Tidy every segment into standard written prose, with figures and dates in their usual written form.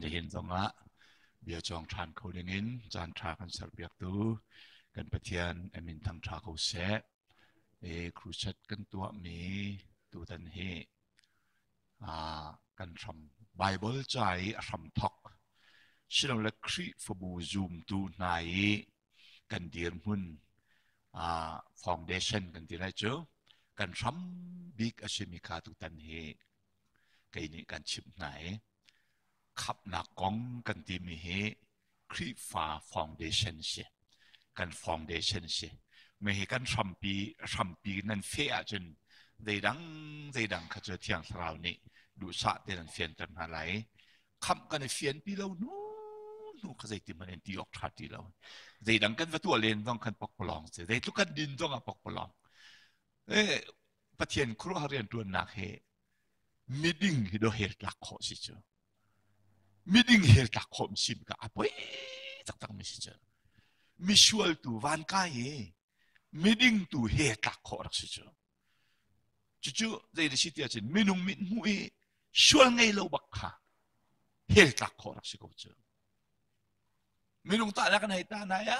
Nihin zongah bia cawng ṭhan kho dingin caan ṭha kan serpiaktu kan Pathian a min thangṭha ko seh. E crusade kan tuahmi tutan hi kan hram Bible ca i a hram thok silole Khrihfabu zumtu hna i kan dirhmun foundation kan ti lai cu kan hram bik a simi kha tutan hi kei nih kan chimh hna i khapnak kong kan timi hi Khrihfa foundation si kan foundation si me hi kan hrampi hrampi nan feh ahcun zeidang zeidang kha cu thiang thlarau nih duhsah te nan fianter hna lai khamh kan i fianpi lo nu nu kha zeitin hmanh in ti awk ṭha ti lo zeidang kan va tuah len zong khan pokpalawng si zeitluk kan din zong ah pokpalawng eh Pathian khuaruahhar rianṭuannak hi miding hi do hel tlak khawh si cu miding hel tlak khawh mi si ka a poi taktak mi si cu misual tu van kai i miding tu he tlak khawh rak si cu cucu zei na si ti ahcun minung mit hmuh i sual ngei lo bak kha hel tlak khawh rak si ko cu minung ta na kan hei ta na ya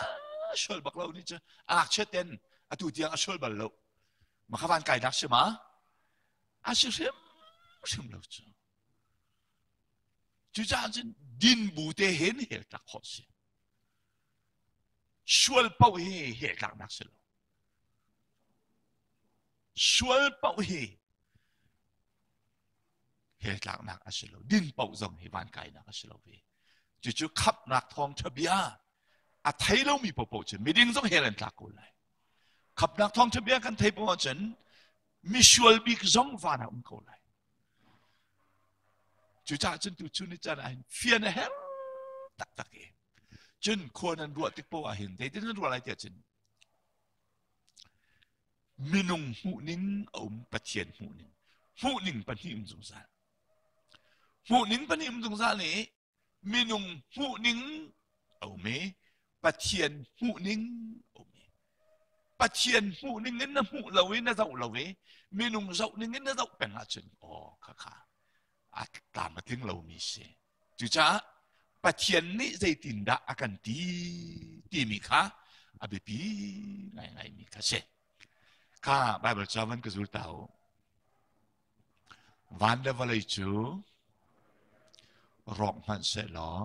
sual bak lo ni cu a ngakchia ten atu tiang a sual bal lo ma kha van kai dak si ma a si hrim hrim lo cu cucaah cun din bu te hen hel tlak khawh si sual paoh hi hel tlaknak si lo sual paoh hi hell tlaknak a si lo din paoh zong hi van kainak a si lo ve cucu khamhnak thawngṭha bia a thei lomi paohpaoh cu miding zong hell an tlak ko lai khamhnak thawngṭha bia kan thei paoh ahcun misual bik zong van ah um ko lai cucaah cun tu chun ni caan ah hin fian a herh taktak i cun khua nan ruah tik paoh ah hin zeitin nan ruah lai tiah cun Minung hmuhning a um, Pathian hmuhning. Hmuhning pahnih um zungzal. Hmuhning pahnih um zungzal i minung hmuhning a um i Pathian hmuhning a um i Pathian hmuhning in na hmuh lo i na zoh lo i minung zoh ning in na zoh peng ahcun aw kha kha a tlam a tling lomi si. Cucaah Pathian nih zeitindah a kan ti timi kha a biapi ngaingaimi kha si. Kha Baibal ca van ka zul ta u. Van le vawlei cu rawk hmanh seh law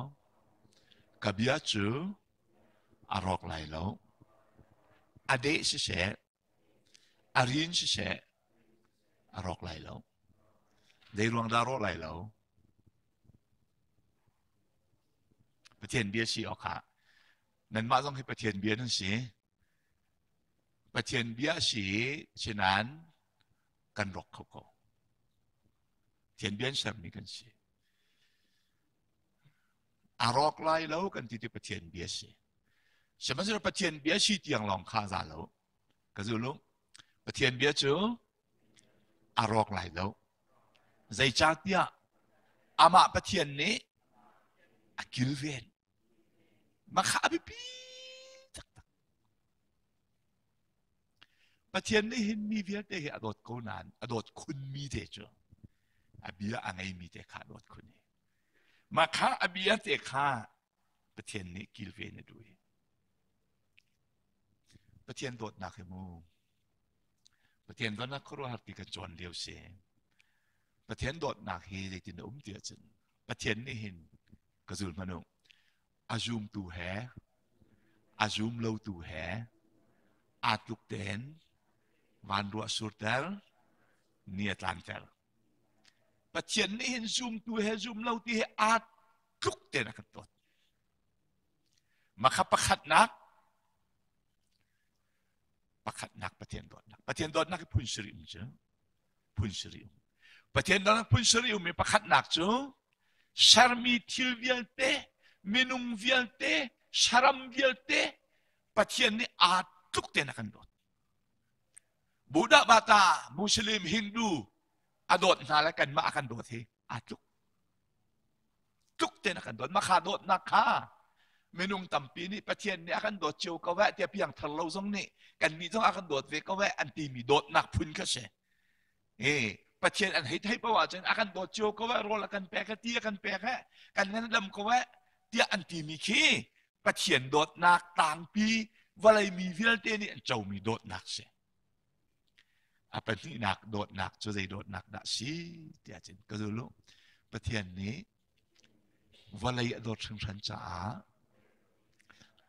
ka bia cu a rawk lai lo. A deh siseh, a rin siseh, a rawk lai lo. Zei ruang dah rawh lai lo? Pathian bia si awkah nanmah zong hi Pathian bia nan si. Pathian bia si sinain kan rawk kho ko. Pathian bia an sermi kan si. A rawk lai lo kan ti ti Pathian bia si. Sihmanhsehlaw Pathian bia si tiang lawng kha za lo. Ka zul u. Pathian bia cu a rawk lai lo. Zeicahtiah amah Pathian nih a kilven. Mah kha a biapi taktak. Pathian nih hin mi vialte hi a dawt ko nain a dawt khunmi te cu a bia a ngeimi te kha a dawt khun i mah kha a bia te kha Pathian nih kilven a duh i Pathian dawtnak hi mu Pathian dawtnak khuaruahhar ti kan cawn lio si. Pathian dawtnak hi zeitin a um ti ahcun Pathian nih hin ka zul hmanh u a zumtu he a zum lotu he aa tluk tein van ruah surter ni a tlanter. Pathian nih hin zumtu he zum lo ti he aa tluk tein a kan dawt. Makha pakhatnak pakhatnak Pathian dawtnak. Pathian dawtnak hi phun sarih um cu. Phun sarih um. Pathian dawtnak phun sarih um i pakhatnak cu sermi thil vialte, minung vialte, saram vialte Pathian nih aa tluk tein a kan dawt. Buddha bata, Muslim, Hindu a dawt hna le kanmah a kan dawt hi aa tluk. tluk tein a kan dawt mah kha dawtnak kha minung tampi nih Pathian nih a kan dawt cio ko eh tiah piangthar lo zong nih kannih zong a kan dawt ve ko eh an timi dawtnak phun kha si. Eh, Pathian an hei theih paoh ahcun a kan dawt cio ko eh, rawl a kan pek eh, ti a kan pek eh, kan ngan dam ko eh, tiah an timi khi Pathian dawtnak tlangpi vawlei mi vialte nih an comi dawtnak si. A pahnihnak dawtnak cu zei dawtnak dah si tiah cun ka zul u. Pathian nih vawlei a dawt hringhran caah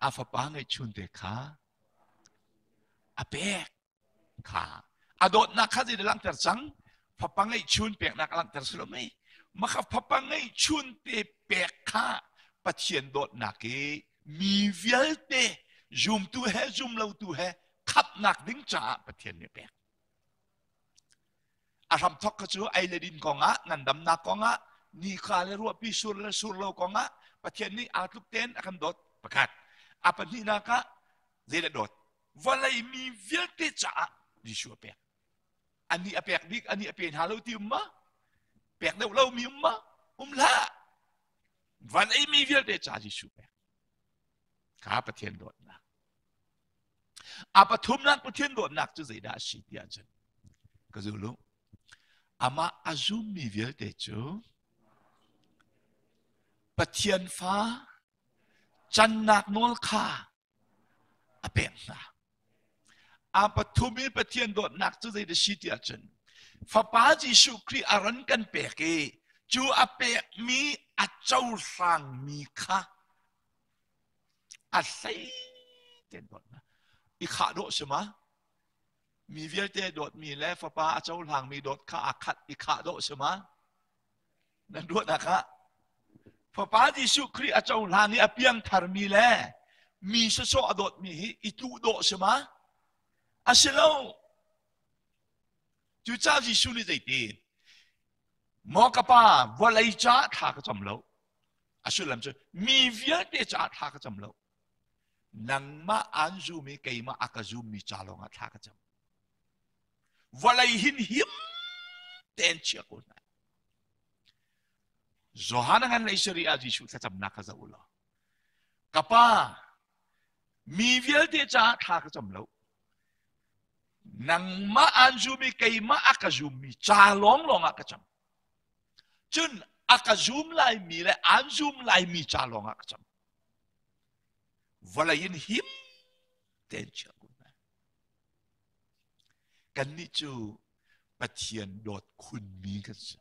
a fapa ngeihchunte kha a pek kha a dawtnak kha zei langhter cang fapa ngeihchun peknak a langhter si lo mei maka fapa ngeihchun te pek kha Pathian dawtnak i mi vialte zumtu he zumlotu he khapnak ding caah Pathian nih pek a hramthok kha cu ei le din kongah ngandamnak kongah nika le ruahpi sur le sur lo kongah Pathian nih aa tluk tein a kan dawt pakhat a pahnihnak ah zeidah dawt vawlei mi vialte caah Jesuh a pek anih a pek bik anih a pe hna lo ti um ma pek deuh lo mi um ma um hlah vawlei mi vialte caah Jesuh pek kha Pathian dawtnak A pathumnak Pathian dawtnak cu zeidah a si ti ahcun ka zul u. Amah a zummi vialte cu Pathian fa cannak nawl kha a pek hna. A pathum i Pathian dawtnak cu zeidah si ti ahcun Fapa Jesuh Khrih a ran kan pek i cu a pekmi a cohlangmi kha A hlei tein dawtnak. I khah dawh si ma? Mi vialte dawtmi le fapa a cohlangmi dawt kha aa khat i khah dawh si ma? Nan ruahnak ah Fapa Jesuh Khrih a cohlang i a piangtharmi le mi sawsawh a dawtmi hi i tluh dawh si ma? A si lo. Cucaah Jesuh nih zeiti? Maw ka pa, vawlei caah thla ka cam lo. A sullam cu mi vialte caah thla ka cam lo. Nangmah aan zum i keimah a ka zummi ca lawngah thla ka cam. Vawlei hin him tein chia ko hna. Johan ngan lei sari ah Jesuh thlacamnak kha zoh u law. Ka pa, mi vialte caah thla ka cam lo. Nangmah aan zum i keimah a ka zummi ca lawnglawng ah ka cam. Cun a ka zum laimi le aan zum laimi ca lawngah ka cam. Vawlei in him tein chia ko hna. Kannih cu Pathian dawt khunmi kan si.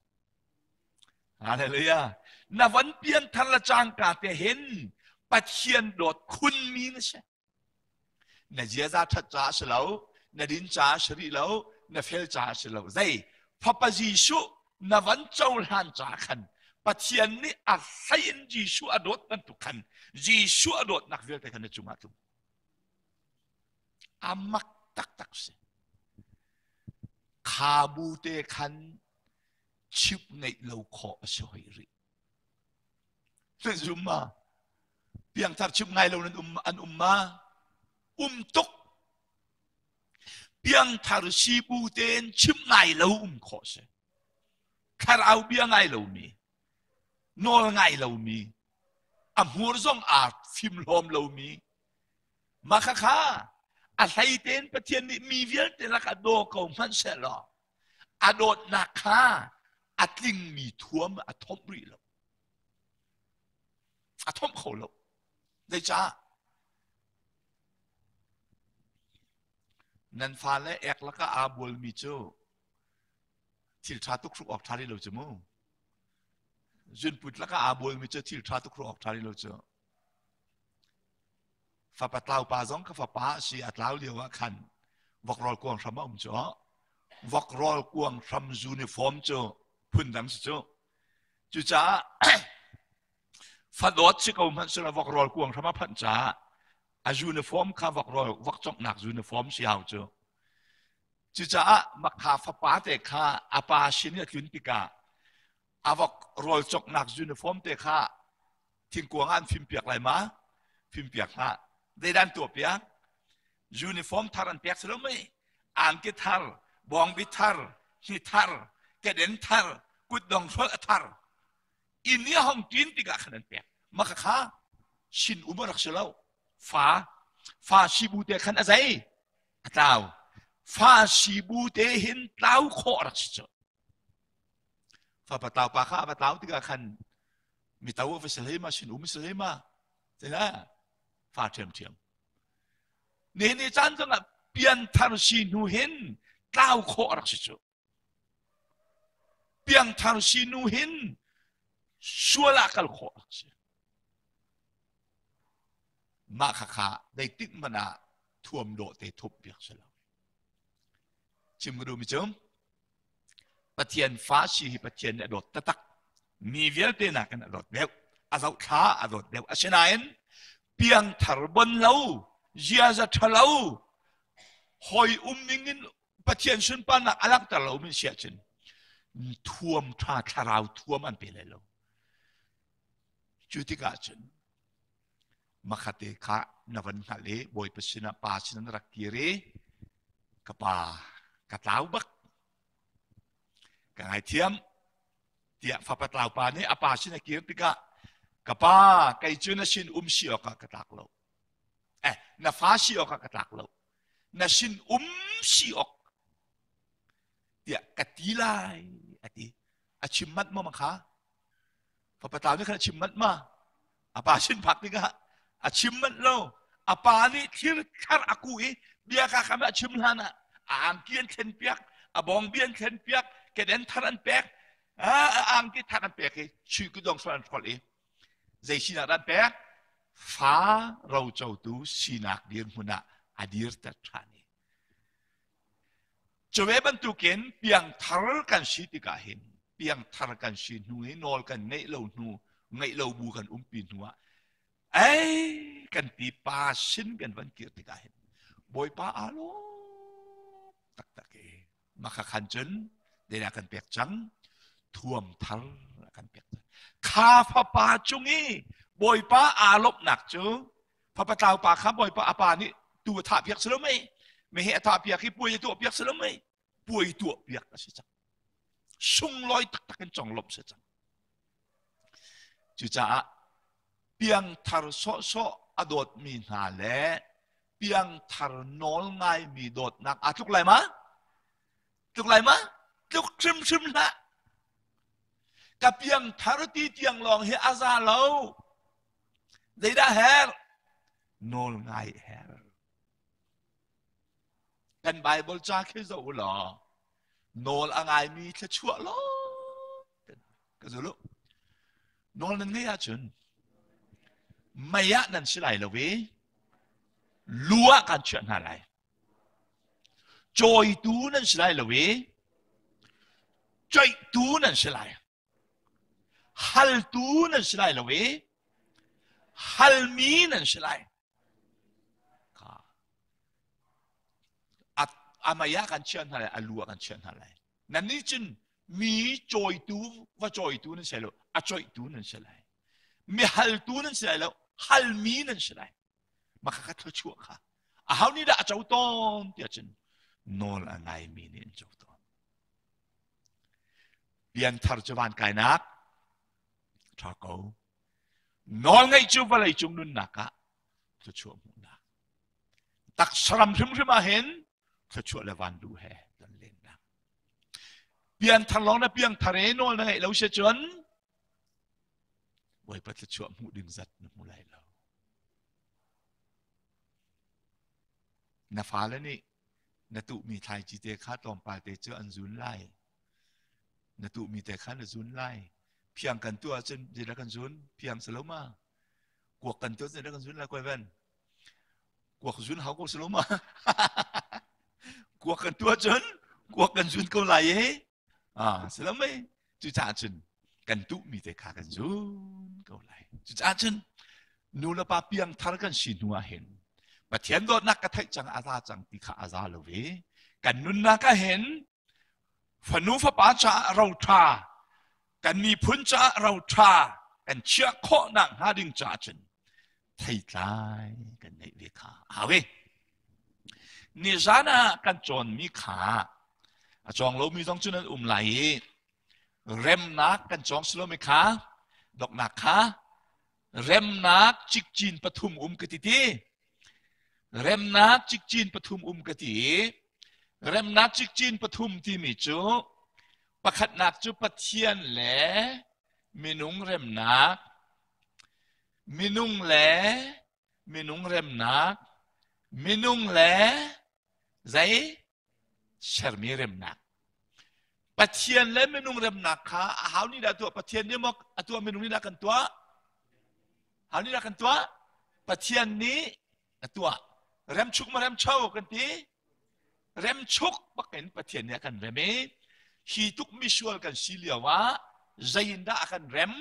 Hallelujah. Na van pian thar le cangka te hin Pathian dawt khunmi na si. Na ziaza ṭhat caah si lo, na din caah si rih lo, na fel caah si lo. Zei? Fapa Jesuh na van cohlan caah khan Pathian nih a hlei in Jesuh a dawt bantuk khan Jesuh a dawtnak vialte khan na cungah tlung. A mak taktak si. Kha bu te khan chimh ngeih lo khawh a si hoi rih. Nan zum ma? Piangthar chim ngai lo nan um an um ma? Um tuk. Piangthar sibu tein chim ngai lo um khawh si. Thlarau bia ngai lomi, nawl ngai lomi, a hmur zong aa fim hlawm lomi, mah khakha a hlei tein Pathian nih mi vialte lakah daw ko hmanh sehlaw a dawtnak kha a tlingmi thuam a thomh rih lo. A thomh kho lo. Zeicah? Nan fale ek lakah aa bualmi cu thil ṭha tuk hruk awk ṭha rih lo cu mu. Zunput lakah aa bualmi cu thil ṭha tuk hruk awk ṭha rih lo cu. Fapa tlau pa zong ka fapa a si a tlau lio ah khan vokrawl kuang hram a um cu vokrawl kuang hram uniform cu phundang si cu cucaah fadawt si ko hmanh sila vokrawl kuang hram a phanh caah a uniform kha vokrawl vokcongnak uniform si hau cu cucaah makha fapa te kha a pa sin i a tlun tikah a vok rawl coknak uniform te kha thingkuang ah an fimpiak lai ma fimpiak hlah zeidah an tuahpiak uniform thar an pek si lo mei angki thar bawngbi thar hni thar keden thar kutdong hrual a thar inn i a hong ṭin tikah khan an pek maka kha sin um a rak si lo fa fa sibu te khan a zei a tlau fa sibu te hin tlau khawh a rak si cu. Fapa tlau pa kha a va tlau tikah khan mi to a va si hlei ma sin um si hlei ma tina fa ṭhiamṭhiam. Nihin ni caan zongah pianthar si hnu hin tlau khawh a rak si cu. Piangthar si hnu hin sual ah kal khawh a rak si. Mah khakha zeitik hmanh ah thuam dawh te thup piak si lo. Chim ka duhmi cu Pathian fa si hi Pathian nih a dawt taktak. Mi vialte nakin a dawt deuh. A zohthla a dawt deuh. Asinain piangthar bon lo, ziaza ṭhalo, hawi um ning in Pathian sunparnak a langhter lo mi si ahcun thuam ṭha thlarau thuam an pe lai lo. Cu tikah cun makhate kha na van hngalh i Bawipa sinah pa sinah na rak kir i ka pa ka tlau bak ka ngaithiam tiah fapa tlau pa nih a pa sin a kir tikah ka pa kei cu na sin um si awkah ka tlak lo eh na fa si awkah ka tlak lo na sin um si awk tiah ka ti lai a ti a chim manh maw kha Fapa tlau nih khan a chim manh ma? A pa sin phak tikah a chim manh lo. A pa nih thir thar a ku i bia ka kam a chim hlan ah a angki an thlen piak, a bawngbi an thlen piak, keden thar an pek, a angki thar an pek i sui kudong sual an hrolh i zei sinak dah an pek? Fa rocotu sinak dirhmun ah a dirter ṭhan i Cuve bantukin piangthar kan si tikah hin piangthar kan si hnu i nawl kan ngeih lo hnu ngeih lo bu kan umpi hnu ah ei kan pipa sin kan van kir tikah hin Bawipa aa lawm taktak i maka khan cun zeidah kan pek cang thuam thar a kan pek cang kha fapa cung i Bawipa aa lawmhnak cu Fapa tlau pa kha bawipa a pa nih tu a thah piak si lo mei meheh a thah piak i puai a tuah piak si lo mei puai tuah piak a si cang sunglawi taktak in conglawmh si cang cucaah piangthar sawhsawh a dawtmi hna le piangthar nawl ngaimi dawtnak aa tluk lai ma tluk lai ma tluk hrimhrim hlah ka piangthar ti tiang lawng hi a za lo Zeidah herh? Nawl ngai herh. Kan Bible ca khi zoh u law nawl a ngaimi thluachuah law ka zulu. Nawl nan ngeih ahcun mei ah nan si lai lo i lu ah kan chiah hna lai. Cawitu nan si lai lo i coihtu nan si lai. Haltu nan si lai lo i halmi nan si lai. A mei ah kan chiah hna lai, a lu ah kan chiah hna lai. Nannih cun mi cawitu va cawitu nan si lai lo, a coihtu nan si lai. Mi haltu nan si lai lo, halmi nan si lai. Maka ka thluachuah kha. Aho nih dah a co tawn tiah cun nawl a ngaimi nih an co tawn. Pianthar cu van kainak ṭha ko. Nawl ngeih cu vawlei cung nunnak ah thluachuah hmuhnak. Taksaram hrimhrim ah hin thluachuah le vanlu he kan lennak. Pianthar lawng na piangthar i nawl na ngeih lo si cun Bawipa thluachuah hmuh ding zat na hmu lai lo. Na fale nih na tuhmi thlaici te kha tlawmpal te cu an zun lai. Na tuhmi te kha na zun lai. Phiang kan tuah ahcun zeidah kan zun? Phiang si lo ma? Kuak kan tuah zeidah kan zun lai koi ven? Kuak zun hau ko si lo ma? Kuak kan tuah cun kuak kan zun ko lai i Ah, si lo mei? Cucaah cun kan tuhmi te kha kan zun ko lai. Cucaah cun nu le pa piangthar kan si hnu ah hin Pathian dawtnak ka theih cang a za cang ti kha a za lo ve. Kan nunnak ah hin fanu fapa caah ro ṭha, kan miphun caah ro ṭha kan chiah khawhnak hnga ding caah cun theitlai kan ngeih ve kha a hau i nizan ah kan cawnmi kha a cawng lomi zong cu nan um lai i remnak kan cawng si lomi kha doknak kha remnak cikcin pathum um ka ti ti remnak cikcin pathum um ka ti remnak cikcin pathum timi cu. Pakhatnak cu Pathian le minung remnak, minung le minung remnak, minung le zei sermi remnak. Pathian le minung remnak kha a hau nih dah tuah? Pathian nih maw a tuah minung nih dah kan tuah? Hau nih dah kan tuah? Pathian nih a tuah. Remchuk ma remcho kan ti? Remchuk bakin Pathian nih a kan rem i hi tuk misual kan si lio ah zei in dah a kan rem?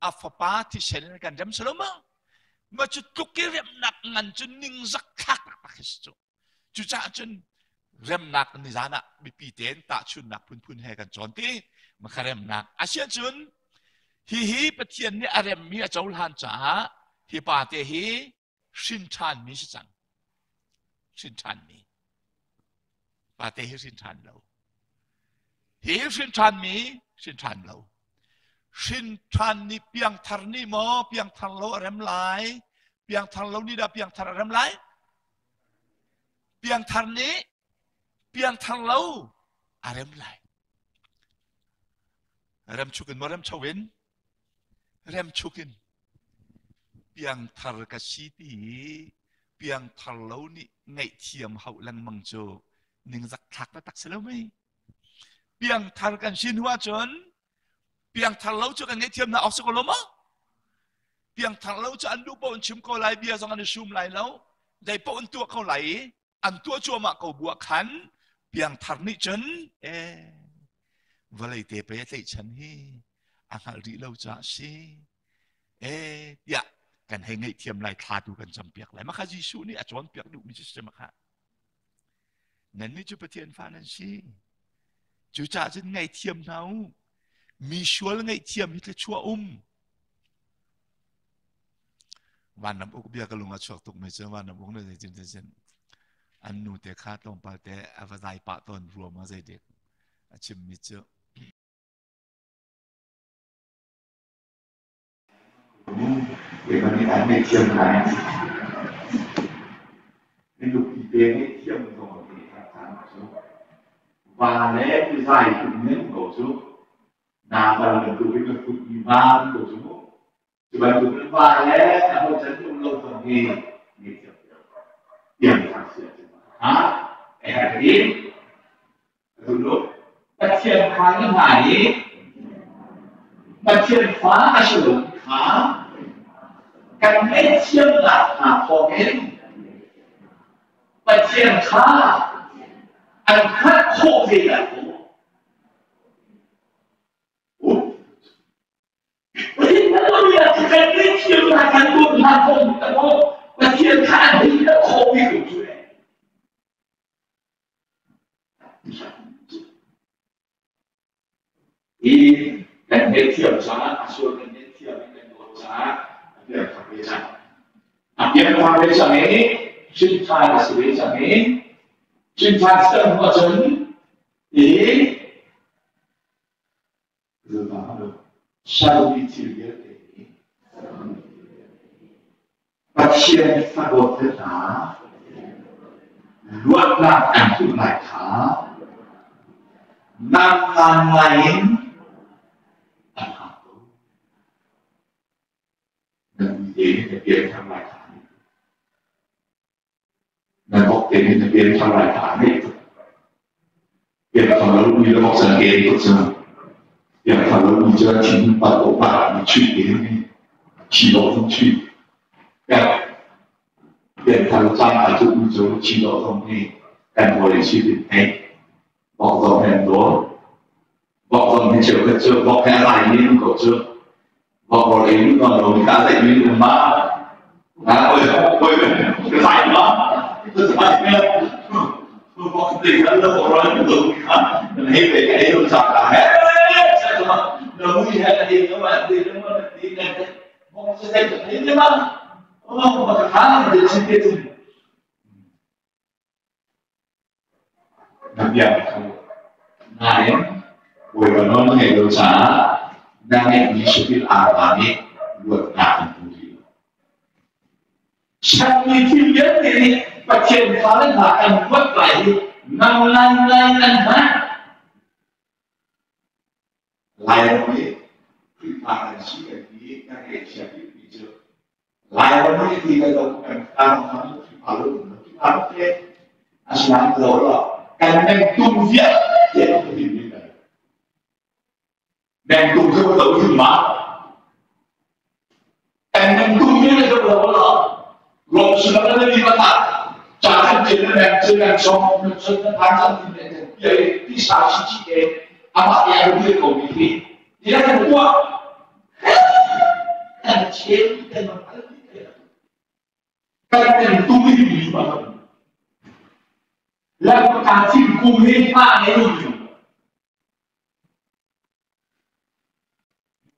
A fapa thisen in kan rem salo ma? Ma cu tluk i remnak ngan cu ningzak thlak taktak hi si cu. Cucaah cun remnak nizan ah mipi tein tahchunnak phunphun he kan cawn ti makha remnak asiahcun hihi Pathian nih a remmi a cohlan caah hi pa te hi hrin ṭhanmi si cang hrin ṭhanmi pa te hi hrin ṭhan lo hi hrin ṭhanmi hrin ṭhan lo hrin ṭhan nih piangthar nih maw piangthar lo a rem lai piangthar lo nih dah piangthar a rem lai Piangthar nih piangthar lo a rem lai. Remchuk in maw remcho in? Remchuk in. Piangthar ka si ti piangthar lo nih ngaihthiam hauh lengmang cu ningzak thlak taktak si lo mei. Piangthar kan si hnu ahcun piangthar lo cu kan ngaihthiam hna awk si ko lo maw? Piangthar lo cu an duh paoh in chim ko lai, bia zong an i sum lai lo, zei paoh an tuah ko lai i an tuah cuahmah ko bu ah khan piangthar nih cun eh vawlei te pei a tlaihchan hi a hngalh rih lo caah si eh tiah kan hei ngaihthiam lai thla tu kan campiak lai maka Jesuh nih a cawnpiak duhmi cu si maka Nannih cu Pathian fa nan si. Cucaah cun ngaihthiam hna u. Mi sual ngaihthiam hi thluachuah um. Vanram uk bia ka lung a chuak tuk mi cu vanram uk na zeitin zeitin an nu te kha tlawmpal te a va zai pah tawn ruam a zeidik a chim mi cu Keimah nih an ngaihthiam lai. Na nupi te ngaihthiam zong a ti kha caan cu. Va le mizai tuk men ko cu. Nabal bantukin na futmi va ko cu mu. Cu bantukin va le a ho can um lo zong hi ngaihthiam tiang thang si ahcun ha a herh i Pathian fa na hna i Pathian fa a si lomi kha kan ngaihthiamnak hna thawngin Pathian kha an hngalh khawh ve lai maw? Kan ngaihthiamnak kan dawtnak thawngin Pathian kha an hei hngalh khawh ve ko cu. Hi kan ngaihthiam caah a sual kan ngaihthiam i kan dawt caah a piangthar ve cang. A piangthar ve cang i hrinṭhan a si ve cang i hrinṭhan si cang hnu ahcun hi Sermi thil vialte hi Pathian fadawt le hna luatnak an hmuh lai kha nangmah ngai in an hngak ko. Na ui te na pianthar lai kha Na bok te nih na pianthar lai kha aa ngeih tuk. Pianthar lo mi le bok cu an en tuk cu. Pianthar lo mi cu an thin pat o pat mi chuih te hin thi lo zong chuih. Pianthar caan aa cuh mi cu thi lo zong hi kan hawi si tin theih. Bok zong he an daw. Bok zong hi cheukhat cu bok he a lai mi an ko cu. Bok rawl ei mi nuam lo mi ka zeih mi um ma. Na oi oi ka zai ma. Ka zai me. Bok te kan lo bok rawl mi lo kha. Kan hei ve ka ei lo cha ka he. Na mui he ka ei lo ma ti lo ma ti na bok se dai ka ei ma. Oh, ma ka kha de chi te tu. Na bia kho. Nain, Bawipa nawl na ngeih lo caah na ngeihmi saṭil arva nih luatnak an hmu rih lo. Sermi thil vialte nih Pathian fale hna kan luat lai hi nang ngaingai an hman. ngeihchia bikmi cu Lairam hi ti kan lo kan kan Khrihfa lo Khrihfa te asinain lo lo kan mengtum vialte kan him ding mengtum cu lo him ma kan mengtum vialte lo lo rom sulam na ni ma cha kan chin na meng chin meng song meng song na than chan tin ne ti ti sa chi chi ke ama ya ru ko mi hi ti kan tuah kan cheu kan kan kan tu hi mi ba la ka thim kum hi pa ne lu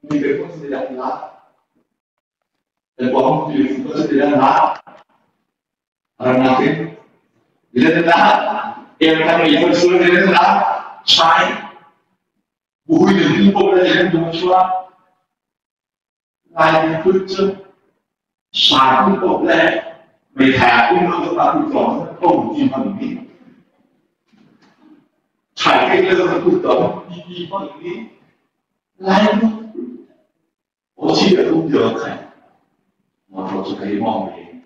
mi be ko se la la dan bohong tu ko se la la Ranakin bila la yang kami yang sudah la sai 不会的，你不会的，怎么说？来不就傻不来，没谈工作就把不装，不地方的，产业这个不懂，地方的，来不，我记得都比较看，我说是可以冒昧，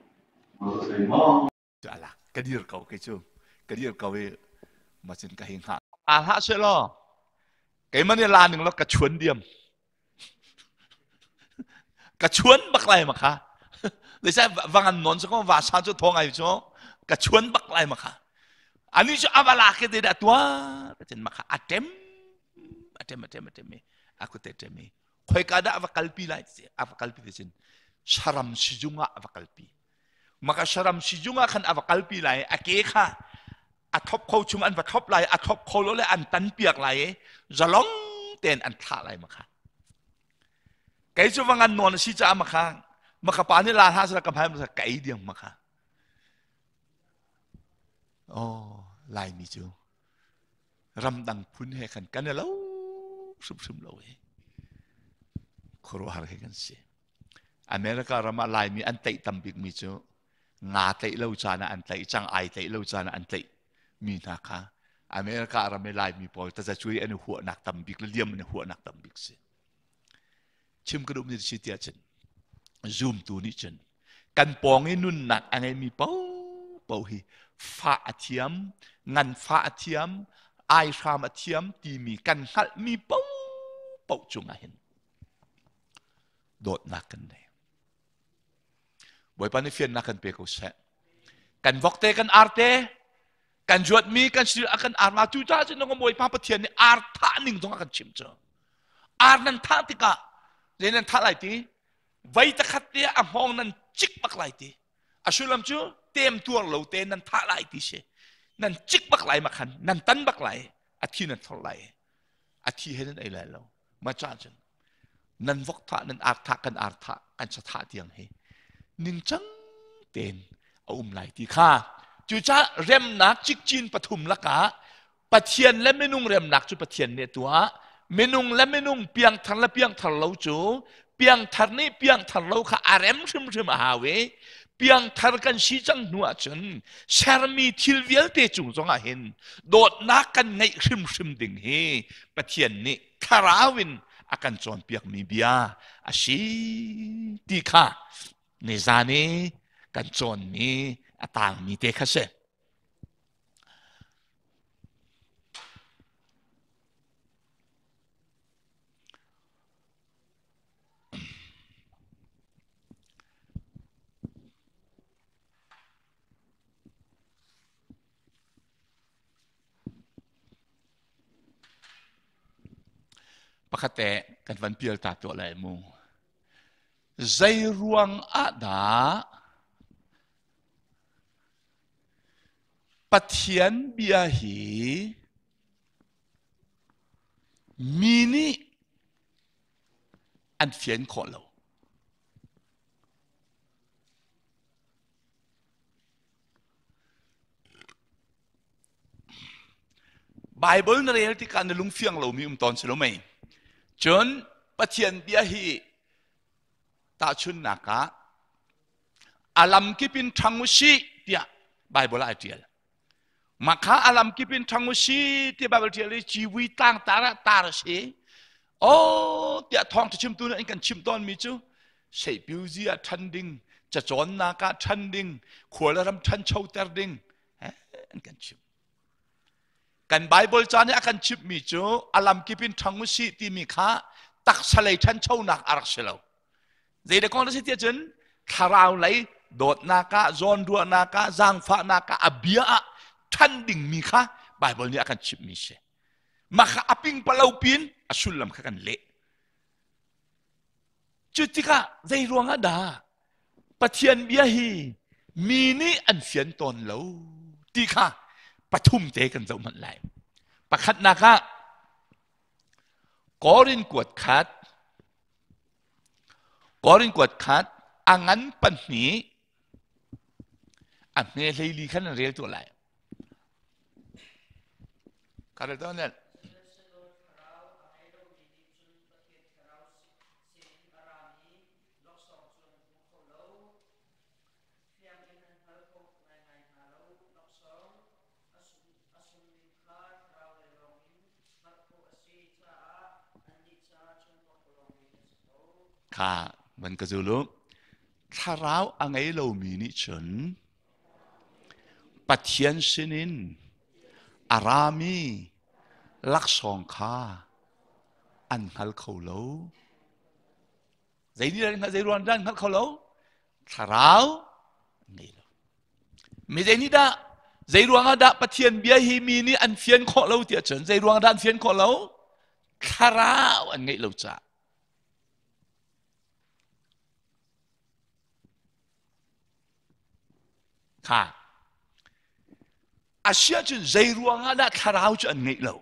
我说可以冒。 Ala, ka dir ko ke cu ka dir ko i macin ka hing ha a hlah seh law keimah nih la ning law ka chuan diam ka chuan bak lai ma kha le sai vangan non cu ko va sa cu thong ai cu ka chuan bak lai ma kha ani cu avala ke te da tua ka chin ma kha atem atem atem atem aku te tem khoi ka da ava kalpi lai ava kalpi te chin saram sizunga ava kalpi Maka saram sizung ah khan a va kalpi lai a ke kha a thop kho chung an va thop lai a thop kho lo le an tan piak lai i zalong tein an thlah lai ma kha kei cu va ngan nawn a si caah ma kha ma ka pa nih la hlah sala ka hmai ma ka ei diam ma kha oh laimi cu ramdang phun he khan kan i lo hrimhrim lo e khuaruahhar he kan si America ram ah Laimi an tlaih tam bikmi cu nga tlaih lo caan ah an tlaih, cang ai tlaih lo caan ah an tlaih mi hna kha America ram i Laimi pawl tazacuai an i huahnak tam bik le liam an i huahnak tam bik si. Chim ka duhmi si tiah cun zumtu nih cun kan pawng i nunnak a ngeimi paohpaoh hi fah a thiam, nganfah a thiam, aihram a thiam timi kan hngalhmi paohpaoh cungah hin dawtnak kan nei. Bawipa nih fiannak kan pe ko seh. Kan vokte kan arte kan zuatmi kan sir a kan ar ma cu caah cun nang Bawipa Pathian nih ar thah ning zong a kan chimh cu. Ar nan thah tikah zei nan thah lai ti vei takhat te a hmawng nan cik bak lai ti a sullam cu tem tuar lo te nan thah lai ti si nan cik bak lai ma khan nan tan bak lai a thi nan thor lai a thi he nan ei lai lo ma cha cun nan vok thah nan ar thah kan ar thah kan sa thah tiang hi ningcang tein a um lai ti kha cucaah remnak cikcin pathum lakah Pathian le minung remnak cu Pathian nih tuah minung le minung piangthar le piangthar lo cu piangthar nih piangthar lo kha a rem hrimhrim a hau i piangthar kan si cang hnu ahcun sermi thil vialte cung zongah hin dawtnak kan ngeih hrimhrim ding hi Pathian nih thlarau in a kan cawnpiakmi bia a si ti kha nizan i kan cawnmi a tangmi te kha si. Pakhat te kan van pial ta tuah lai mu. Zei ruang ah dah Pathian bia hi mi nih an fian khawh lo. Bible na rel tikah na lungfiang lomi um tawn si lo mei. Cun Pathian bia hi tahchunhnak ah a lamkip in ṭhang u sih tiah Bible ah ai ṭial. Mah kha a lamkip in ṭhang u sih tiah Bible ṭial i civui tlangtar ah tar a si. Oh tiah thawngṭha chimtu nih an kan chimh tawnmi cu. Seihpiuzi ah ṭhan ding, cacawnnak ah ṭhan ding, khua le ram ṭhanchoter ding an kan chimh. Kan Bible ca nih a kan chimhmi cu a lamkip in ṭhang u sih timi kha taksa lei ṭhanchonak a rak si lo. Zei kong na si tiah cun thlarau lei dawtnak ah, zawnruahnak ah, zaangfahnak ah, a bia ah ṭhan dingmi kha Bible nih a kan chimhmi si. Mah kha a pingpalo pin a sullam kha kan leh. Cu tikah zei ruangah dah Pathian bia hi mi nih an fian tawn lo ti kha pathum te kan zoh hmanh lai. Pakhatnak ah Korin kuat khat Korin kuat khat a ngan pahnih a hme hleili khan an rel tuah lai. Ka rel tuah nen. Kha van ka zul u. Thlarau a ngei lomi nih cun Pathian sinin a rami laksawng kha an hngal kho lo. Zei nih dah zei ruang dah an hngal kho lo? Thlarau ngei lo. Mi zei nih dah zei ruangah dah Pathian bia hi mi nih an fian khawh lo tiah cun zei ruangah dah an fian khawh lo? Thlarau an ngeih lo caah. Kha a si ahcun zei ruangah dah thlarau cu an ngeih lo?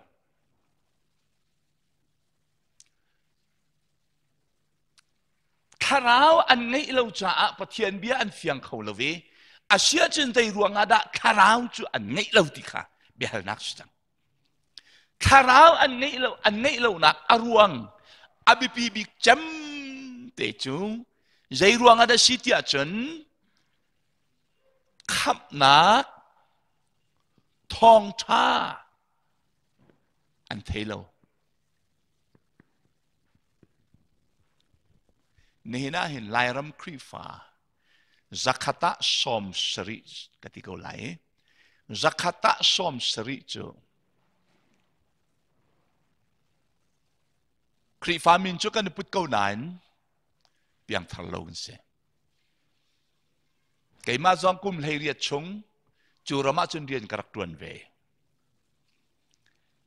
Thlarau an ngeih lo caah Pathian bia an fiang kho lo i a si ahcun zei ruangah dah thlarau cu an ngeih lo ti kha biahalnak si cang. Thlarau an ngeih lo an ngeih lonak a ruang a biapi bik cem te cu zei ruangah dah si tiah cun khamhnak thawngṭha an thei lo. Nihin ah hin Lairam Khrihfa zakhat ah 70 ka ti ko lai. Zakhat ah 70 cu Khrihfa min cu kan i put ko nain piangthar lo kan si. Keimah zong kum 18 chung cu ram ah cun rian ka rak ṭuan ve.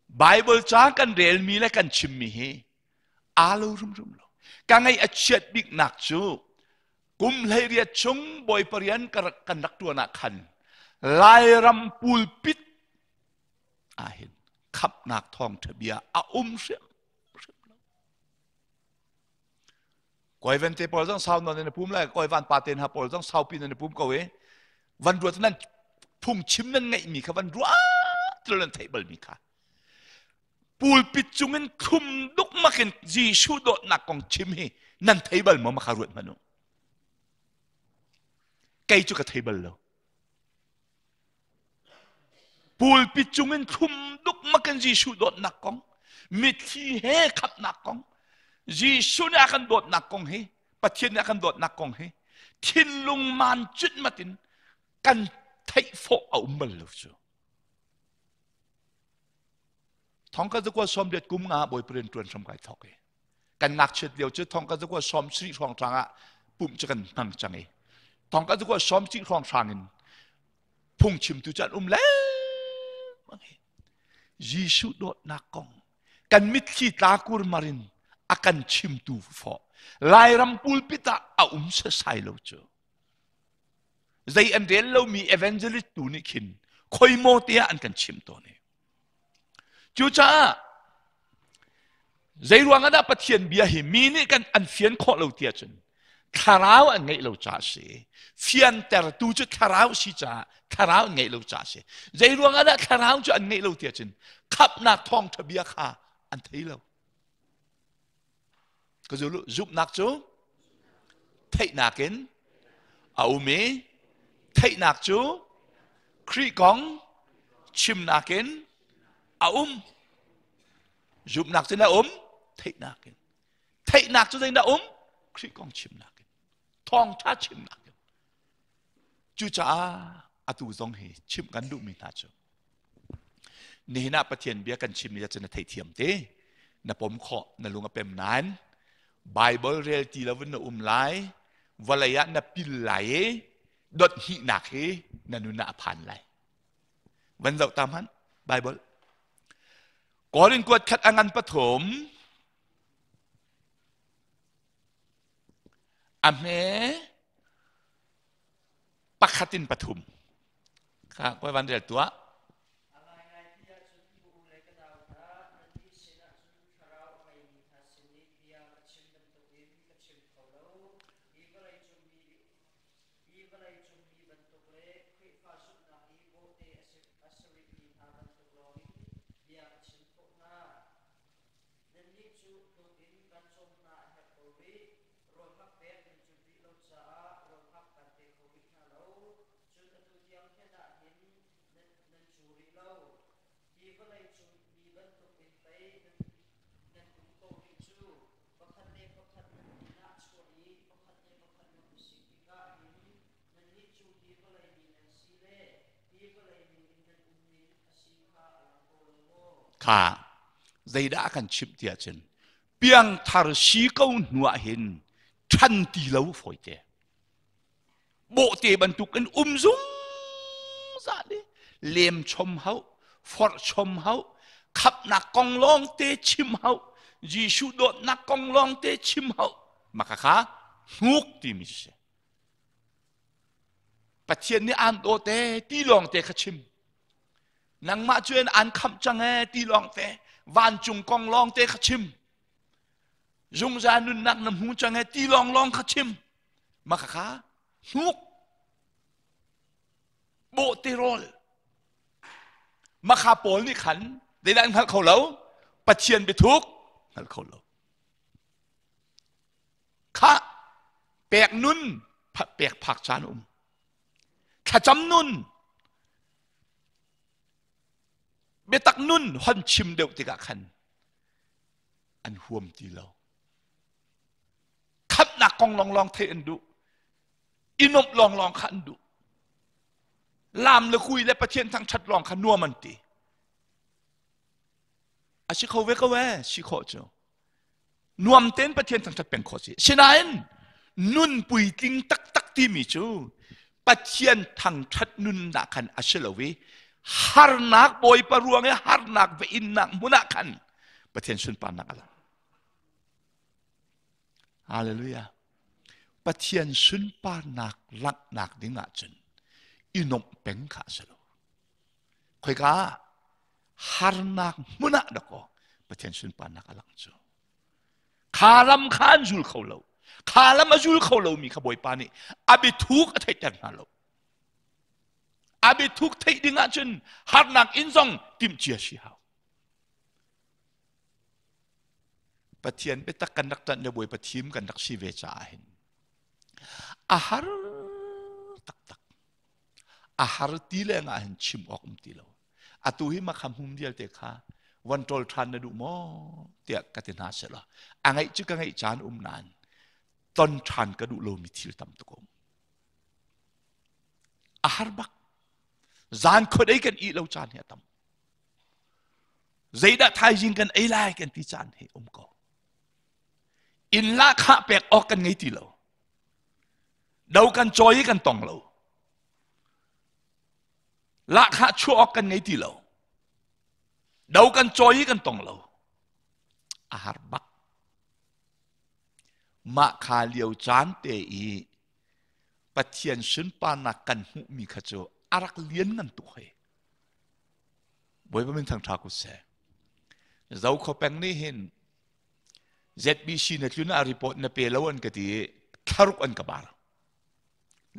Bible ca kan relmi le kan chimmi hi aa lo rumrum lo. Ka ngaih a chiat biknak cu kum 18 chung Bawipa rian kan rak ṭuan ah khan Lairam pulpit ahhin khamhnak thawngṭha bia a um hrimhrim lo. Kawi ven te pawl zong sau nawn in a pum lai, kawi van pa te hna pawl zong saupi nan i pum ko i van ruat nan phungchim nan ngeihmi kha van ruah til nan theih balmi kha pulpit cungin thlum dukmak in Jesuh dawtnak kong chim hi nan thei bal maw makha ruat hmanh u kei cu ka thei bal lo Pulpit cungin thlum dukmak in Jesuh dawtnak kong, mitthli he khamhnak kong, Jesuh nih a kan dawtnak kong hi, Pathian nih a kan dawtnak kong hi, thinlung man cutmat in kan theih fawh a um bal lo cu. Thongka zakua 80 kum nga Bawipa rian ṭuan hram kai thawk i kan ngakchiat lio cu thongka zakua 70 hrawng hrang ah pumh cu kan hmang cang i thongka zakua 70 hrawng hrang in phungchimtu cu an um lengmang hi Jesuh dawtnak kong kan mitthli tla kurmar in a kan chimtu fawh Lairam pulpit ah a um sasai lo cu zei an rel lomi evangelist tu nih khin khoimaw te ah an kan chim tawn i Cucaah zei ruang ah dah Pathian bia hi mi nih kan an fian khawh lo tiah cun thlarau an ngeih lo caah a si. Fiantertu cu thlarau si caah thlarau an ngeih lo caah a si. Zei ruang ah dah thlarau cu an ngeih lo tiah cun khamhnak thawngṭha bia kha an thei lo. Ka zul zumhnak cu theihnak in a um i theihnak cu Khrih kong chimnak in a um. Zumhnak cu na um theihnak in. Theihnak cu zeidah um? Khrih kong chimnak in. Thawngṭha chimnak in. Cucaah atu zong hi chimh kan duhmi hna cu nihin ah Pathian bia kan chimmi cu na theihthiam te na pom khawh na lung a pem nain Bible rel ti lo in na um lai vawlei ah na pil lai i dot hnihnak hi na nun ah a phan lai van zoh ta hmanh Bible Korin kuat khat a ngan pathum A hme pakhat in pathum. Kha koi van rel tuah. A ngaingai ti ahcun ka u le ka nau hna, nannih sinah cun thlarau a ngeimi hna sin i bia ka chim bantukin ka chim kho lo. Hi vawleicung mi hi vawleicung mi bantuk le Khrihfa zumhnak i bawhte a si rihmi hna bantuk lawngin bia ka chim khawh hna. Nannih cu hnuk in kan cawm hna a herh ko rih. Rawl hak pek nan cut rih lo caah rawl hak kan pe kho rih hna lo. Cun atu tiang hen ah hin nan, nan cu rih lo. Hi vawleicung mi bantukin pei nan, nan um ko rih cu. Pakhat le pakhat nan i nahchuah i pakhat le pakhat nan i sik tikah hin nannih cu hi vawlei mi nan si le hi vawlei ning in nan um ning a si kha a lang ko lo maw? Kha zeidah a kan chimh ti ahcun piangthar si ko hnu ah hin ṭhan ti lo fawite bawhte bantuk in um zungzal i lem chom hau forh chom hau khapnak kong lawng te chim hau Jesuh dawtnak kong lawng te chim hau maka kha hnuk timi si Pathian nih aan dawt ee ti lawng te kha chim Nangmah cu an khamh cang ee ti lawng te vancung kong lawng te kha chim. Zungzal nunnak na hmu cang ee ti lawng lawng kha chim. Mah kha hnuk bawhte rawl makha pawl nih khan zeidah an hngal kho lo Pathian biathuk hngal kho lo kha pek nun pek phak caan um thlacam nun biatak nun hon chim deuh tikah khan an huam ti lo khamhnak kong lawnglawng theih an duh i nuamh lawnglawng kha an duh lam le kui le Pathian thangṭhat lawng kha nuam an ti a si kho ve ko ee si khawh cu nuam tein Pathian thangṭhat peng khawh si sinain nun puitling taktak timi cu Pathian thangṭhat nunnak khan a si lo i harnak bawipa ruang i harnak va innak hmun ah khan Pathian sunparnak a lang Hallelujah Pathian sunparnak langhnak ding ahcun i nuamh peng kha a si lo khoika harnak hmun ah dakaw Pathian sunparnak a lang cu kha lam kha an zul kho lo kha lam a zul kho lomi kha Bawipa nih a biathuk a theihter hna lo a biathuk theih ding ahcun harnak in zong timhcia si hau Pathian biatak kan rak ṭanh le Bawipa thim kan rak si ve caah hin a har taktak a har ti leng ah hin chim awk um ti lo atu hi makham hum vialte kha van ṭol ṭhan na duh maw tiah ka ti hna selaw a ngaih cu ka ngaih caan um nain ton ṭhan ka duh lomi thil tam tuk um a har bak zan khuadei kan ih lo caan hi a tam zeidah thaizing kan ei lai kan ti caan hi um ko inn lahkhah pek awk kan ngei ti lo do kan cawi kan tong lo lahkhah chuah awk kan ngei ti lo do kan cawi kan tong lo a har bak mah kha lio caan te i Pathian sunparnak kan hmuhmi kha cu a rak lian ngan tuk hoi Bawipa min thangṭha ku seh Zokho peng nih hin ZBC na tlun ah report na pe lo an ka ti i thlaruk an ka bar.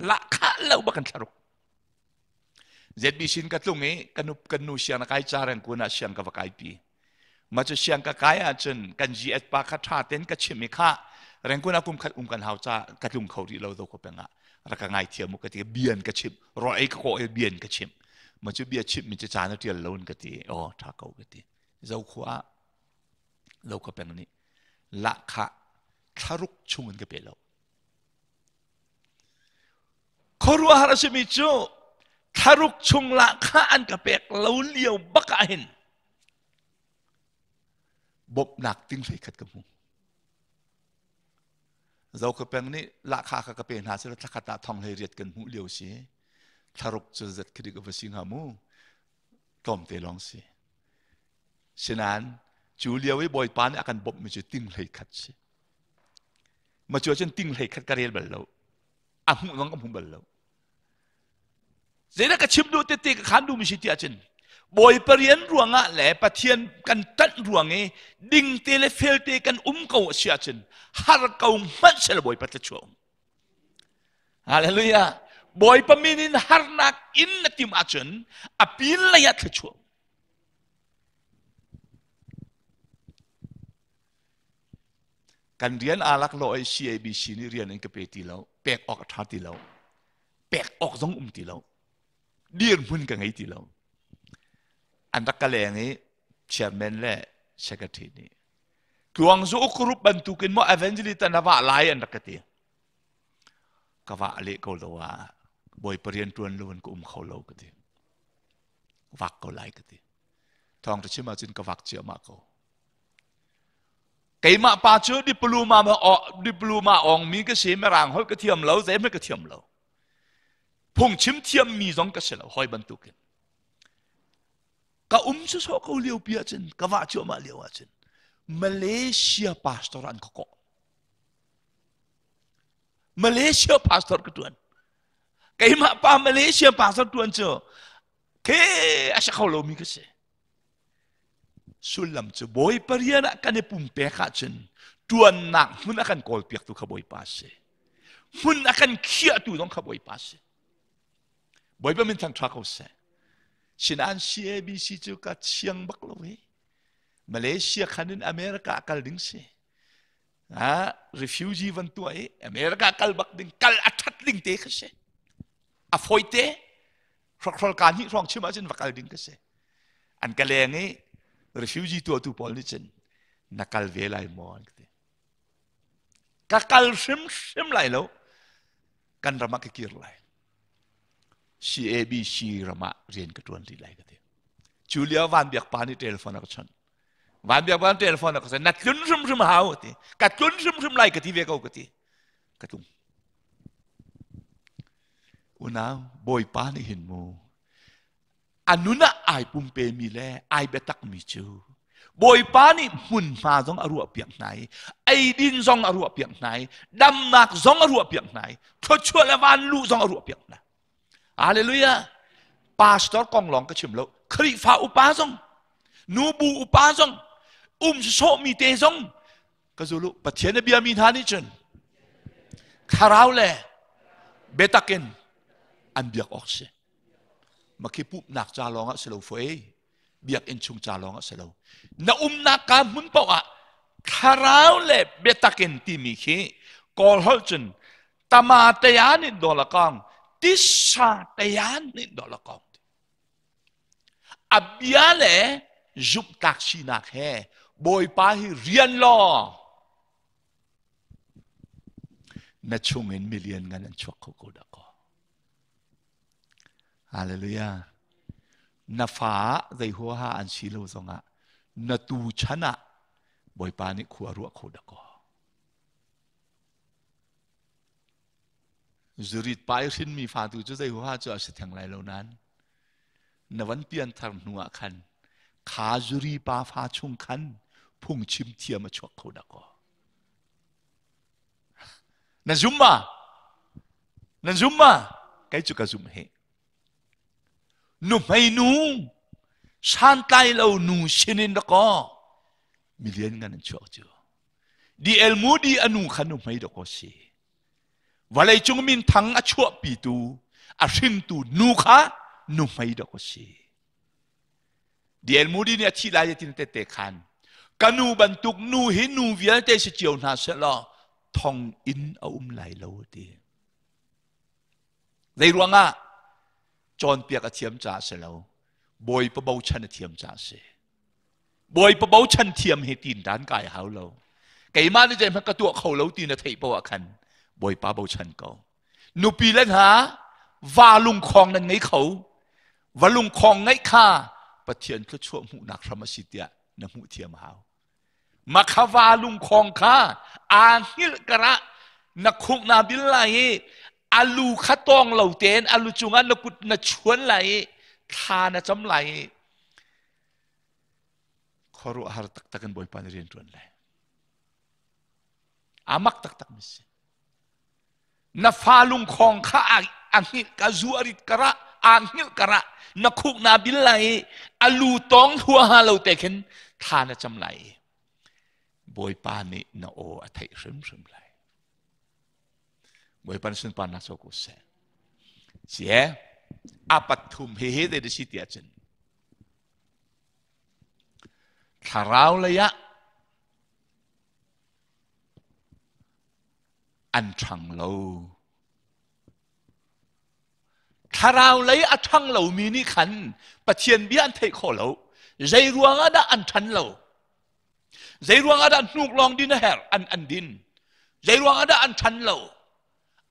Lahkhah lo bak kan thlaruk. ZBC in ka tlung i kan nu kan nu siang na kai ca reng kun ah siang ka va kai pi. Ma cu siang ka kai ahcun kan GS pa kha tha ten ka chim i kha rengkun ah kum khat um kan hau ca ka tlung kho rih lo do ko peng ah rak ka ngai thiam mu ka ti bian ka chim ro ei ka ko e bian ka chim ma cu bia chim mi cu caan a tial lo in ka ti oh tha ko ka ti zo khua lo ka peng nih lahkhah thlaruk chung in ka pe lo. Khuaruahhar a simi cu thlaruk chung lahkhah an ka pek lo lio bak ah hin bawmhnak ting hlei khat ka hmu. Zo ka peng nih lahkhah kha ka pe hna sila thlakhat ah thong hlei riat kan hmuh lio si. Thlaruk cu zat khi ka va si hnga mu. Tlawmte lawng si. Sinain cu lio i Bawipa nih a kan bawmhmi cu ting hlei khat si. Ma cu ahcun ting hlei khat ka rel bal lo. A hmuh zong ka hmu bal lo. Zeidah ka chim duh tete ka khan duhmi si ti ahcun Bawipa rian ruangah le Pathian kan ṭanh ruang i dingte le felte kan um ko a si ahcun har ko hmanh sel Bawipa thluachuah um. Hallelujah. Bawipa min in harnak in na tim ahcun a pin lei ah thluachuah um. Kan rian aa lak lo i CABC nih rian in ka pe ti lo. Pek awk a ṭha ti lo. Pek awk zong um ti lo. Dirhmun ka ngei ti lo. An rak ka leng i chairman le secretary nih tluang zu group bantukin maw evangelist na vah lai an rak ka ti. Ka vah leh ko lo ah bawipa rian ṭuan lo in ka um kho lo ka ti. Vak ko lai ka ti. Thawng ṭha chim ahcun ka vak ciahmah ko. Keimah pa cu diploma diploma ong mi ka si, mirang holh ka thiam lo, zeihmanh ka thiam lo. Phungchim thiam mi zong ka si lo, hoi bantukin. Ka um sawsawh ko lio pi ahcun, ka vah cuahmah lio ahcun, Malaysia pastor an ka kawh. Malaysia pastor ka tuan. Keimah pa Malaysia pastor tuan cu, ke a si kho lomi ka si. Sullam cu Bawipa rian ah kan i pumpek ahcun ṭuannak hmun a kan kawlpiaktu kha Bawipa a si. Hmun a kan khiahtu zong kha Bawipa a si. Bawipa min thang ṭha ko seh. Sinain CABC cu ka chiang bak lo i Malaysia khan in America a kal ding si. Ah, refugee van tuah i America kal bak ding, kal a ṭhat ding te kha si. A fawi te. Hrokhrawl kaa hnih hrawng chim ahcun va kal ding ka si. An ka leng i refugee tuahtu pawl nih cun na kal ve lai maw an ka ti. Ka kal hrimhrim lai lo. Kan ram ah ka kir lai. CABC ram ah rian ka ṭuan rih lai ka ti. Cu lio Van Biak pa nih telephone a ka chawnh. Van Biak pa nih telephone a ka chawnh. Na tlun hrimhrim hau a ti. Ka tlun hrimhrim lai ka ti ve ko ka ti. Ka tlung. Unau, Bawipa nih hin mu a nun ah ai pumpemi le ai biatakmi cu Bawipa nih hmunhma zong a ruahpiak hna i eidin zong a ruahpiak hna i damnak zong a ruahpiak hna i thluachuah le vanluh zong a ruahpiak hna. Hallelujah! Pastor kong lawng ka chim lo. Khrihfa upa zong, nubu upa zong, um sawhmi te zong ka zul u Pathian a biami hna nih cun thlarau le biatak in an biak awk si makhi pumhnak ca lawng ah si lo foi biakinn chung ca lawng ah si lo na umnak ka hmun paoh ah thlarau le biatak in timi khi kawl holh cun tama teyan in dolakong tisa teyan in dolakong A bia le zumhtlak sinak he Bawipa hi rian law na chungin milian ngan an chuak kho ko dah kaw. Hallelujah. Na fa zei huaha an si lo zongah na tu chan ah Bawipa nih khua ruah kho dah kaw. Zurit pa i hrinmi fa tu cu zei huaha cu a si theng lai lo nain na van pianthar hnu ah khan kha zuri pa fa chung khan phungchim thiam a chuak kho dah kaw. Na zum ma? Na zum ma? Kei cu ka zum he. Nuhmei nu santlai lo nu sinin da kaw milian ngan an chuak cu. Di El Moody a nu kha nuhmei dawk si. Vawleicung minthang a chuahpitu, a hringtu nu kha nuhmei dawk si. Di El Moody nih a thih lai tin tette khan ka nu bantuk nu hi nu vialte si cio hna sehlaw thong in a um lai lo ti. Zei ruangah cawnpiak a thiam caah si lo, Bawipa bochan a thiam caah si. Bawipa bochan thiam hi tin dan kai hau lo. Keimah nih zeihmanh ka tuah kho lo ti na theih poah khan Bawipa bochan ko. Nupi le hna Va lungkhawng nan ngei kho. Va lungkhawng ngeih kha Pathian thluachuah hmuhnak hram a si tiah na hmuh thiam a hau. Makha va lungkhawng kha aa hngilh karah na khuk na bil lai i a lu kha tawng lo tein a lu cungah na kut na chuan lai i thla na cam lai i khuaruahhar taktak in Bawipa nih rian ṭuan lai. A mak taktak mi si. Na fa lungkhawng kha a hngilh ka zu a rit karah aa hngilh karah na khuk na bil lai i a lu tawng huaha lo te khin thla na cam lai i Bawipa nih na aw a theih hrimhrim lai. Bawipa nih sunparnak co ko seh. Sie a pathum he he te si ti ahcun thlarau lei ah an ṭhang lo. Thlarau lei a ṭhang lomi nih khan Pathian bia an theih khawh lo. Zei ruang ah dah an ṭhan lo? Zei ruang ah dah hnuk lawng din a herh an an din? Zei ruang ah dah an ṭhan lo?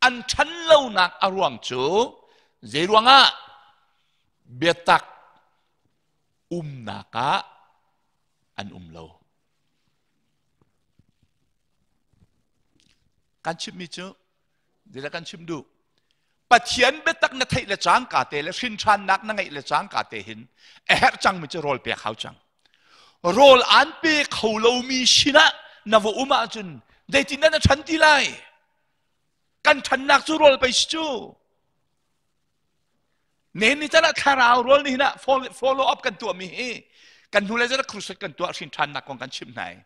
An ṭhan lonak a ruang cu zei ruang ah biatak umnak ah an um lo. Kan chimmi cu zeidah kan chim duh? Pathian biatak na theih le cangka te le hrinṭhannak na ngeih le cangka te hin a herh cangmi cu rawl pek hau cang. Rawl aan pe kho lomi sinah na va um ahcun zeitindah na ṭhan ti lai? Kan ṭhannak cu rawl pei si cu. Nen ni chan ah thlarau rawl ni hin ah follow up kan tuahmi hi kan hnu le zar crusade kan tuah hrin ṭhannak kong kan chim hna i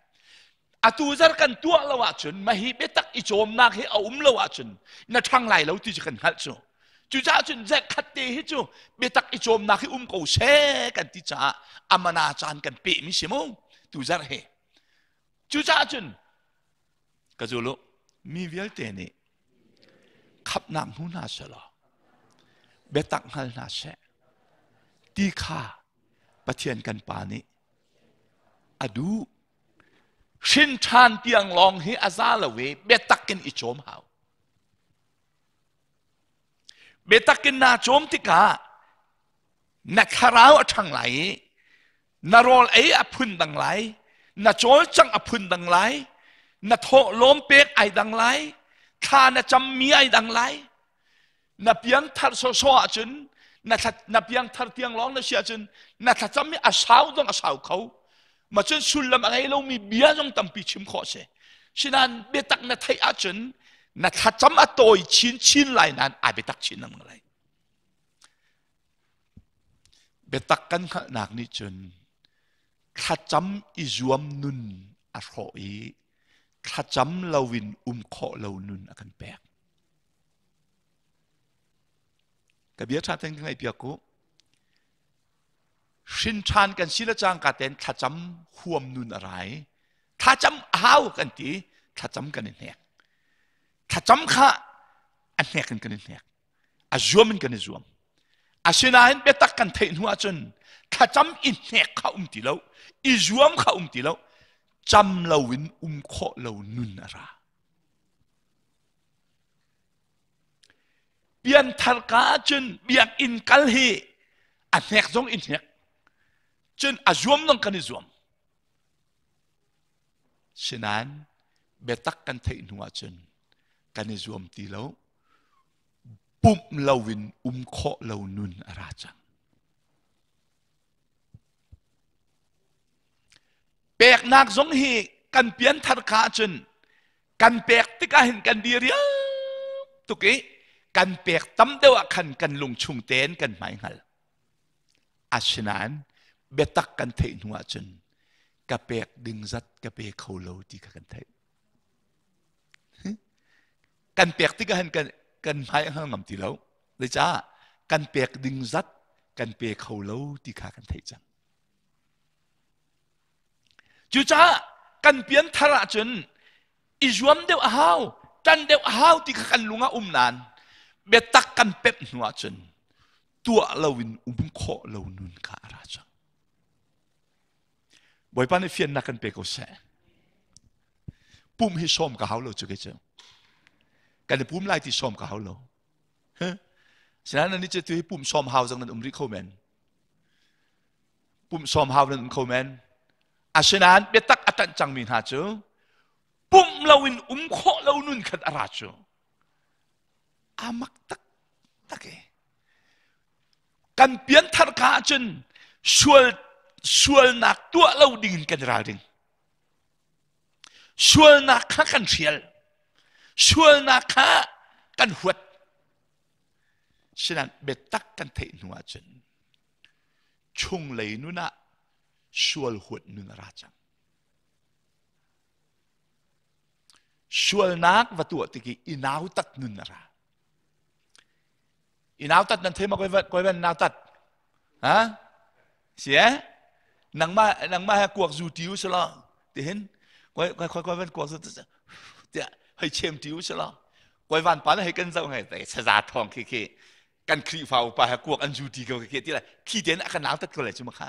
atu zar kan tuah lo ahcun mahi biatak i cawmnak hi a um lo ahcun na ṭhang lai lo ti cu kan hngalh cu. Cucaah cun khat te hi cu biatak i cawmnak hi um ko seh kan ti caah amana caan kan pehmi si mu tu zarh hi. Cucaah cun ka zul u mi vialte nih Khamhnak hmu hna selaw biatak hngal hna seh ti kha Pathian kan Pa nih a duh. Hrin ṭhan tiang lawng hi a za lo i biatak in i cawm hau. Biatak in naa cawm tikah na thlarau a ṭhang lai i na rawl ei a phun dang lai na cawlcangh a phun dang lai na thawhlawm pek ai dang lai thla na cammi ai dang lai na piangthar sawsawh ahcun na thla na piangthar tiang lawng na si ahcun na thlacam hi a sau zong a sau kho ma cun sullam a ngei lomi bia zong tampi chim khawh si sinain biatak na theih ahcun na thlacam a tawi chin chin lai nain ai biatak chin lengmang lai Biatak kan hngalhnak nih cun thlacam i zuam nun a hrawh i thlacam loin um khawh lo nun a kan pek. Ka bia ṭha tein ka ngaihpiak u. Hrin ṭhan kan si le cangka tein thlacam huam nun a rai. Thlacam a hau kan ti, thlacam kan i hnek. Thlacam kha a hnek in kan i hnek. A zuam in kan i zuam. Asinain biatak kan theih hnu ahcun thlacam i hnek kha um ti lo, i zuam kha um ti lo, cam loin um khawh lo nun a ra. Pianthar ka ahcun biakinn kal hi a hnek zong i hnek, cun a zuam zong kan i zuam. Sinain biatak kan theih hnu ahcun kan i zuam ti lo. Pumh loin um khawh lo nun a ra cang. Peknak zong hi kan pianthar ka ahcun kan pek tikah hin kan diriam tuk i kan pek tam deuh ah khan kan lung chung tein kan hmai hngal. Asinain biatak kan theih hnu ahcun ka pek ding zat ka pe kho lo ti kha kan theih. Kan pek tikah hin kan kan hmai a hngal ngam ti lo. Zeicah kan pek ding zat kan pe kho lo ti kha kan theih cang. Cucaah kan pianthar ahcun i zuam deuh a hau, ṭan deuh a hau ti kha kan lung ah um nain biatak kan pemh hnu ahcun tuah loin um khawh lo nun kha a ra cang. Bawipa nih fiannak kan pe ko seh. Pum hi sawm ka hau lo cu kei cu. Kan i pum lai ti sawm ka hau lo. Sinain nan nih cu hi pum sawm hau zong nan um rih kho men. Pum sawm hau nan um kho men. Asinain biatak a ṭanh cangmi hna cu pumh loin um khawh lo nun khat a ra cu. A mak taktak e. Kan pianthar ka ahcun sual sualnak tuah lo ding in kan i ralring. Sualnak kha kan hrial. Sualnak kha kan huat. Sinain biatak kan theih hnu ahcun chunglei nun ah sual huat nun a ra cang. Sualnak va tuah tik i i nautat nun a ra. I nautat nan thei ma koi van nautat? Ha? Si eh? Nangmah nangmah he kuak zu ti u sila tihin koi koi koi koi van kuak zu tiah hei chem ti u sila koi van pa na hei kan zoh hei te saza thong khi khi kan Khrihfa upa he kuak an zu ti ko khi ti lai khi ten a kan nautat ko lai cu ma kha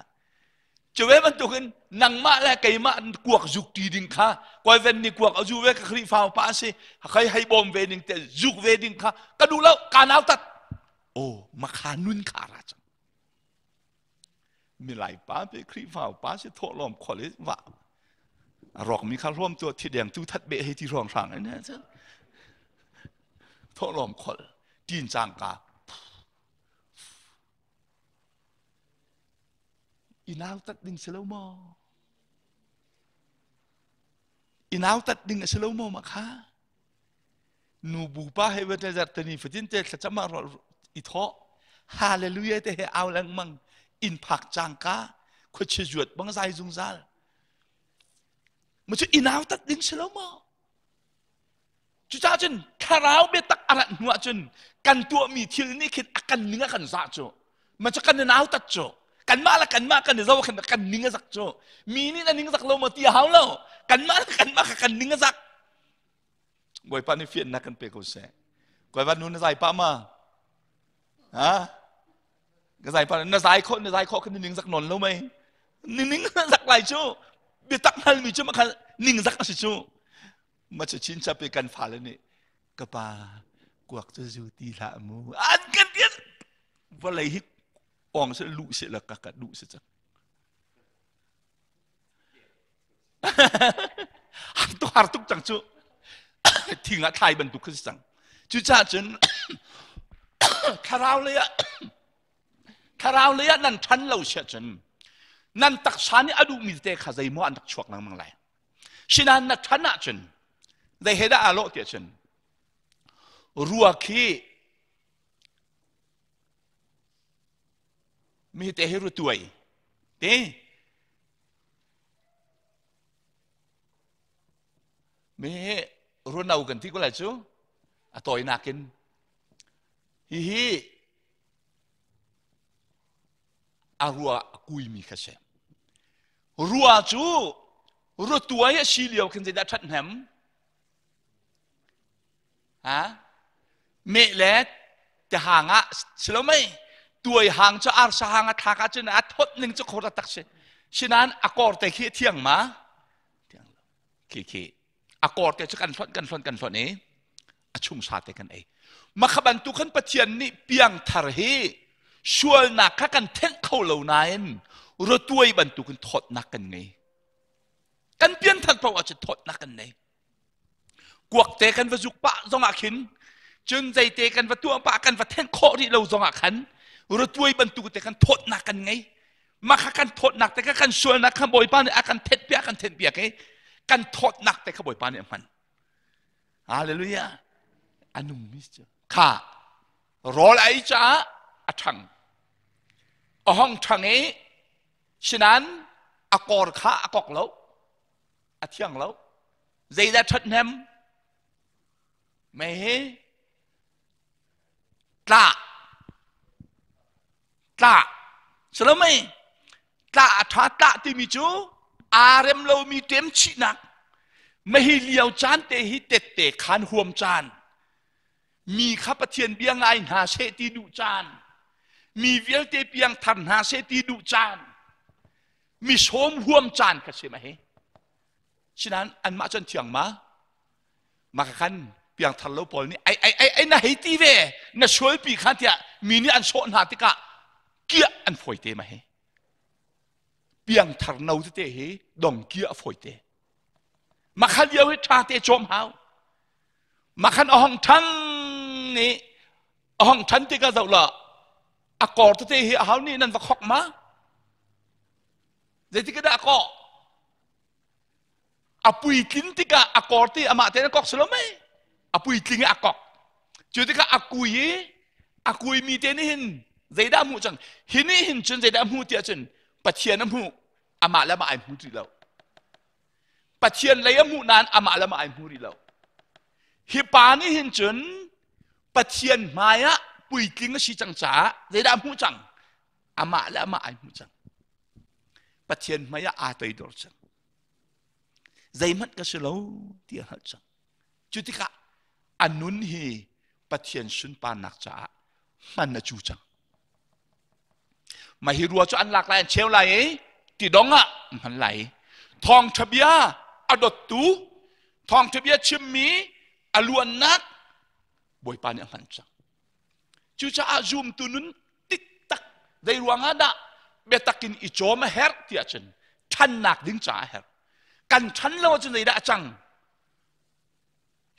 Cu ve bantukin nangmah le keimah kuak zuk ti ding kha koiven nih kuak a zu ve ka Khrihfa upa a si hei hei bawm ve ding te zuk ve ding kha ka duh lo ka nautat aw makha nun kha ra cang milai pa pe Khrihfa upa si thawhlawm khol i va rawk mi kha hlawm tu thi deng tu that be hei ti ruang hrang in thawhlawm khol tin cang ka I nautat ding si lo maw? I nautat ding a si lo maw mah kha? Nu bu pa he va zartani fatin te thlacam ah i thawh hallelujah te he au lengmang inn phak cangka khuachi zuat bang zai zungzal ma cu i nautat ding si lo maw? Cucaah cun thlarau biatak a rat hnu ahcun kan tuahmi thil nih khin a kan ning a kan zah cu. Ma cu kan i nautat cu. Kanmah le kanmah kan i zo khin kan ning a zak cu. Mi nih na ning zak lo maw ti a hau lo. Kanmah le kanmah kha kan ning a zak. Bawipa nih fiannak kan pe ko seh. Bawipa nu na zai pah ma? Ha? Ka zai pah na zai khawh na zai khawh khin ning zak nawn lo mei. Ni ning zak lai cu. Biatak hngalmi cu ma kha ning zak a si cu. Ma cu chinchap i kan fale nih ka pa kuak cu zu ti hlah mu an kan ti vawlei hi ong se lu se la ka ka duh se cang har tuk har tuk cang cu thing ah thlai bantuk khi si cang cucaah cun thlarau lei ah thlarau lei ah nan ṭhan lo siah cun nan taksa nih a duhmi te kha zeimaw an rak chuak lengmang lai Sinain na ṭhan ahcun zei he dah aa lawh tiah cun ruak hi mi te hi rutuai te mi hi runo kan ti ko lai cu a tawinak in hihi a rua a kuimi kha si. Rua cu rutuai a si lio khin zeidah ṭhathnem? Ha? Meh le tihang ah si lo mei? Tuai hang cu arsa hang a thlak ahcun a thawt ning cu khor tak si. Sinain a kor te khi a thiang ma? Thiang lo. Khi khi a kor te cu kan hlonh kan hlonh kan hlonh i a chung sa te kan ei makha bantuk khan Pathian nih piangthar hi sualnak kha kan thenh kho lo nain rotuai bantukin thawtnak kan ngei kan pianthar paoh ahcun thawtnak kan nei kuak te kan va zuk pah zongah khin cun zeite kan va tuah pah kan va thenh khawh rih lo zongah khan rotuai bantuk te kan thawtnak kan ngei mah kha kan thawtnak te kha kan sualnak kha Bawipa nih a kan thenh piak kan thenh piak i kan thawtnak te kha Bawipa nih a hman Hallelujah a nungmi cu kha rawl ei caah a ṭhang a hong ṭhang i sinan a kor kha a kok lo a thiang lo zeidah ṭhathnem mei hi tlah tlah salomei tlah a ṭha tlah timi cu aa rem lomi ṭem chihnak mahi lio caan te hi tette khan huam caan mi kha Pathian bia ngai hna seh ti duh caan mi vialte piang thar hna seh ti duh caan mi sawm huam caan kha si ma hi sinain anmah cun thiang ma maka khan piangthar lo pawl nih ai ai ai ai na hei ti ve na sualpi kha tiah Mi nih an sawh hna tikah kiah an fawi te ma hi. Piangthar no tete hi dong kiah a fawi te. Makha lio hi ṭha te cawm hau. Makhan a hong ṭhang nih a hong ṭhan tikah zoh la a kor tete hi a hau nih nan va khok ma? Zeitik dah a kawh? A puitlin tikah a kor ti amah tein a kok si lo mei? A puitling i a kok. Cu tikah a kui i a kuimi te nih hin zeidah a hmuh cang? Hi nih hin cun zeidah a hmuh tiah cun Pathian a hmuh, amah le amah ai hmu rih lo. Pathian lei a hmuh nain amah le amah ai hmu rih lo. Hi pa nih hin cun Pathian hmai ah puitling a si cang caah zeidah a hmuh cang? Amah le amah ai hmu cang. Pathian hmai ah aa toidor cang. Zeihmanh ka si lo ti a hngalh cang. Cu tikah a nun hi Pathian sunparnak caah hman a cu cang. Mah hi rua cu an lak lai an cheu lai i tidong ah an hman lai. Thawngṭha bia a dottu, thawngṭha bia chimmi a luannak Bawipa nih a hman cang. Cucaah zumtu nun tiktak zei ruangah dah biatak in i cawm a herh tiah cun ṭhannak ding caah a herh. Kan ṭhan lo ahcun zeidah a cang?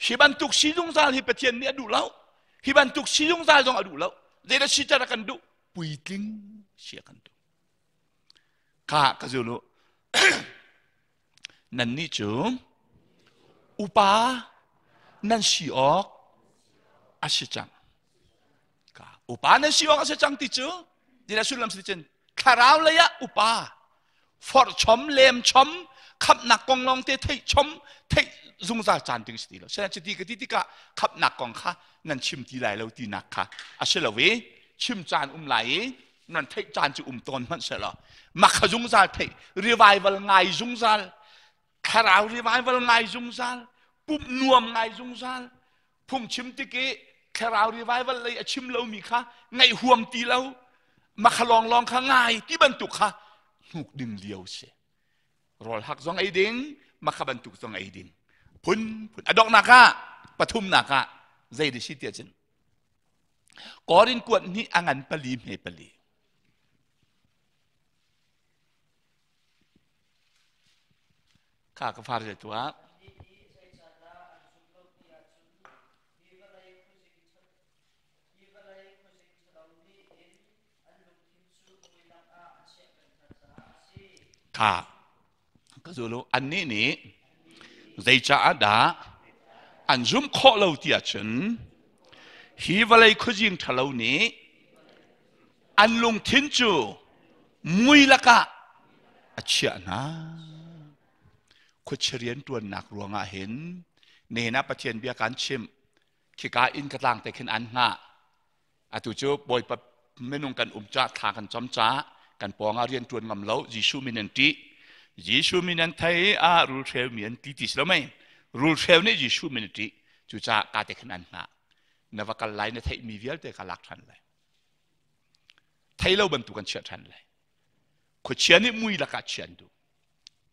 Hi bantuk si zungzal hi Pathian nih a duh lo. Hi bantuk si zungzal zong a duh lo. Zeidah si car a kan duh? Puitling si a kan duh. Ka ka zul u. Nannih cu upa nan si awk a si cang. Ka upa nan si awk a si cang ti cu ti sullam si cun thlarau lei ah upa forh chom lem chom khamnak kong lawng te theih chom theih zungzal caan ding si ti lo sena cuti ka ti tikah khamnak kong kha nan chim ti lai lo tinak kha a si lo i chim caan um lai i nan theih caan cu um tawn hmanh selaw makha zungzal theih revival ngai zungzal thlarau revival ngai zungzal pumh nuam ngai zungzal phungchim tik i thlarau revival lei a chim lomi kha ngaih huam ti lo makha lawnglawng kha ngai ti bantuk kha hnuk ding lio si rawl hak zong ei ding makha bantuk zong ei ding phun phun a donghnak ah pathumnak ah zei di si tiah cun Korin kuat nih a ngan pali hme pali. Kha ka far je tuah. Kha ka zul u annih nih zeicaah dah an zumh khawh lo ti ahcun hi vawlei khuazing ṭhalo nih an lungthin cu mui lakah a chiah hna. Khuachia rianṭuannak ruangah hin nihin ah Pathian bia kan chimh khika inn ka tlang te khin an hngah Atu cu Bawipa minung kan um ca thla kan cam ca kan pawng ah rian ṭuan ngam lo Jesuh min an ṭih. Jesuh min an thei ah rulhreu mi an ti ti si lo mei. Rulhreu nih Jesuh min a ṭih. Cucaah ka te khin an hngah. Na va kal lai na theih mi vialte ka lak ṭhan lai. Thei lo bantuk an chiah ṭhan lai. Khuachia nih mui lakah chia an duh.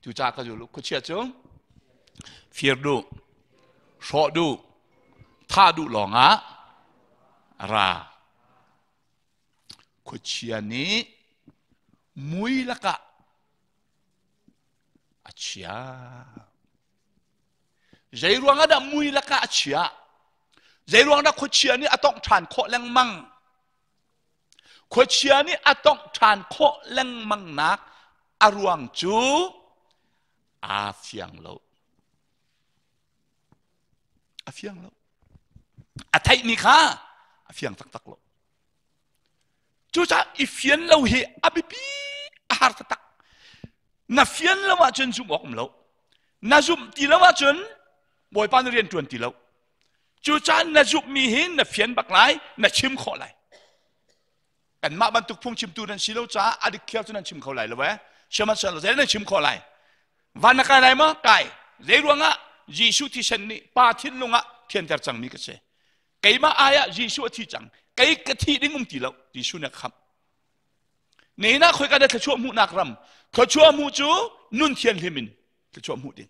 Cucaah ka zul u. Khuachia cu fir duh, hrawh duh, thah duh lawngah a ra. Khuachia nih mui lakah a chia. Zei ruangah dah mui lakah a chiah? Zei ruang dah khuachia nih a tongh ṭhan khawh lengmang? Khuachia nih a tongh ṭhan khawh lengmangnak a ruang cu aa fiang lo. A fiang lo. A theihmi kha a fiang taktak lo. Cucaah i fian lo hi a biapi a har taktak. Na fian lo ahcun zumh awk um lo. Na zumh ti lo ahcun Bawipa na rian ṭuan ti lo. Cucaah na zumhmi hi na fian bak lai, na chim khawh lai. Kanmah bantuk phungchimtu nan si lo caah a dik cu nan chim kho lai lo eh. Sihmanhsehlaw zei nan chim khawh lai? Van na kai lai maw? Kai. Zei ruangah Jesuh thisen nih Pa thinlung ah thianter cangmi ka si. Keimah ai ah Jesuh a thi cang. Kei ka thi ding um ti lo. Jesuh nih a khamh. Nihin ah khoika dah thluachuah hmuhnak ram? Thluachuah hmuh cu nun thianhlim in thluachuah hmuh ding.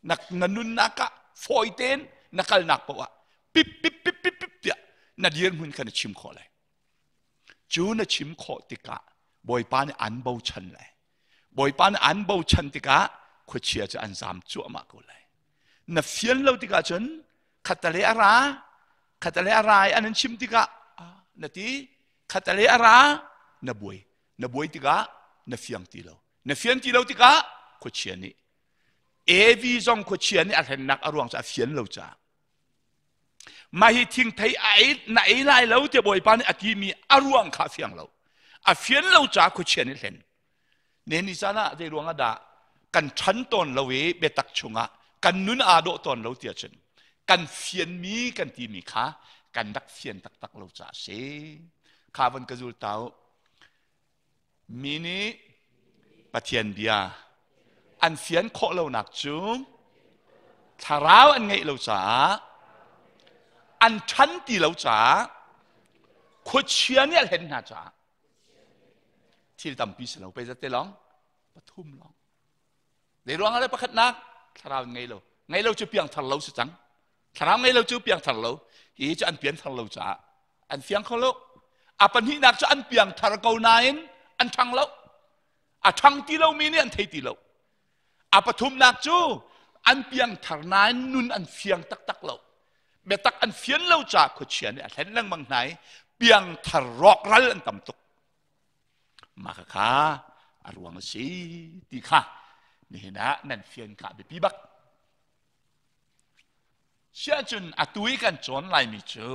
Na, na nunnak ah fawi tein na kalnak paoh ah pip pip pip pip pip tiah na dirhmun kha na chim khawh lai. Cu na chim khawh tikah Bawipa nih an bochan lai. Bawipa nih an bochan tikah khuachia cu an zam cuahmah ko lai. Na fian lo tikah cun khatale a ra, khatale a ra i an in chim tikah na ti, khatale a ra, na buai. Na buai tikah na fiang ti lo. Na fian ti lo tikah khuachia nih Evi zong khuachia nih a hlennak a ruang cu a fian lo caah Mah hi thingthei a ei, na ei lai lo tiah Bawipa nih a timi a ruang kha a fiang lo. A fian lo caah khuachia nih hlen. Ne ni caan ah zei ruang ah dah kan ṭhan tawn lo i biatak chungah kan nun aa dawh tawn lo tiah cun kan fianmi kan timi kha kan rak fian taktak lo caah a si. Kha von ka zul ta u. Mi nih Pathian bia an fian khawh lonak cu thlarau an ngeih lo caah an ṭhan ti lo caah khuachia nih a hlen hna caah thil tampi si lo pei zate lawng pathum lawng Zei ruangah le pakhatnak thlarau ngei lo. Ngei lo cu piangthar lo si cang. Thlarau ngei lo cu piangthar lo. Hi cu an pianthar lo caah an fiang kho lo. A pahnihnak cu an piangthar ko nain an ṭhang lo. A ṭhang ti lomi nih an thei ti lo. A pathumnak cu an piangthar nain nun an fiang taktak lo. Biatak an fian lo caah khuachia nih a hlen lengmang hna i piangthar rawkral an tam tuk. Mah kha a ruang a si ti kha nihin ah nan fian kha biapi bak. Siahcun atu i kan cawn laimi cu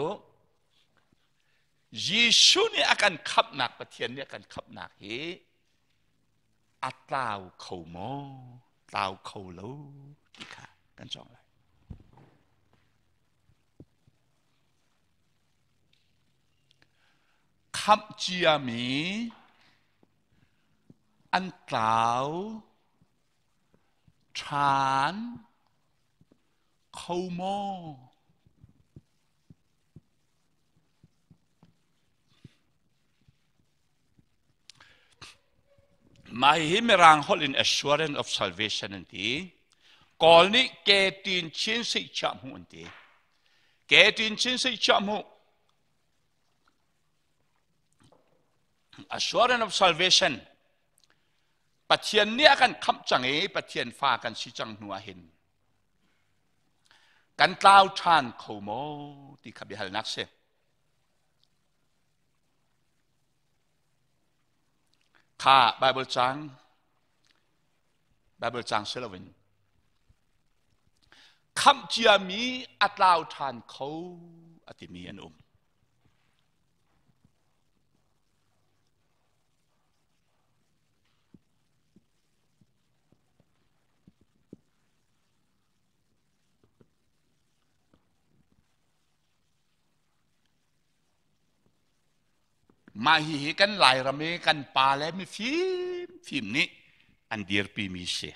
Jesuh nih a kan khamhnak Pathian nih a kan khamhnak hi a tlau kho maw tlau kho lo ti kha kan cawng lai. Khamh ciami an tlau ṭhan kho maw? Mah hi Mirang holh in assurance of salvation an ti. Kawl nih ke tin chin si chiah hmuh an ti. Ke tin chin si chiah hmuh. Assurance of salvation. Pathian nih a kan khamh cang i Pathian fa kan si cang hnu ah hin kan tlau ṭhan kho maw ti kha biahalnak si. Kha Bible cang Bible cang si loin khamh ciami a tlau ṭhan kho a timi an um. Mah hihi kan Lairam i kan pa le mifim fim nih an dirpimi si.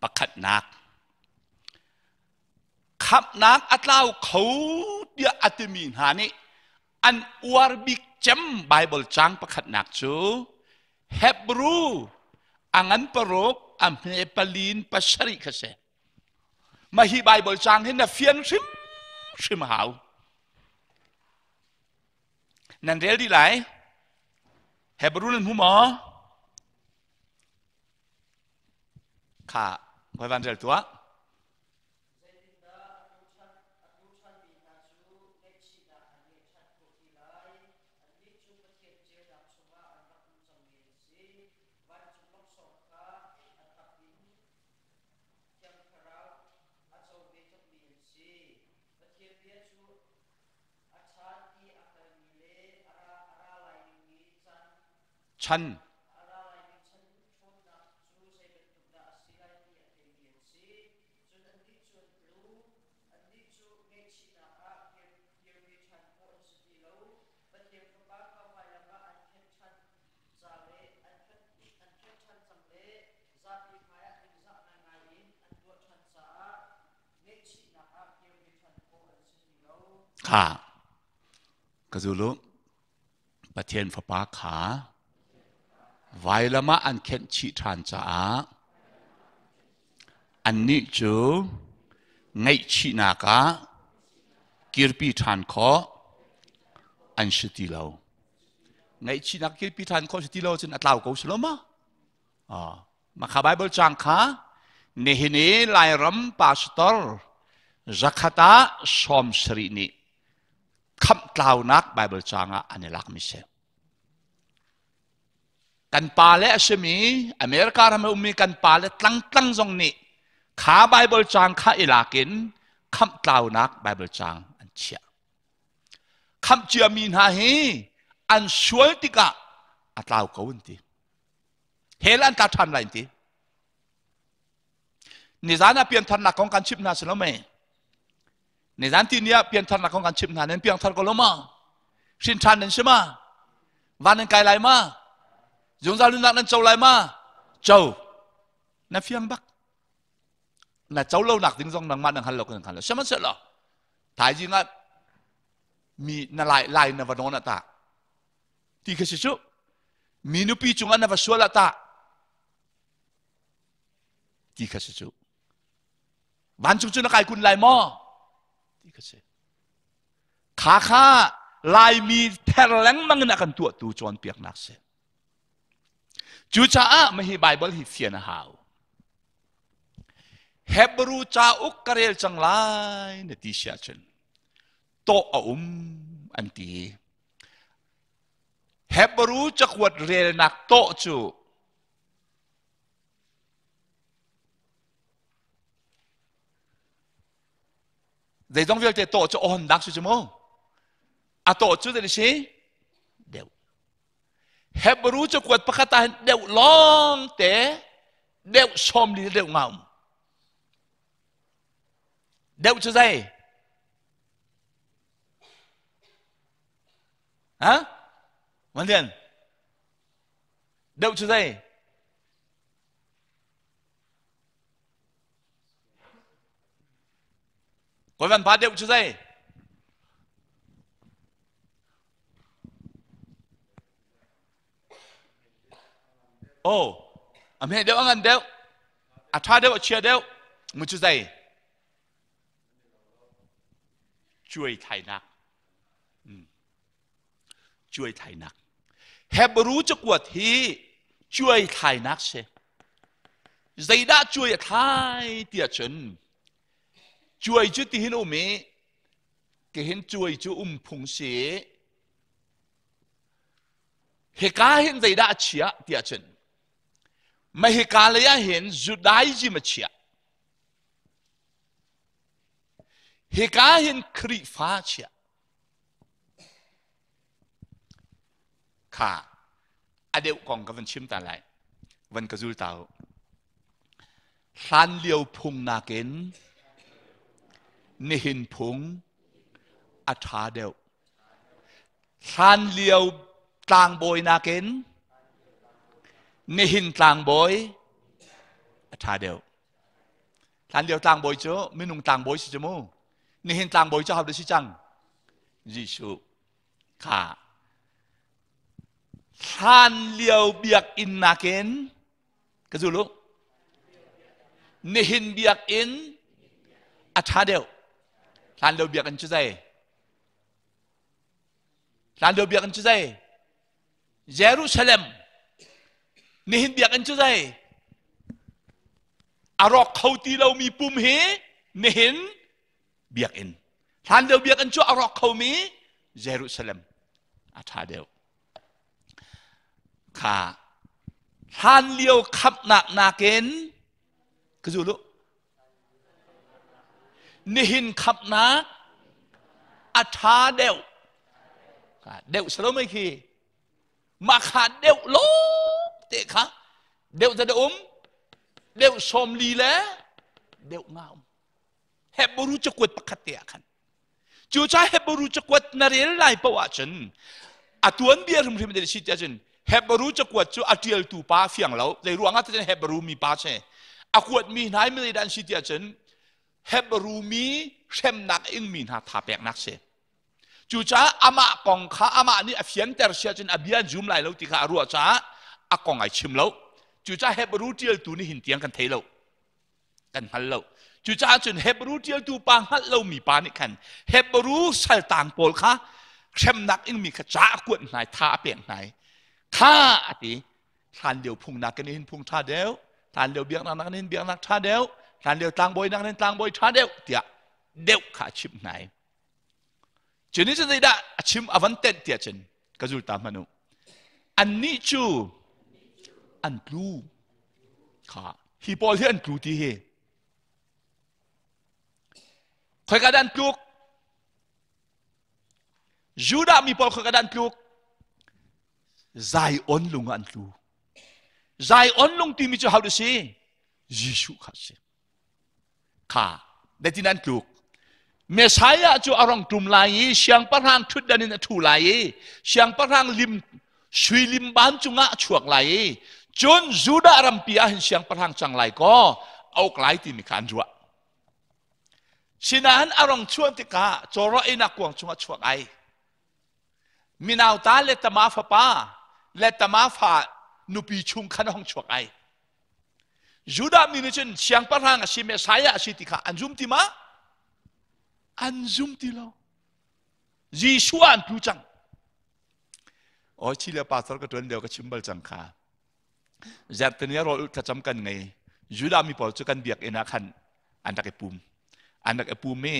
Pakhatnak, khamhnak a tlau kho tiah a timi hna nih an uar bik cem Bible caang pakhatnak cu Hebrew a ngan paruk a hme palin pasarih kha si. Mah hi Bible caang hi na fian hrimhrim hau. Nan rel dih lai. Hebrew nan hmu maw? Kha, voi van rel tuah. Zeitindah a tu chan a tu chanmi hna cu ngaihchihnak an ngeih ṭhan khawh ti lai? Annih cu Pathian ceunak chungah an rak um cangmi an si. Vancung laksawng kha a tak in Thiang Thlarau a co ve cangmi an si. Pathian bia cu a chan i a hngalmi le a ra, a ra lai dingmi caan Chan. a ra laimi chan ṭhawnnak cu zei bantuk dah a si lai ti a theimi an si. Cun annih cu an tlu. Annih cu ngaihchihnak ah kir, kirpi ṭhan khawh an si ti lo. Pathian Fapa kha vailam ah an khenh ṭhan ca le an khenh, an khenh ṭhan cang le zapi hmaiah ningzah ngaingai in an tuah ṭhan caah ngaihchihnak ah kirpi ṭhan khawh an si ti lo. Kha ka zulu Pathian Fapa kha vailam ah an khenh chih ṭhan caah annih cu ngaihchihnak ah kirpi ṭhan khawh. An si ti lo. Ngaihchihnak kirpi ṭhan khawh si ti lo cun a tlau ko si lo ma? Ah, mah kha Bible caang kha nihin i Lairam pastor zakhat ah 70 nih khamh tlaunak Bible caang ah an i lakmi si. Kan pale a simi America ram a ummi kan pale tlangtlang zong nih kha Bible caang kha i lak in khamh tlaunak Bible caang an chiah. Khamh ciami hna hi an sual tikah a tlau ko an ti. Hell an tla ṭhan lai an ti. Nizan ah piantharnak kong kan chimh hna si lo mei? Nizan ti ni ah piantharnak kong kan chimh hna nan piangthar ko lo ma? Hrin ṭhan nan si ma? Van nan kai lai ma? Zungzal nunnak nan co lai ma? Co. Na fiang bak. Na co lo nak ding zong nangmah nang hal lo kan hal lo. Sihmanhsehlaw thaizing ah mi na lai lai na va nawn ah tah ti kha si cu mi nupi cungah na va sual ah tah ti kha si cu vancung cu na kai kun lai maw ti kha si kha kha laimi ther lengmang in a kan tuahtu cawnpiaknak si cucaah mahi Bible hi fian a hau Hebrew cauk ka rel cang lai na ti si ahcun tawh a um an ti Hebrew cakuat relnak tawh cu zeizong vialte tawh cu ohawnnak si cu mu a tawh cu zei si deuh Hebrew cakuat pakhat ah hin deuh lawng te deuh 40 deuh nga um deuh cu zei ha Manlian deuh cu zei Kawi van pa deuh cu zei? Oh, a hme deuh a ngan deuh, a ṭha deuh a chia deuh, mu cu zei? Cuai thlainak. Hmm. Cuai thlainak. Hebrew cakuat hi cuai thlainak si. Zeidah cuai a thlai ti ahcun cuai cu tihin um i tihin cuai cu um phung si hika hin zeidah a chiah ti ahcun mahika lei ah hin Judaism a chiah hika hin Khrihfa a chiah Kha a deuh kong ka van chim ta lai. Van ka zul ta u. Hlan lio phung nakin nihin phung a ṭha deuh. Hlan lio tlangbawi nakin nihin tlangbawi a ṭha deuh. Hlan lio tlangbawi cu minung tlangbawi si cu mu. Nihin tlangbawi cu hodah si cang? Jesuh kha hlan lio biakinn nakin ka zul u. Nihin biakinn a ṭha deuh. Hlan lio biakinn cu zei? Hlan lio biakinn cu zei? Jerusalem nihin biakinn cu zei a rawk kho ti lomi pum hi nihin biakinn hlan lio biakinn cu a rawk khomi Jerusalem a ṭha deuh kha hlan lio khamhnak nakin ka zul u Nihin khamhnak a ṭha deuh. Deuh salo mei khi. Mah kha deuh lawng te kha deuh za um deuh 40 le deuh nga um. Hebrew cakuat pakhat te ah khan. Cucaah Hebrew cakuat na rel lai paoh ahcun a tuanbia hrimhrim in si tiah cun Hebrew cakuat cu a ṭialtu pa a fiang lo. Zei ruang ah cun Hebrew mi pa si. A kuatmi hna hi mi dah an si tiah cun Hebrew mi hremnak a ingmi hna tha peknak si. Cucaah amah kong kha amah nih a fianter si ahcun a bia an zum lai lo ti kha a ruah caah a kong ai chim lo. Cucaah Hebrew ṭialtu nih hin tiang kan thei lo. Kan hngal lo. Cucaah cun Hebrew ṭialtu pa hngalh lomi pa nih khan Hebrew saltang pawl kha Hremnak ingmi kha ca a kuat hna i tha a pek hna i kha a ti. Hlan lio phung nakin hin phung ṭha deuh, hlan lio biaknak nakin hin biaknak ṭha deuh, hlan lio tlangbawi nakin hin tlangbawi ṭha deuh tiah deuh kha a chimh hna i cu nih cun zeidah a chim a van tenh tiah cun ka zul ta hmanh u. Annih cu an tlu kha hi pawl hi an tlu ti hi khoika dah an tluk Judah mi pawl khoika dah an tluk Zion lung ah an tlu Zion lung timi cu how to si Jesuh kha si kha zeitin an tluk Messiah cu a rong tum lai i siangpahrang ṭhutdan in a ṭhu lai i siangpahrang lim sui limban cungah a chuak lai i cun Judah rampi ah hin siangpahrang cang lai kaw a uk lai timi kha an ruah. Sinain a rong chuah tikah cawraw einak kuang chungah chuak ai. Minauta le tama fapa le tama fa nupi chung khan a hong chuak ai. Judah mi nih cun siangpahrang a si Messiah a si ti kha an zum ti ma? An zum ti lo. Jesuh ah an tlu cang. Oi chi le pastor ka tuan lio ka chim bal cang kha. Zertani rawl ulh thlacam kan ngei. Judah mi pawl cu kan biakinn ah khan an rak i pum. An rak i pum i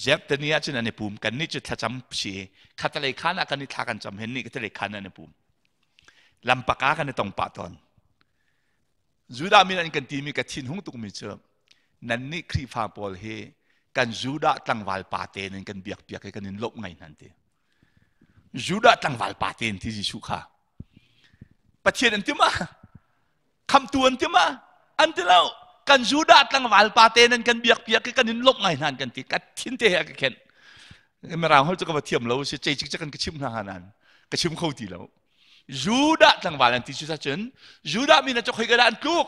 Zertani ah cun an i pum. Kannih cu thlacam si. Khatalei khan ah kan i thla kan cam hen nih khatalei khan an i pum. Lampaka kan i tong pah tawn. Judah mi an kan timi ka thinhung tukmi cu nannih Khrihfa pawl hi kan Judah tlangval pa te in kan biak piak i kan in lawmh ngai hna ti. Judah tlangval pa te in ti Jesuh kha. Pathian an ti ma? Khamtu an ti ma? An ti lo. Kan Judah tlangval pa te nan kan biak piak i kan in lawmh ngai hna kan ti. Ka thin te he a ka khenh. Mirang holh cu ka va thiam lo si cei cik kan ka chim hna nan ka chim kho ti lo. Judah tlangval an ti cu cun Judah mi na cu khoi ka dah an tluk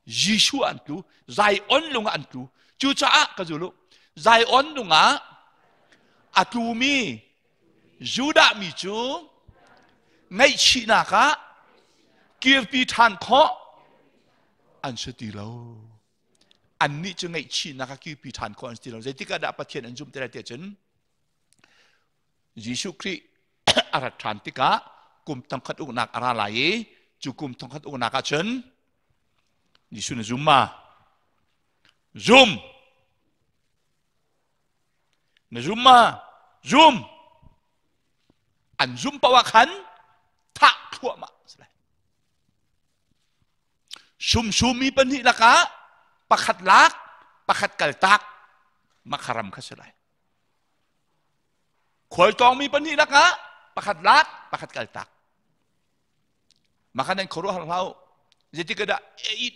Jesuh an tlu Zion lung ah an tlu cucaah ka zulu Zion lung ah a tlumi Judah mi cu ngaihchihnak ah kirpi ṭhan khawh an si ti lo annih cu ngaihchihnak ah kirpi ṭhan khawh an si ti lo zeitik ah dah Pathian an zumh ti lai tiah cun Jesuh Khrih a rat ṭhan tikah kum thongkhat uknak a ra lai i cu kum thongkhat uknak ah cun Jesuh na zum ma? Zum! Na zum ma? Zum! An zum paoh ah khan thah thluahmah a si lai. Sumsumi pahnih lakah pakhat lak, pakhat kaltak, makharam kha si lai. Khualtlawngmi pahnih lakah pakhat lak, pakhat kaltak. Mah nan khuaruah har hlah u. Zeitik dah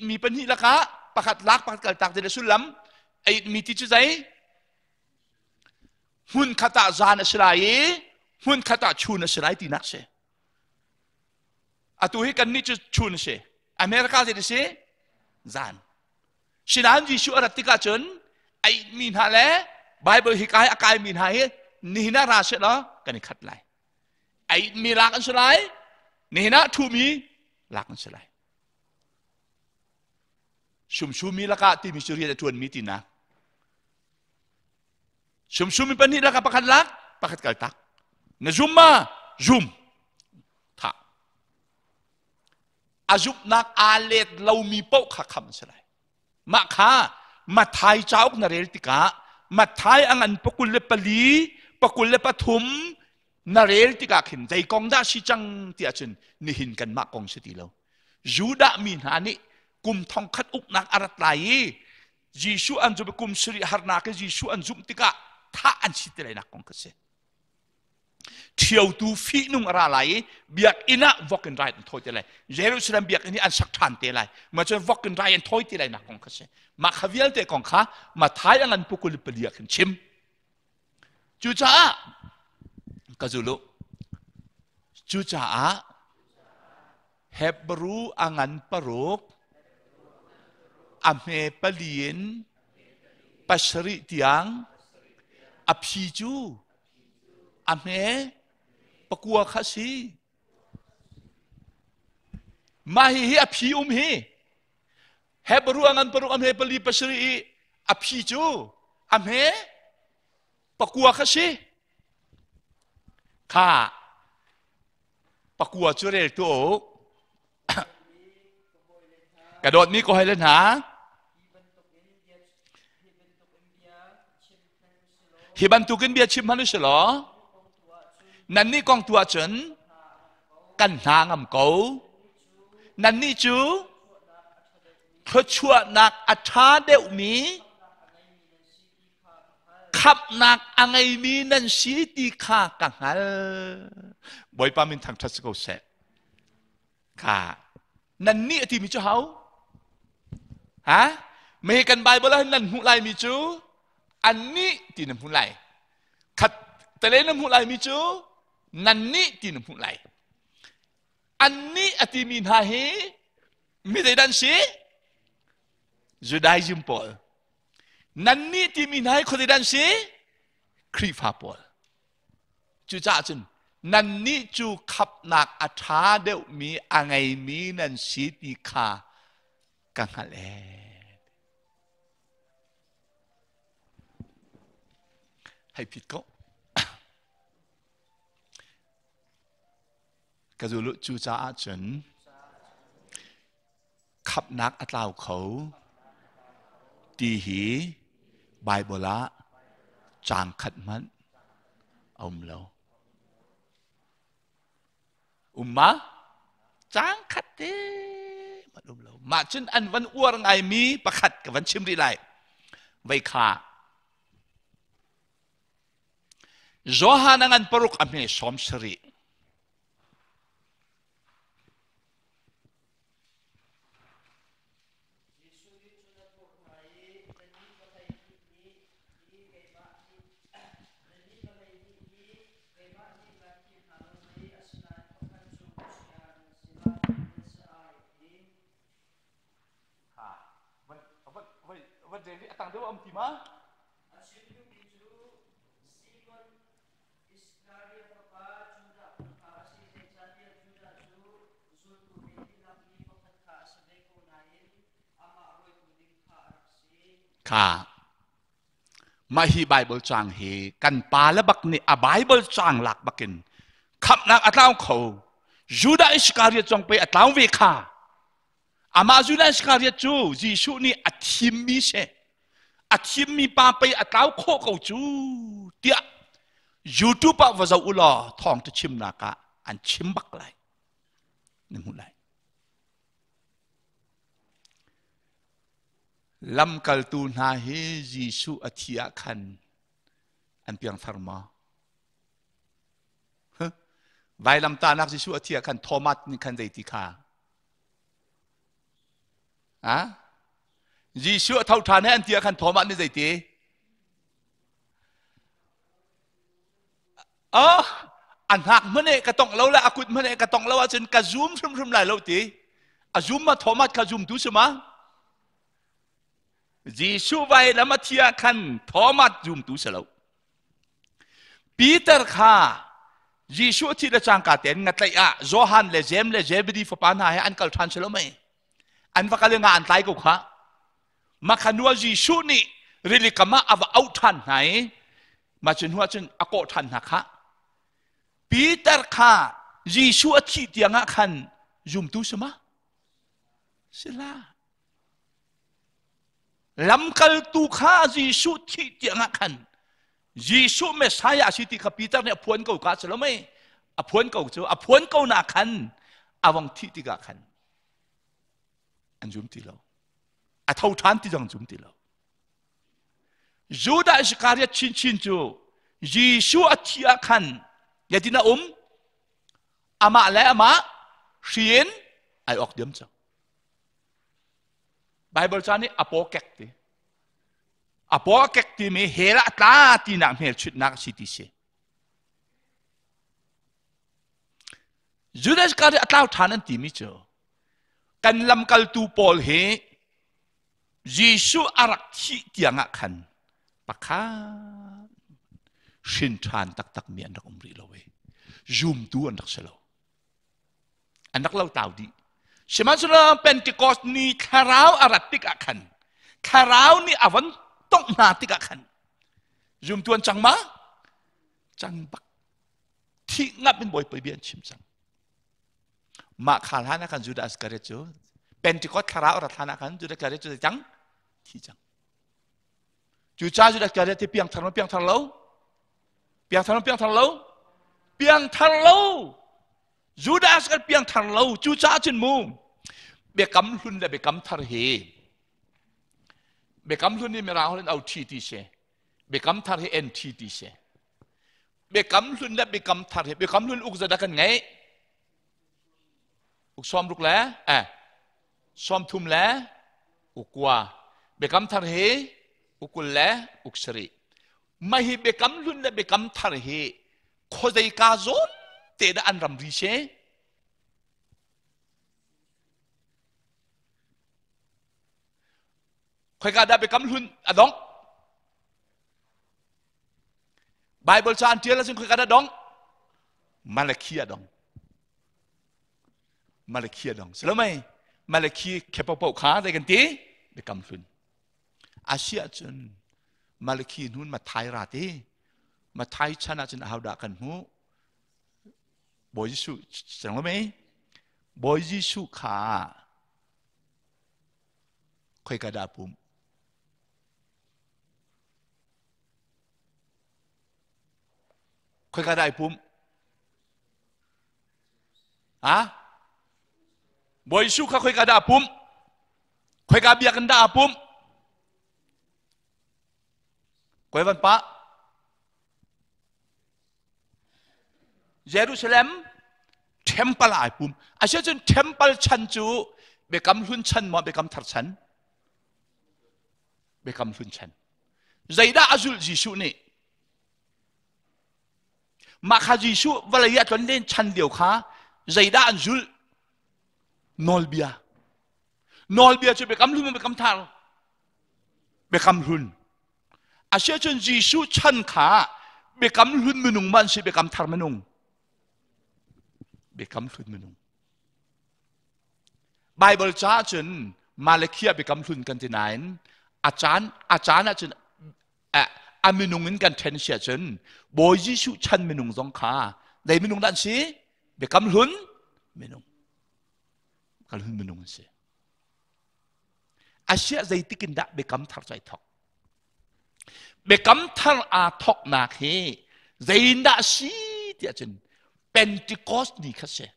mi pahnih lakah pakhat lak, pakhat kaltak ti le sullam mi ti cu zei? Hmun khat ah zan a si lai i hmun khat ah chun a si lai tinak si. Atu hi kannih cu chun a si. America zei a si? Zan. Sinain Jesuh a rat tikah cun a mi hna le Bible hi kai a kaimi hna hi nihin ah ra seh law kan i khat lai. A mi lak an si lai, nihin ah ṭhumi lak an si lai. Sumsumi lakah timi cu rian a ṭuanmi tinak. Sumsumi pahnih lakah pakhat lak, pakhat kal tak. Na zum ma? Zum. Tha. A zumhnak aa let lomi paoh kha kham an si lai. Mah kha Matthai cauk na rel tikah Matthai a ngan pakul le pali, pakul le pathum na rel tikah khin zei kong dah si cang ti ahcun nihin kanmah kong si ti lo. Judah mi hna nih kum thongkhat uknak a rat lai i Jesuh an zumh kum sarih harnak i Jesuh an zumh tikah thah an si ti lainak kong kha si. Ṭhiotu fihnung a ra lai i biakinn ah vok in rai an thawi te lai. Jerusalem biakinn hi an sak ṭhan te lai. Mah cun vok in rai an thawi ti lai nak kong kha si. Mah kha vialte kong kha Matthai a ngan pukul pali ah khin chim. Cucaah ka zulu. Cucaah Hebru a ngan paruk a hme pali in pasarih tiang a phi cu a hme pakua kha si. Mah hihi a phi um hi Hebru a ngan paruk a hme pali pasarih i a phi cu a hme pakua kha si. Kha pakua cu rel tu Ka dawtmi ko hei le hna. Hi bantukin bia chim hmanh u law nannih kong tu ahcun kan hna ngam ko. Nannih cu thluachuahnak a ṭha deuhmi khamhnak a ngeimi nan si ti kha ka hngal. Bawipa min thangṭhat si ko seh. Kha nannih a timi cu hau? Ha? Mei kan Bible ah nan hmuh laimi cu annih ti na hmuh lai. Khat tele na hmuh laimi cu nannih ti na hmuh lai. Annih a timi hna hi mi zeidah an si? Judaism pawl. Nannih timi hna hi khuazei dah an si? Khrihfa pawl. Cucaah cun nannih cu khapnak a ṭha deuhmi a ngeimi nan si ti kha ka hngalh ee. Hei phit ko. Ka zulu cucaah cun Khamhnak a tlau kho ti hi Baibal ah caang khat hmanh a um lo. Um ma? Caang khat te hmanh um lo. Mah cun an van uar ngaimi pakhat ka van chim rih lai. Vei kha Johan a ngan paruk a hme sawm sarih. Jesuh nih cun a thawh hna i, Nannih pahleihnih nih hi keimah nih nannih pahleihnih hi keimah nih kaan thim hna lo mei? Asinain pakhat cu khuachia nan sinah nan si ai, a ti. Ha, van van van rel i a tang deuh a um ti ma? A chim duhmi cu Simon Iskariot fapa Judah kong kha a si, zeicahtiah Judah cu zultu hleihnih lak i pakhat kha a si ve ko nain amah rawitu ding kha a rak si. Kha mah hi Bible caang hi kan pa le bak nih a Bible caang lak bakin khamhnak a tlau kho Judah Iskariot zong pei a tlau ve kha Amah Judah Iskariot cu Jesuh nih a thimmi si. A thimmi pa pei a tlau khawh ko cu tiah YouTube ah va zoh u law thawng cu chimnak ah an chim bak lai. Na hmuh lai. Lamkaltu hna hi Jesuh a thi ah khan an piangthar maw? Vailamtahnak Jesuh a thi ah khan Thomas nih khan zei ti kha Ha? Jesuh a tho ṭhan he an ti ah khan Thomas nih zeiti? Oh, a hnak hmanh ka tongh lo le a kut hmanh ka tongh lo ahcun ka zum hrimhrim lai lo ti. A zum ma Thomas kha zumtu si ma? Jesuh vailam a thi ah khan Thomas zumtu si lo. Peter kha Jesuh a thih le cangka tein ngatlaih ah Johan le Jeim le Zebedi fapa hna he an kal ṭhan si lo mei? An va kal i nga an tlai ko kha. Mah kha hnu ah Jesuh nih rili kam ah a va auh ṭhan hna i mah cu hnu ah cun a kawh ṭhan hna kha. Peter kha Jesuh a thih tiang ah khan zumtu si ma? Si hlah. Lamkaltu kha Jesuh thih tiang ah khan Jesuh Messiah a si ti kha Peter nih a phuan ko ka si lo mei? A phuan ko cu a phuan ko na khan a vong thih tikah khan an zum ti lo. A tho ṭhan ti zong zum ti lo. Judah Iskariot chinchin cu Jesuh a thih ah khan zeitin a um? Amah le amah hri in ai awk diam cang. Bible ca nih a paw kek ti. A paw kek timi hell ah tla tinak hmelchunhnak a si ti si. Judas Iscariot a tlau ṭhan an timi cu kan lamkaltu pawl hi Jesuh a rak thih tiang ah khan pakhat hrin ṭhan taktakmi an rak um rih lo i zumtu an rak si lo. An rak lo tau dih. Sihmanhsehlaw Pentecost ni thlarau a rat tikah khan thlarau nih a von tongh hna tikah khan zumtu an cang ma? Cang bak. Thih ngap in Bawipa bia an chim cang. Mah kha hlan ah khan Judas Iscariot cu Pentecost thlarau rat hlan ah khan Judas Iscariot cu cang thi cang. Cu ca Judas Iscariot ti piangthar ma piangthar lo? Piangthar ma piangthar lo? Piangthar lo. Judas kan piangthar lo. Cu ca cun mu biakam hlun le biakam thar hi biakam hlun hi mirang holh in OT ti si. Biakam thar hi NT ti si. Biakam hlun le biakam thar hi biakam hlun uk zat kan ngeih uk sawm ruk le eh sawm thum le ukua biakam thar hi ukul le uk sarih mah hi biakam hlun le biakam thar hi khuazei ka zawn te dah an ramri si Khoika dah biakam hlun a dong? Bible ca an ṭial ahcun khoika dah dong? Malakhi a dong. Malakhi a dong. Si lo mei? Malakhi khepopo kha zei kan ti? Biakam hlun. Asi ahcun Malakhi hnun Mathai ra ti. Mathai chan ahcun ahodah kan hmuh? Bawi Jesuh cang lo mei? Bawi Jesuh kha khoika dah pum? Khoika dah ai pum? Ha? Bawi Jesuh kha khoika dah pum? Khoika biakinn dah a pum? Koi van pa? Jerusalem temple ai pum. Asiacun temple chan cu biakam hlun chan maw biakam thar chan? Biakam hlun chan. Zeidah a zulh Jesuh nih? Mah kha Jesuh vawlei ah tlon len chan lio kha zeidah an zulh? Nawlbia. Nawlbia cu biakam hlun maw biakam thar? Biakam hlun. Asiahcun Jesuh chan kha biakam hlun minung ma an si biakam thar minung? Biakam hlun minung. Bible caah cun Malachi ah biakam hlun kan ti nain a caan a caan ahcun a minung in kan ṭhen si ahcun Bawi Jesuh chan minung zong kha zei minung dah an si? Biakam hlun minung. Biakam hlun minung an si. Asiah zeitik in dah biakam thar cu ai thawk? Biakam thar aa thawknak hi zeiindah a si tiah cun Pentecost ni kha si.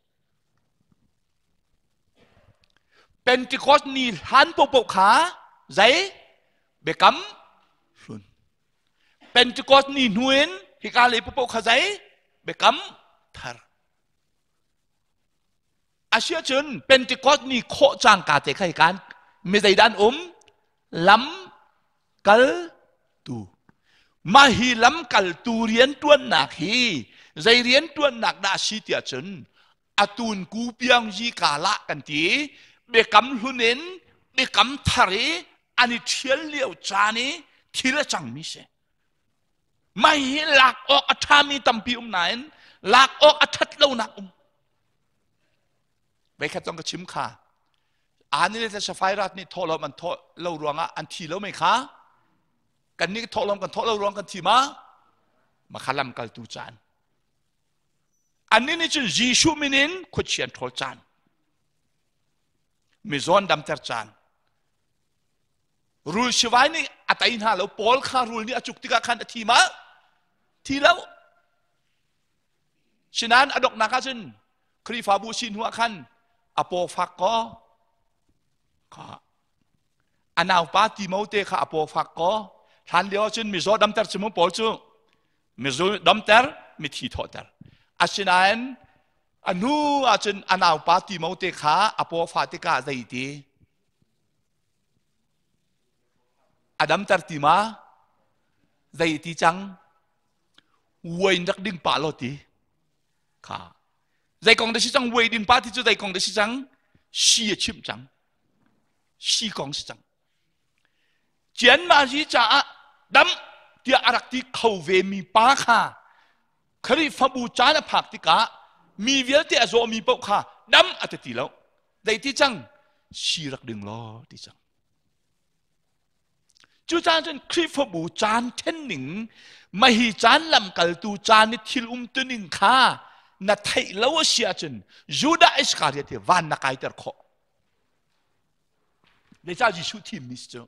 Pentecost ni hlan popoh kha zei biakam hlun. Pentecost ni hnu in hika lei popoh kha zei biakam thar. Asiahcun Pentecost ni khawh cangka te kha hikan mi zeidah an um? Lam kaltu. Mah hi lamkaltu rianṭuannak hi zei rianṭuannak dah a si tiah cun atun ku piang yi kala kan ti biakam hlun in biakam thar i an i ṭhial lio caan i thil a cangmi si. Mah hi lak awk a ṭhami tampi um nain lak awk a ṭhat lonak um. Veikhat zong ka chim kha. Ani le Sapphira nih thawhlawm an thawh lo ruangah an thi lo mei kha. Kan nih thawhlawm kan thawh lo ruang kan thi ma? Makha lam kaltu caan. Annih nih cun Jesuh min in khuachia an ṭhawl caan. Mizawn damter caan. Rul sivai nih a tei hna lo. Paul kha rul nih a cuk tikah khan a thi ma? Thi lo. Sinain a donghnak ahcun Khrihfabu si hnu ah khan a paw fak kaw kha a naupa Timote kha a paw fak kaw hlan lio ahcun mizaw damter cu mu Paul cu mizaw damter mithi thawhter asinain a hnu ahcun a naupa Timote kha a paw fah tikah zei ti a damter ti ma zei ti cang Wine rak ding pah law ti kha zei kong dah si cang wei din pa ti cu zei kong dah si cang si a chimh cang si kong si cang cian ma hi caah dam tiah a rak ti kho ve mi pa kha Khrihfabu caan a phak tikah mi vialte a zaw mi paoh kha dam a ti ti lo zei ti cang si rak ding law ti cang Cucaah cun Khrihfabu caan ṭhenning, mahi caan lamkaltu caan i thil umtuning kha na theih lo a si ahcun Judah Iskariot hi van na kaiter khawh. Zeicah Jesuh thimmi si cu?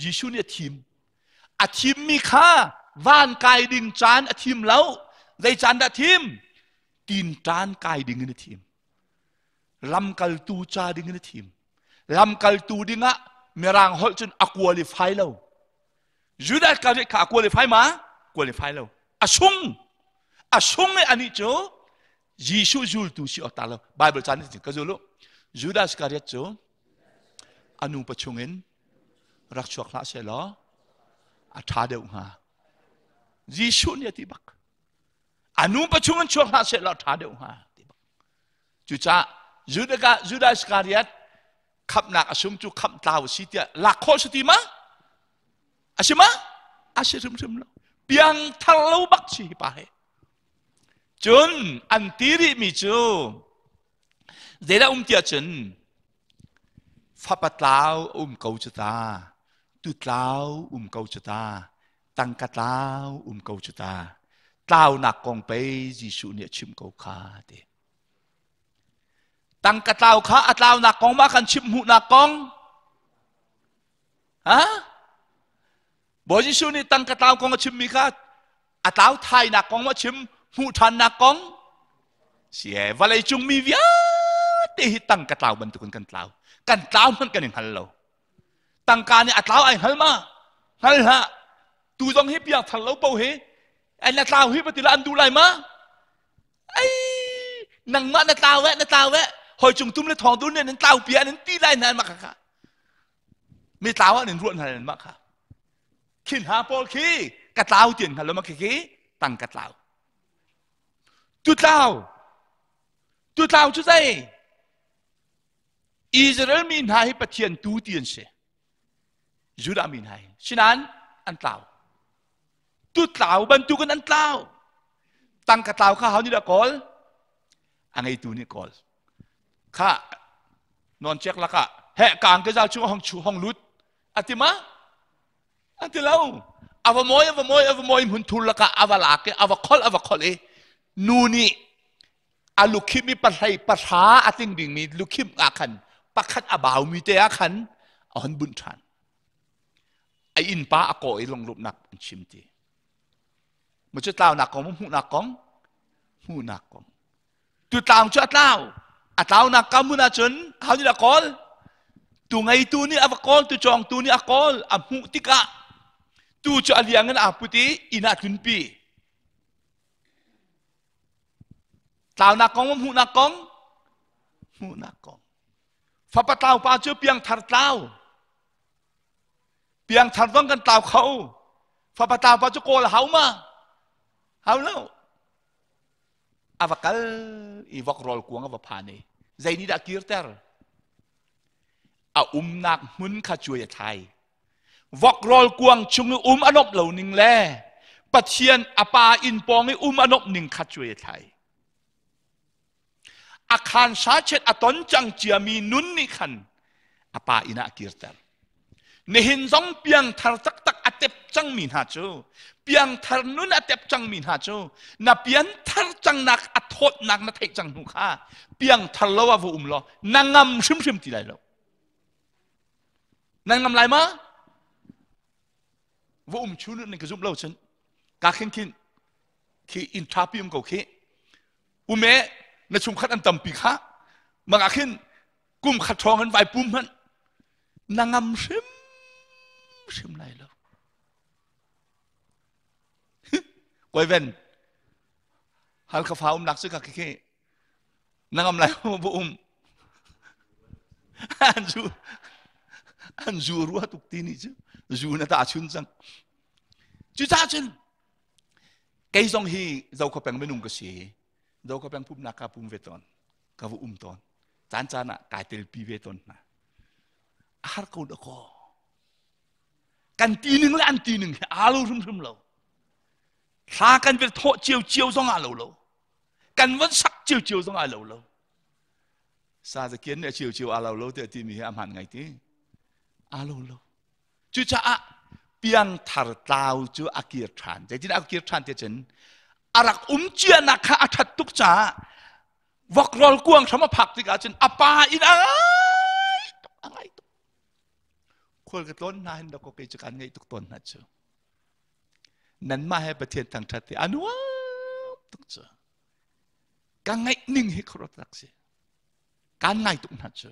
Jesuh nih a thim. A thimmi kha van kai ding caan a thim lo. Zei caan dah thim? Tinṭan kai ding in a thim. Lamkaltu ca ding in a thim. Lamkaltu dingah Mirang holh cun a qualify lo. Judah Iscariot kha a qualify ma? Qualify lo. A sung. A sung i anih cu Jesuh zultu si awk ta lo. Bible caan nih ka zul u. Judah Iscariot cu a nupa chungin rak chuak hlah seh law a ṭha deuh hnga. Jesuh nih a ti bak. A nupa chungin chuak hlah seh law a ṭha deuh hnga ti bak. Cucaah Judah, Judah Iscariot khamhnak a sung cu khamh tlau a si tiah lak khawh si ti ma? A si ma? A si hrimhrim lo. Piang thar lo bak si hi pa hi. Cun an ti rihmi cu zeidah um tiah cun fapa tlau um ko cu ta, tu tlau um ko cu ta, tangka tlau um ko cu ta. Tlaunak kong pei Jesuh nih a chim ko kha ti. Tangka tlau kha a tlaunak kong ma kan chim hmuhnak kong? Ha? Bawi Jesuh nih tangka tlau kong a chimmi kha a tlau thainak kong a chim hmuh ṭhannak kong si e vawlei cung mi vialte hi tangka tlau bantukin kan tlau kan tlau hmanh kan i hngal lo tangka nih a tlau ai hngal ma hngal hlah tu zong hi piang thar lo po hi ai na tlau hi patila an duh lai ma ai nangmah na tlau eh na tlau eh hoi cung tum le thawng dun nih nan tlau pia nan ti lai na mah kha mi tlau ah nan ruah hna nan mah kha khin ha pawl khi ka tlau tian hngal lo ma khi khi tang ka tlau tu tlau tu tlau cu zei Israel mi hna hi Pathian tu ti an si Judah mi hna hi sinain an tlau tu tlau bantukin an tlau tangka tlau kha hau nih dah kawl a ngeitu nih kawl kha non chek lakah he kang ke zal chung hong chu hong lut ati ma ati lo ava moi ava moi ava moi hmun thur lakah ava lak i ava khol ava khol i nu nih a lukhim i pahlei pahra a tling dingmi lukhim ah khan pakhat a baumi te ah khan a hon bunh ṭhan a innpa a kaw i lunglawmhnak an chim ti mu cu tlaunak kong hmuhnak kong hmuhnak kong tu tlau cu a tlau a tlaunak ka hmun ahcun hau nih a kawl tu ngeitu nih a va kawl tu cawngtu nih a kawl a hmuh tikah tu cu a liang in aa put i inn ah tlunpi tlaunak kong hmuhnak kong hmuhnak kong fapa tlau pa cu piangthar tlau piangthar zong kan tlau kho fapa tlau pa cu kawl hau ma hau lo a va kal i vok rawl kuang a va phan i zei nih dah kirter a umnak hmun kha cuai a thlai vok rawl kuang chung i um a nomh lo ning le Pathian a pa inn pawng i um a nomh ning kha cuai a thlai a khaan sachet a ton cang ciami nun nih khan a pa inn ah a kirter nihin zong piangthar taktak a tep cangmi hna cu piangthar nun a tep cangmi hna cu na pianthar cangnak a thawtnak na theih cang hnu kha piangthar lo ah va um law na ngam hrimhrim ti lai lo nan ngam lai ma va um chu nun ka zumh lo cun ka khin khin khi inn tha pi um ko khi ume na chungkhat an tampi kha mangah khin kum khat ṭhawng in vai pum hmanh na ngam hrim hrim lai lo koi ven halkha fa umnak si ka khi na ngam lai bu um an zu an zu rua tuk ti ni cu zu na ta chun cang cucaah cun kei zong hi zokhua peng minung ka si zokhua peng pumnak ka pum ve tawn ka va um tawn caan caan ah kai telpi ve tawn hna a har ko da kaw kan tining le an tining hi aa lo hrimhrim lo thla kan vil thawh cio cio zong aa lo lo kan von sak cio cio zong aa lo lo sa zakian nih a cio cio aa lo lo tiah timi hi a hmaan ngai ti aa lo lo Cucaah piangthar tlau cu a kir ṭhan. Zeitindah a kir ṭhan ti cun? A rak um cianak kha a ṭhat tuk caah vok rawl kuang hram a phak tikah cun a pa in a ngai tuk, a ngai tuk. Khual ka tlawn hna hin dawkaw kei cu kaan ngaih tuk tawn hna cu. Nanmah he Pathian thangṭhat hi a nuam tuk cu. Ka ngaih ning hi khuaruat rak si. Kaan ngai tuk hna cu.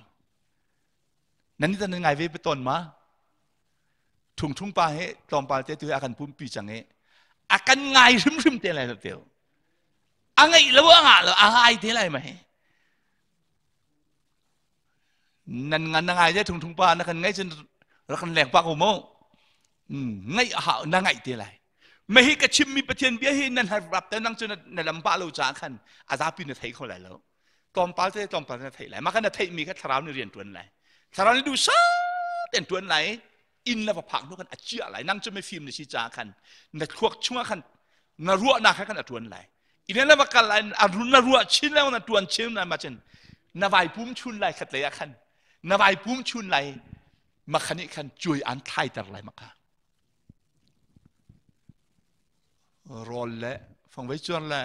Nan nih nan ngai ve tawn ma? Thung thung pa he tlawmpal te tu hi a kan pumpi cang i a kan ngai hrimhrim te lai lo teu. A ngaih lo a ngah lo a ngai te lai ma hi. Nan ngan na ngai te thung thung pa na kan ngaih cun rak kan leng pa ko mu. Ngaih a hau na ngaih te lai. Ma hi ka chimmi Pathian bia hi nan har rap te nang cu na lam pa lo ca khan a zapi na thei kho lai lo. Tlawmpal te tlawmpal na theih lai. Mah kha na theihmi kha thlarau nih rian ṭuan lai. Thlarau nih duhsah tein ṭuan lai. Inn le va phak hnu khan a ciah lai. Nang cu mifim na si caah khan na thluak chungah khan na ruahnak kha khan a ṭuan lai. Inn le va kal lai na ruah chin lai na ṭuan chin lai ma cun na vai pum chun lai khat lei ah khan na vai pum chun lai ma khan nih khan cuai an thlaiter lai ma kha rawl le fangvei cuar le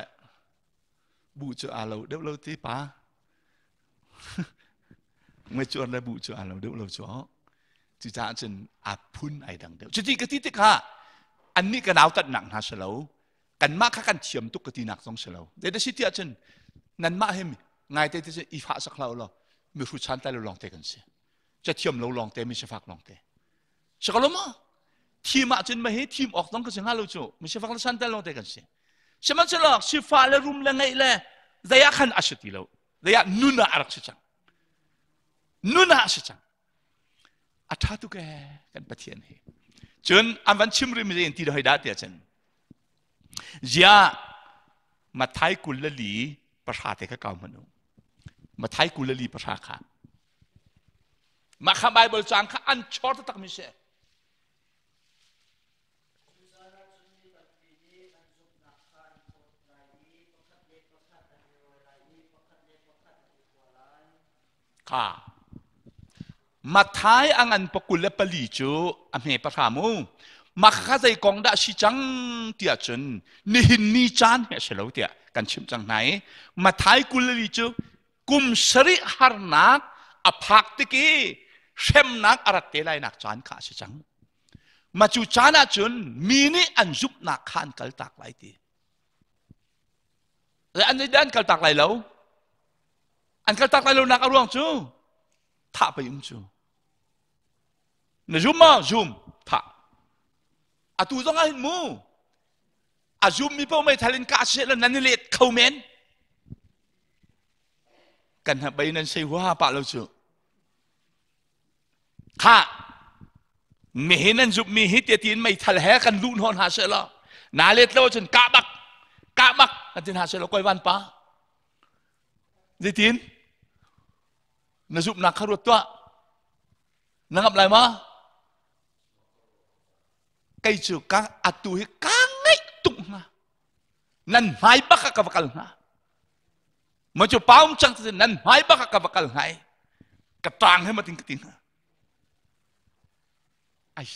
buh cu aa lo deuh lo ti pa ngai cuar le buh cu aa lo deuh lo cu cucaah cun a phun ai dang deuh cuti ka ti tikah annih ka nautatnak hna si lo kanmah kha kan thiam tuk ka tinak zong si lo zei da si tiah cun nanmah hi ngaite te cun i fah sak hlah law mi hru chan tai lo lawng te kan si cathiam lo lawng te mi sifak lawng te si ko lo maw thim ahcun ma hi thim awk zong ka si hnga lo cu mi sifak le santel lawng te kan si sihmanhsehlaw sifah le rum le ngeih le zei ah khan a si ti lo zei ah nun ah a rak si cang nun ah a si cang a ṭha tuk ee kan Pathian hi cun an van chim rih mi zei in ti hoi dah tiah cun zia Mathai 24 te kha kau hmanh u Mathai 24 kha Mah kha Baibal caang kha an chor taktakmi si. Kha Mathai a ngan pakul le pali cu a hme pahra mu. Mah kha zei kong dah si cang tiah cun nihin ni caan hi a si lo tiah kan chimh cang hna i Mathai 24 cu kum sarih harnak a phak tik i hremnak a rat te lainak caan kha a si cang. Mah cu caan ah cun mi nih an zumhnak kha an kaltak lai ti. An an kaltak lai lo. An kaltak lai lo nak a ruang cu thah pei um cu. Na zum ma zum thah. Atu zong ah hin mu a zum mi paoh meithal in kah seh nan i let kho men. Kan ha bei nan sei huaha pah lo cu. Kha mihin an zumhmi hi tia tiin meithal he kan luh hnawh hna seh law na let lo cun kah bak kah bak kan ti hna seh law koi van pa zeitin na zumhnak kha ruat tuah na ngamh lai ma kei cu ka atu hi ka ngaih tuk hnga nan hmai bak ah ka va kal hnga ma cu paum cang ti nan hmai bak ah ka va kal hnga i ka tang he matin ka ti hna ai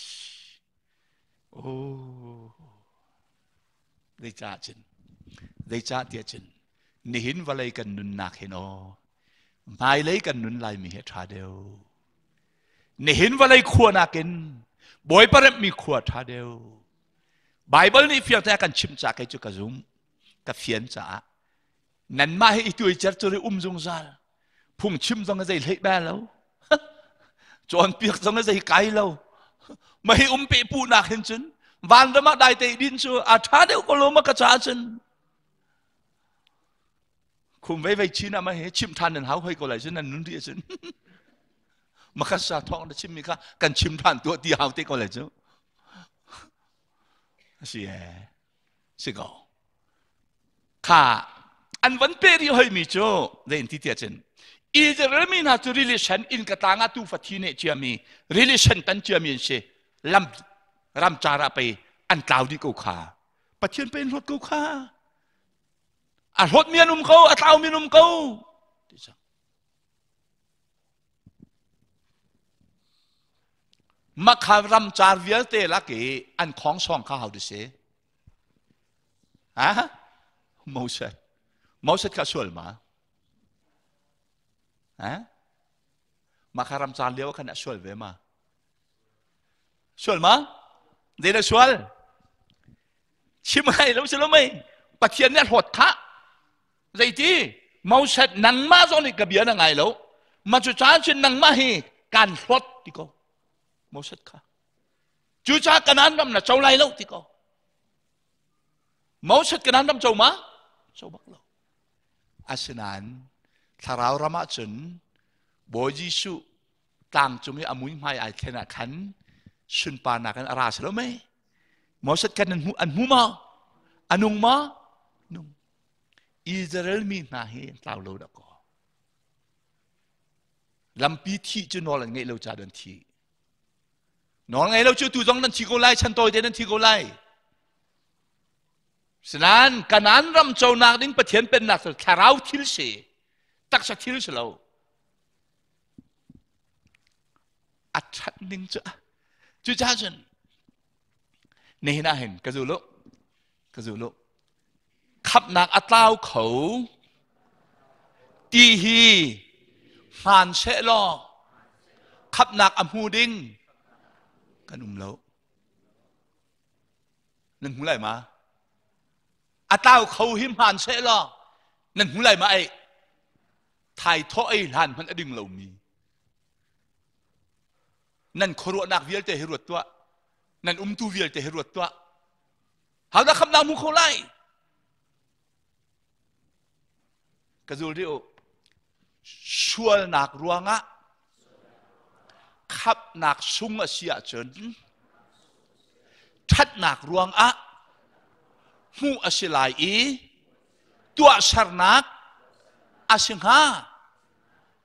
oh zeicah cun zeicah tiah cun nihin vawlei kan nunnak hin aw hmailei kan nun laimi hi ṭha deuh nihin vawlei khua nakin Bawipa remhmi khua ṭha deuh Baibal nih fiang te a kan chimh caah kei cu ka zum ka fian caah nanmah hi i tuaicer cu ri um zungzal phungchim zong a zei hlei bal lo cawnpiak zong a zei kai lo mah hi um pe pu nak hin cun vanram ah dai te din cu a ṭha deuh ko lo ma ka caah cun khum vei vei chin ah ma hi chim ṭhan nan hau hoi ko lai cun nan nun rih cun makhat sa thawng na chimmi kha kan chim ṭhan tuah ti hau te ko lai cu si ee si ko kha an van pe rih hoimi cu zei in ti tiah cun Israel mi hna cu rili sen inn ka tlang ah tufa thi ne ciami rili sen tan ciami an si lam ramcar ah pei an tlau dih ko kha Pathian pei an hlawt ko kha a hlawtmi an um ko a tlaumi an um ko ti cang Makha ramcar vialte lak i an khawng sawng kha hau si? Ha? Moses. Moses kha sual ma? Eh? Mah kha ramcar lio khan a sual ve ma? Sual ma? Zei dah sual? Chim hai lo si lo mei? Pathian nih a hlawt kha. Zeiti? Moses nangmah zong nih ka bia na ngai lo. Ma cu caan cun nangmah hi kan hlawt ti ko. Moses kha. Cucaah Kanaan ram na co lai lo ti ko. Moses Kanaan ram co ma? Co bak lo. Asinain thlarau ram ah cun Bawi Jesuh tlang cung i a mui hmai ai thlen ah khan sunparnak in a ra si lo mei? Moses kan an hmu an hmu ma? A nung ma? Nung. Israel mi hna hi an tlau lo dah kaw. Lampi thih cu nawl an ngeih lo ca an thi. Nawl ngei lo cu tu zong nan thi ko lai, chan tawi te nan thi ko lai. Sinan Kanaan ram conak ding Pathian pennak cu thlarau thil si, taksa thil si lo. A that ning cu cucaah cun nihin ah hin ka zul u, ka zul u. Khamhnak a tlau kho ti hi hmaan seh law khamhnak a hmu ding kan um lo. Nan hmu lai ma? A tlau kho hi hmaan seh law nan hmu lai ma ei? Thai thawh ei hlan hmanh a ding lomi. Nan khuaruahnak vialte hi ruat tuah. Nan umtu vialte hi ruat tuah. Hodah khamnak hmu kho lai? Ka zul rih u. Sualnak ruangah khamnak sung a si ahcun ṭhatnak ruangah hmuh a si lai i tuahsernak a si hnga.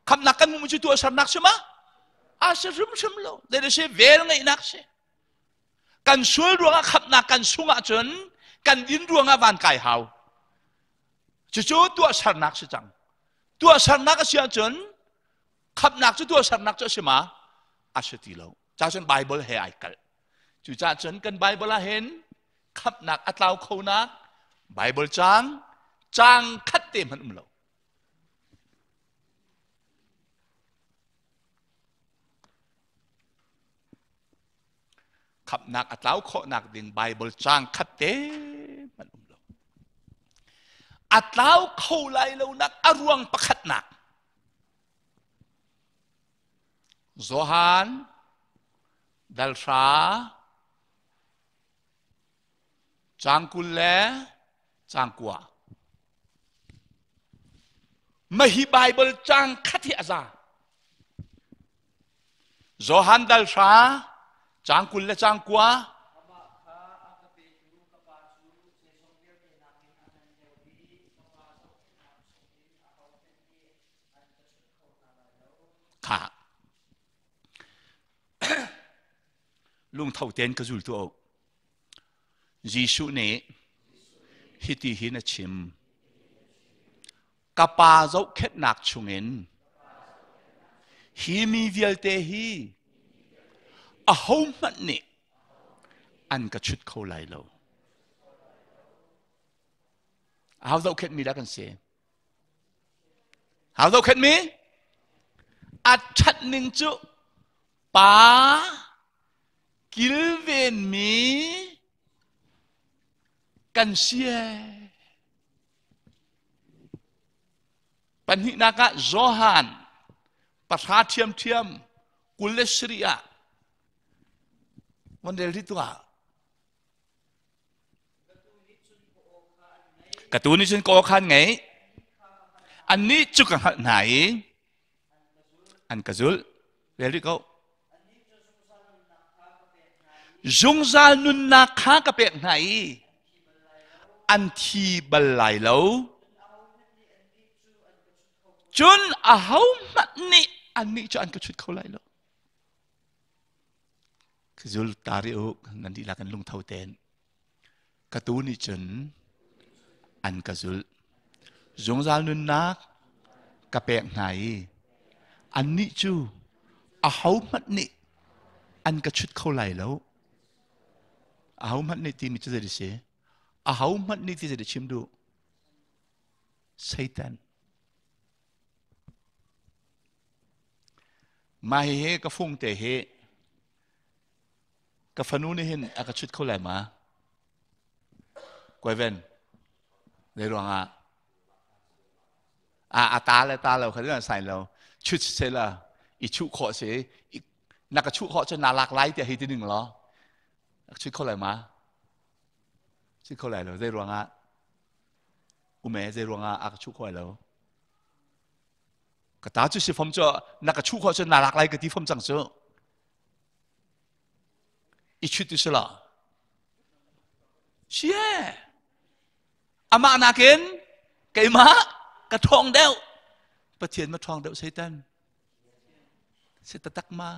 Khamnak kan hmuhmi cu tuahsernak si ma? A si hrimhrim lo. Zei si vel ngeihnak si. Kan sual ruangah khamhnak kan sung ahcun kan din ruangah van kai hau. Cucu tuahsernak si cang. Tuahsernak a si ahcun khamhnak cu tuahsernak cu a si ma? A si ti lo. Ca cun Bible he ai kalh. Cucaah cun kan Bible ah hin khamhnak a tlau khonak Bible caang caang khat te hmanh um lo. Khamhnak a tlau khawhnak ding Bible caang khat te hmanh um lo. A tlau kho lai lonak a ruang pakhatnak. Johan dalhra caang 20 le caang 9. Mahi Bible caang khat hi a za. Johan dal hra caang 20 le caang 9. Amah kha a ka petu ka Pa cu zeizong vialte nakin a ngan deuh i ka Pa zohkhenhnak chungin ahohmanh nih an ka chut kho hna lai lo. Kha lungtho tein ka zul tuah u. Jesuh nih hiti hin a chim. Ka pa zohkhenhnak chungin hi mi vialte hi ahohmanh nih an ka chut kho lai lo. Aho zohkhenhmi dah kan si? Aho zohkhenhmi? A ṭhat ning cu pa kilvenmi kan si ee. Pahnihnak ah Johan pahra ṭhiamṭhiam 27 ah von rel rih tuah. Ka tu nih cun ka aw kha an ngaih. Annih cu ka hngalh hna i an ka zulh. Rel rih ko. Zungzal nunnak kha ka pek hna i an thi bal lai lo. Cun ahohmanh nih annih cu an ka chut kho lai lo. Zul ta rih u, nan dihlak in lungtho tein. Ka tu nih cun an ka zulh. Zungzal nunnak ka pek hna i annih cu ahohmanh nih an ka chut kho lai lo. Ahohmanh nih timi cu zei si? Ahohmanh nih ti zei chim duh? Satan. Mah hihi ka fung te hi ka fanu nih hin a ka chut kho lai ma? Kuaiven, zei ruangah? A a ta le ta lo kha na sai lo. Chut se la i chuh khawh si. Na ka chuh khawh cun na lak lai tiah hi ti ning law. Chut kho lai ma? Chut kho lai lo. Zei ruangah? Ume zei ruangah a ka chuh kho lai lo? Ka ta cu si fom cu na ka chuh khawh cun na lak lai ka ti fom cang cu. I chut tu si lo. Sie. Amah nakin keimah ka ṭhawng deuh. Pathian ma ṭhawng deuh Satan. Si taktak ma.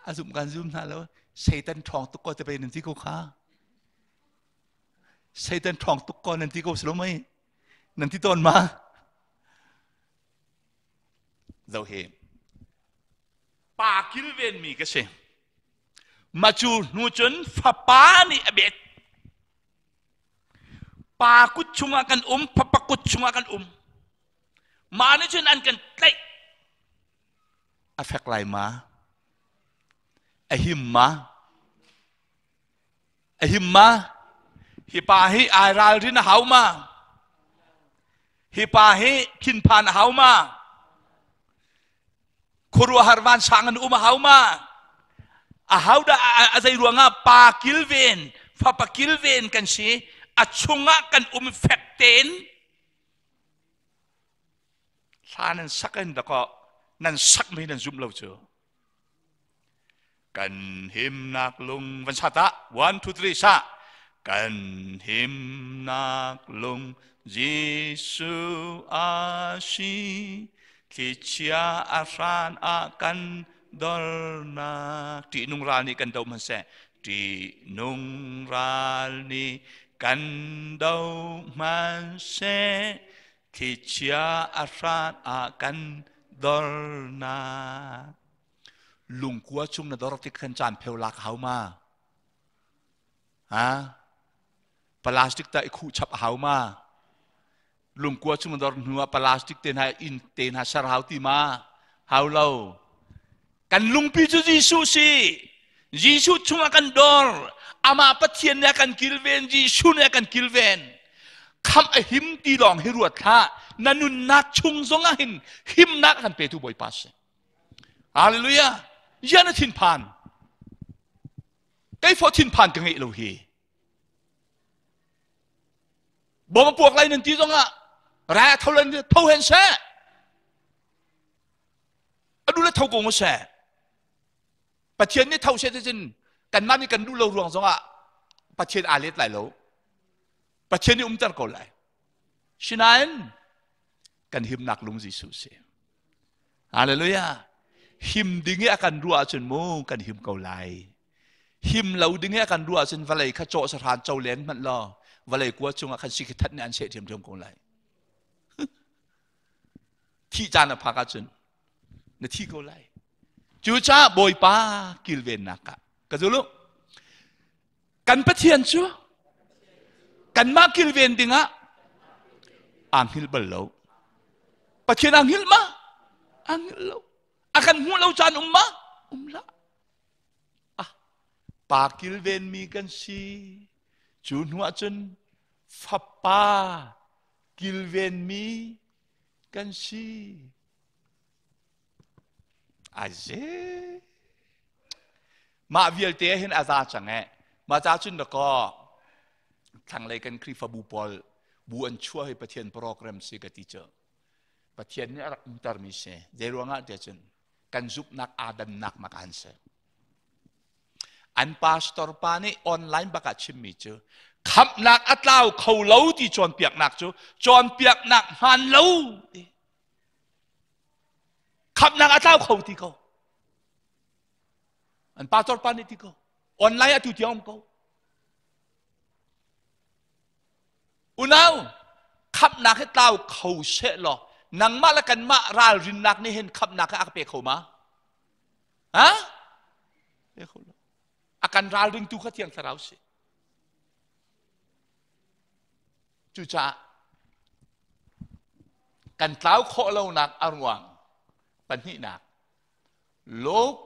A zum kan zum hna lo. Satan ṭhawng tuk ko te pe nan ti ko kha. Satan ṭhawng tuk ko nan ti ko si lo mei. Nan ti tawn ma? Zo hi. Pa kilven mi ka si. Ma cu hnu cun fapa nih a bet. Pa kut chungah kan um, fapa kut chungah kan um. Mah nih cun an kan tlaih. A fek lai ma? A him ma? A him ma? Hi pa hi ai ralrin a hau ma? Hi pa hi thinphan a hau ma? Khuaruahhar vansang an um a hau ma? A hau dah a zei ruangah pa kilven, fapa kilven kan si, a chungah kan um fek tein hla nan sak in dakaw nan sak mi nan zum lo cu. Kan himnak lung van sa ta 1 2 3 sa kan himnak lung Jesuh a si thlichia a hran ah kan dornak ṭihnung ral nih kan do hmanseh ṭihnung ral nih kan do hmanseh thlichia a hran ah kan dornak lungkua chung na dor tik khan caan pheu lak hau ma ha plastic ta i khuh chap hau ma lungkua chung na dor hnu ah plastic te hna inn te hna ser hau ti ma hau lo kan lungpi cu Jesuh si Jesuh chungah kan dor amah Pathian nih a kan kilven Jesuh nih a kan kilven khamh a him ti lawng hi ruat hlah na nunnak chung zongah hin himnak a kan petu Bawipa si Hallelujah ya na thinphan kei fo thinphan ka ngeih lo hi bom a puak lai nan ti zongah rai a tho lan tho hen seh a du le tho ko seh Pathian nih tho seh cun kanmah nih kan duh lo ruang zongah Pathian aa let lai lo Pathian nih umter ko lai sinain kan himnak lung Jesuh si Hallelujah him ding i a kan ruah ahcun mu kan him ko lai him lo ding i a kan ruah ahcun vawlei kha cawh sahran co leng hmanh law vawlei kua cungah khan sikhi that nih an seh ṭhiamṭhiam ko lai thih caan a phak ahcun na thi ko lai cucaah bawipa kilvennak ah ka zul u kan pathian cu kanmah kilven dingah aa hngilh bal lo pathian aa hngilh ma aa hngilh lo a kan hmuh lo caan um ma um lah ah pa kilvenmi kan si cu hnu ah cun fapa kilvenmi kan si Aze. Mah vialte hin a za cang eh. Mah ca cun dakaw thlanglei kan Khrihfabu pawl bu an chuah hi Pathian program si ka ti cu. Pathian nih a rak umtermi si. Zei ruangah tiah cun kan zumhnak aa dannak mak an si. An pastor pa nih online bak ah chimmi cu khamhnak a tlau kho lo ti cawnpiaknak cu cawnpiaknak hmaan lo ti. Khamhnak a tlau kho ti ko. An pastor pa nih ti ko. Online atu tiang um ko. Unau, khamhnak hi tlau kho seh law nangmah le kanmah ralrinnak nih hin khamhnak hi a ka pe kho ma? Ha? Pe kho lo. A kan ralringtu kha Thiang Thlarau si. Cucaah. Kan tlau khawh lonak a ruang pahnihnak Luke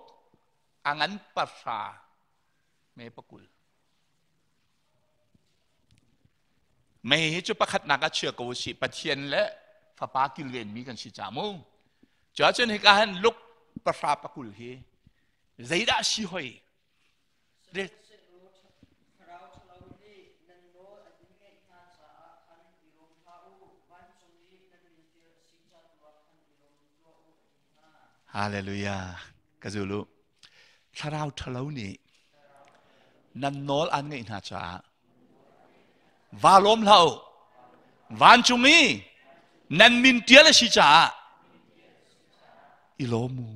a ngan pahra me pakul. Mei hi cu pakhatnak ah chia ko si Pathian le Fapa kilvenmi kan si ca mu. Cuahcun hika hin Luke pahra pakul hi zeidah si hoi? Thlarau ṭhalo nih nan nawl an in ngaih hna caah khan i lawm hlah u, vancung i nan min ṭial a si ca tu ah khan i lawm tuah u, a ti hna. Hallelujah. Ka zul u. Thlarau ṭhalo nih nan nawl an ngaih hna caah va lawm hlah u. Vancung i nan min ṭial a si caah i lawm u.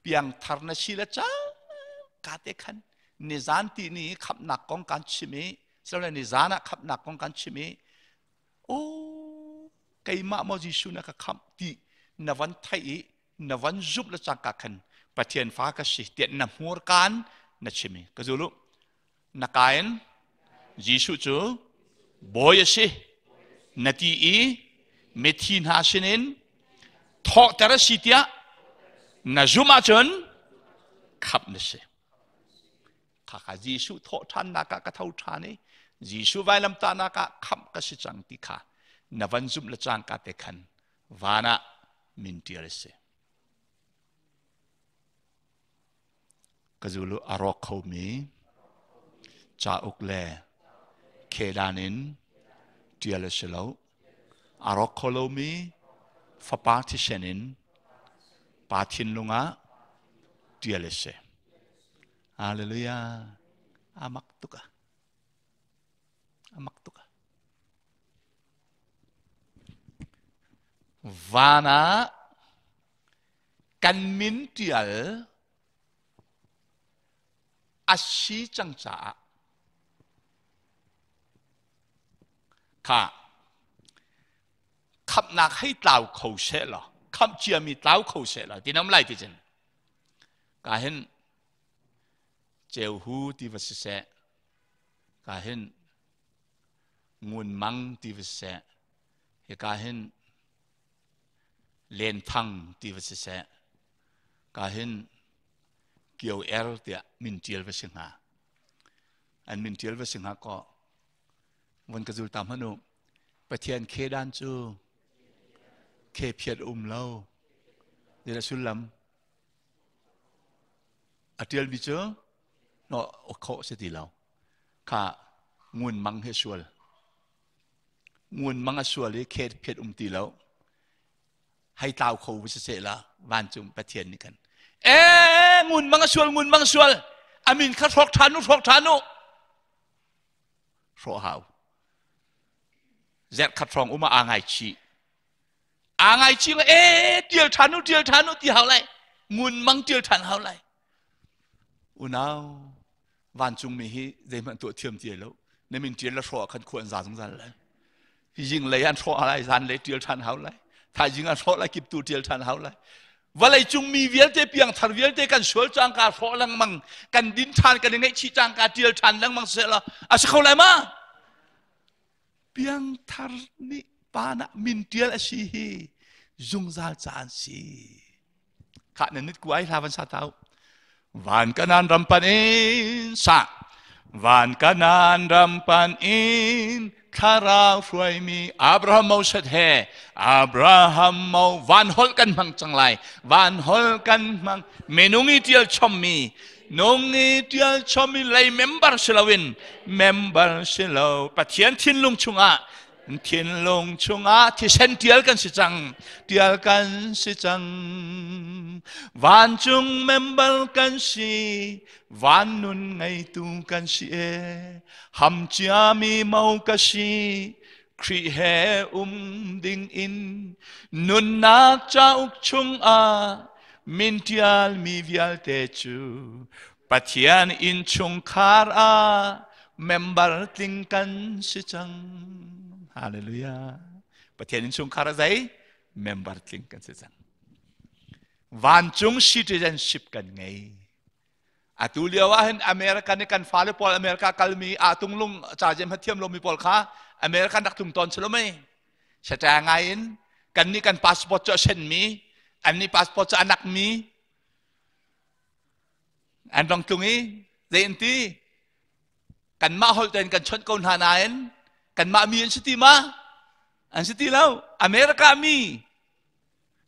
Piangthar na si le cangka te khan nizan ti ni khamhnak kong kan chim i sile nizan ah khamhnak kong kan chim i o keimah maw Jesuh na ka khamh ti na van theih i na van zumh le cangka khan Pathian fa ka si tiah na hmurkaan na chim i ka zulu na ka in Jesuh cu bawi a si na ti i mithi hna sinin thawhter a si tiah na zumh ahcun khamh na si. Khakha Jesuh thawh ṭhannak ah ka tho ṭhan i Jesuh vailamtahnak ah khamh ka si cang ti kha na van zumh le cangka te khan van ah min ṭial a si. Ka zul u, a rawk khomi cauk le khedan in ṭial a si lo. A rawk kho lomi fapa thisen in pa thinlung ah ṭial a si. Hallelujah. A mak tuk ah. A mak tuk ah. Van ah kan min ṭial a si cang caah kha khamhnak hei tlau kho seh law khamh ciami tlau kho seh law ti nam lai ti cun ka hin ceu hu ti va si seh ka hin ngun mang ti va si seh hika hin Lenthang ti va si seh ka hin Kio Er tiah min ṭial va si hnga. An min ṭial va si hnga kaw von ka zul ta hmanh u. Pathian khedan cu khe phiat um lo. Zeidah sullam? A ṭialmi cu no khawh si ti lo. Kha ngun mang he sual. Ngun mang a sual i khet phiat um ti lo. Hei tlau kho va si seh la vancung Pathian nih khan ee ngun mang a sual ngun mang sual amin kha hrawk ṭhan u hrawk ṭhan u hrawh hau zerh khat hrawng um ah aa ngaichih aa ngaichih la ee ṭial ṭhan u ṭial ṭhan u ti hau lai ngun mang ṭial ṭhan hau lai unau vancungmi hi zeihmanh tuah thiam ti lo na min ṭial la hrawh ah khan khua an za zungzal lai hi jing lei an hrawh lai zan lei ṭial ṭhan hau lai thaizing an hrawh lai kiptu ṭial ṭhan hau lai vawlei cung mi vialte piangthar vialte kan sual cangka hrawh lengmang kan din ṭhan kan i ngaihchih cangka ṭial ṭhan lengmang sehla a si kho lai ma piangthar nih pa nah min ṭial a si hi zungzal caan si Khah nan nit ku ai hla van sa tau. Van kanan ram pan in sa. Van kanan ram pan in thlarau hruaimi Abraham Moses he Abraham mo van holh kan hmang cang lai van holh kan hmang minung i tial chommi nung i tial chommi lei member si loin member si lo Pathian thinlung chungah Thinlung chungah thisen tial kan si cang, tial kan si cang. Vancung member kan si, van nun ngeitu kan si e. Ham ciami mo ka si, Khrih he um ding in nunnak cauk chungah min tialmi vialte cu Pathian innchungkhar ah member tling kan si cang. Hallelujah. Pathian innchungkhar ah zei? Member tling kan si cang. Vancung citizenship kan ngei. Atu lio ah hin America nih kan fale pawl America kalmi ah tunglung ca jem hathiam lomi pawl kha American rak tlung tawn si lo mei? Sata ngai in kan nih kan passport cu a senmi, an nih passport cu a nakmi. An rong tlung i zei an ti? Kanmah holh tein kan chawnh ko hna nain kanmah mi an si ti ma? An si ti lo. America mi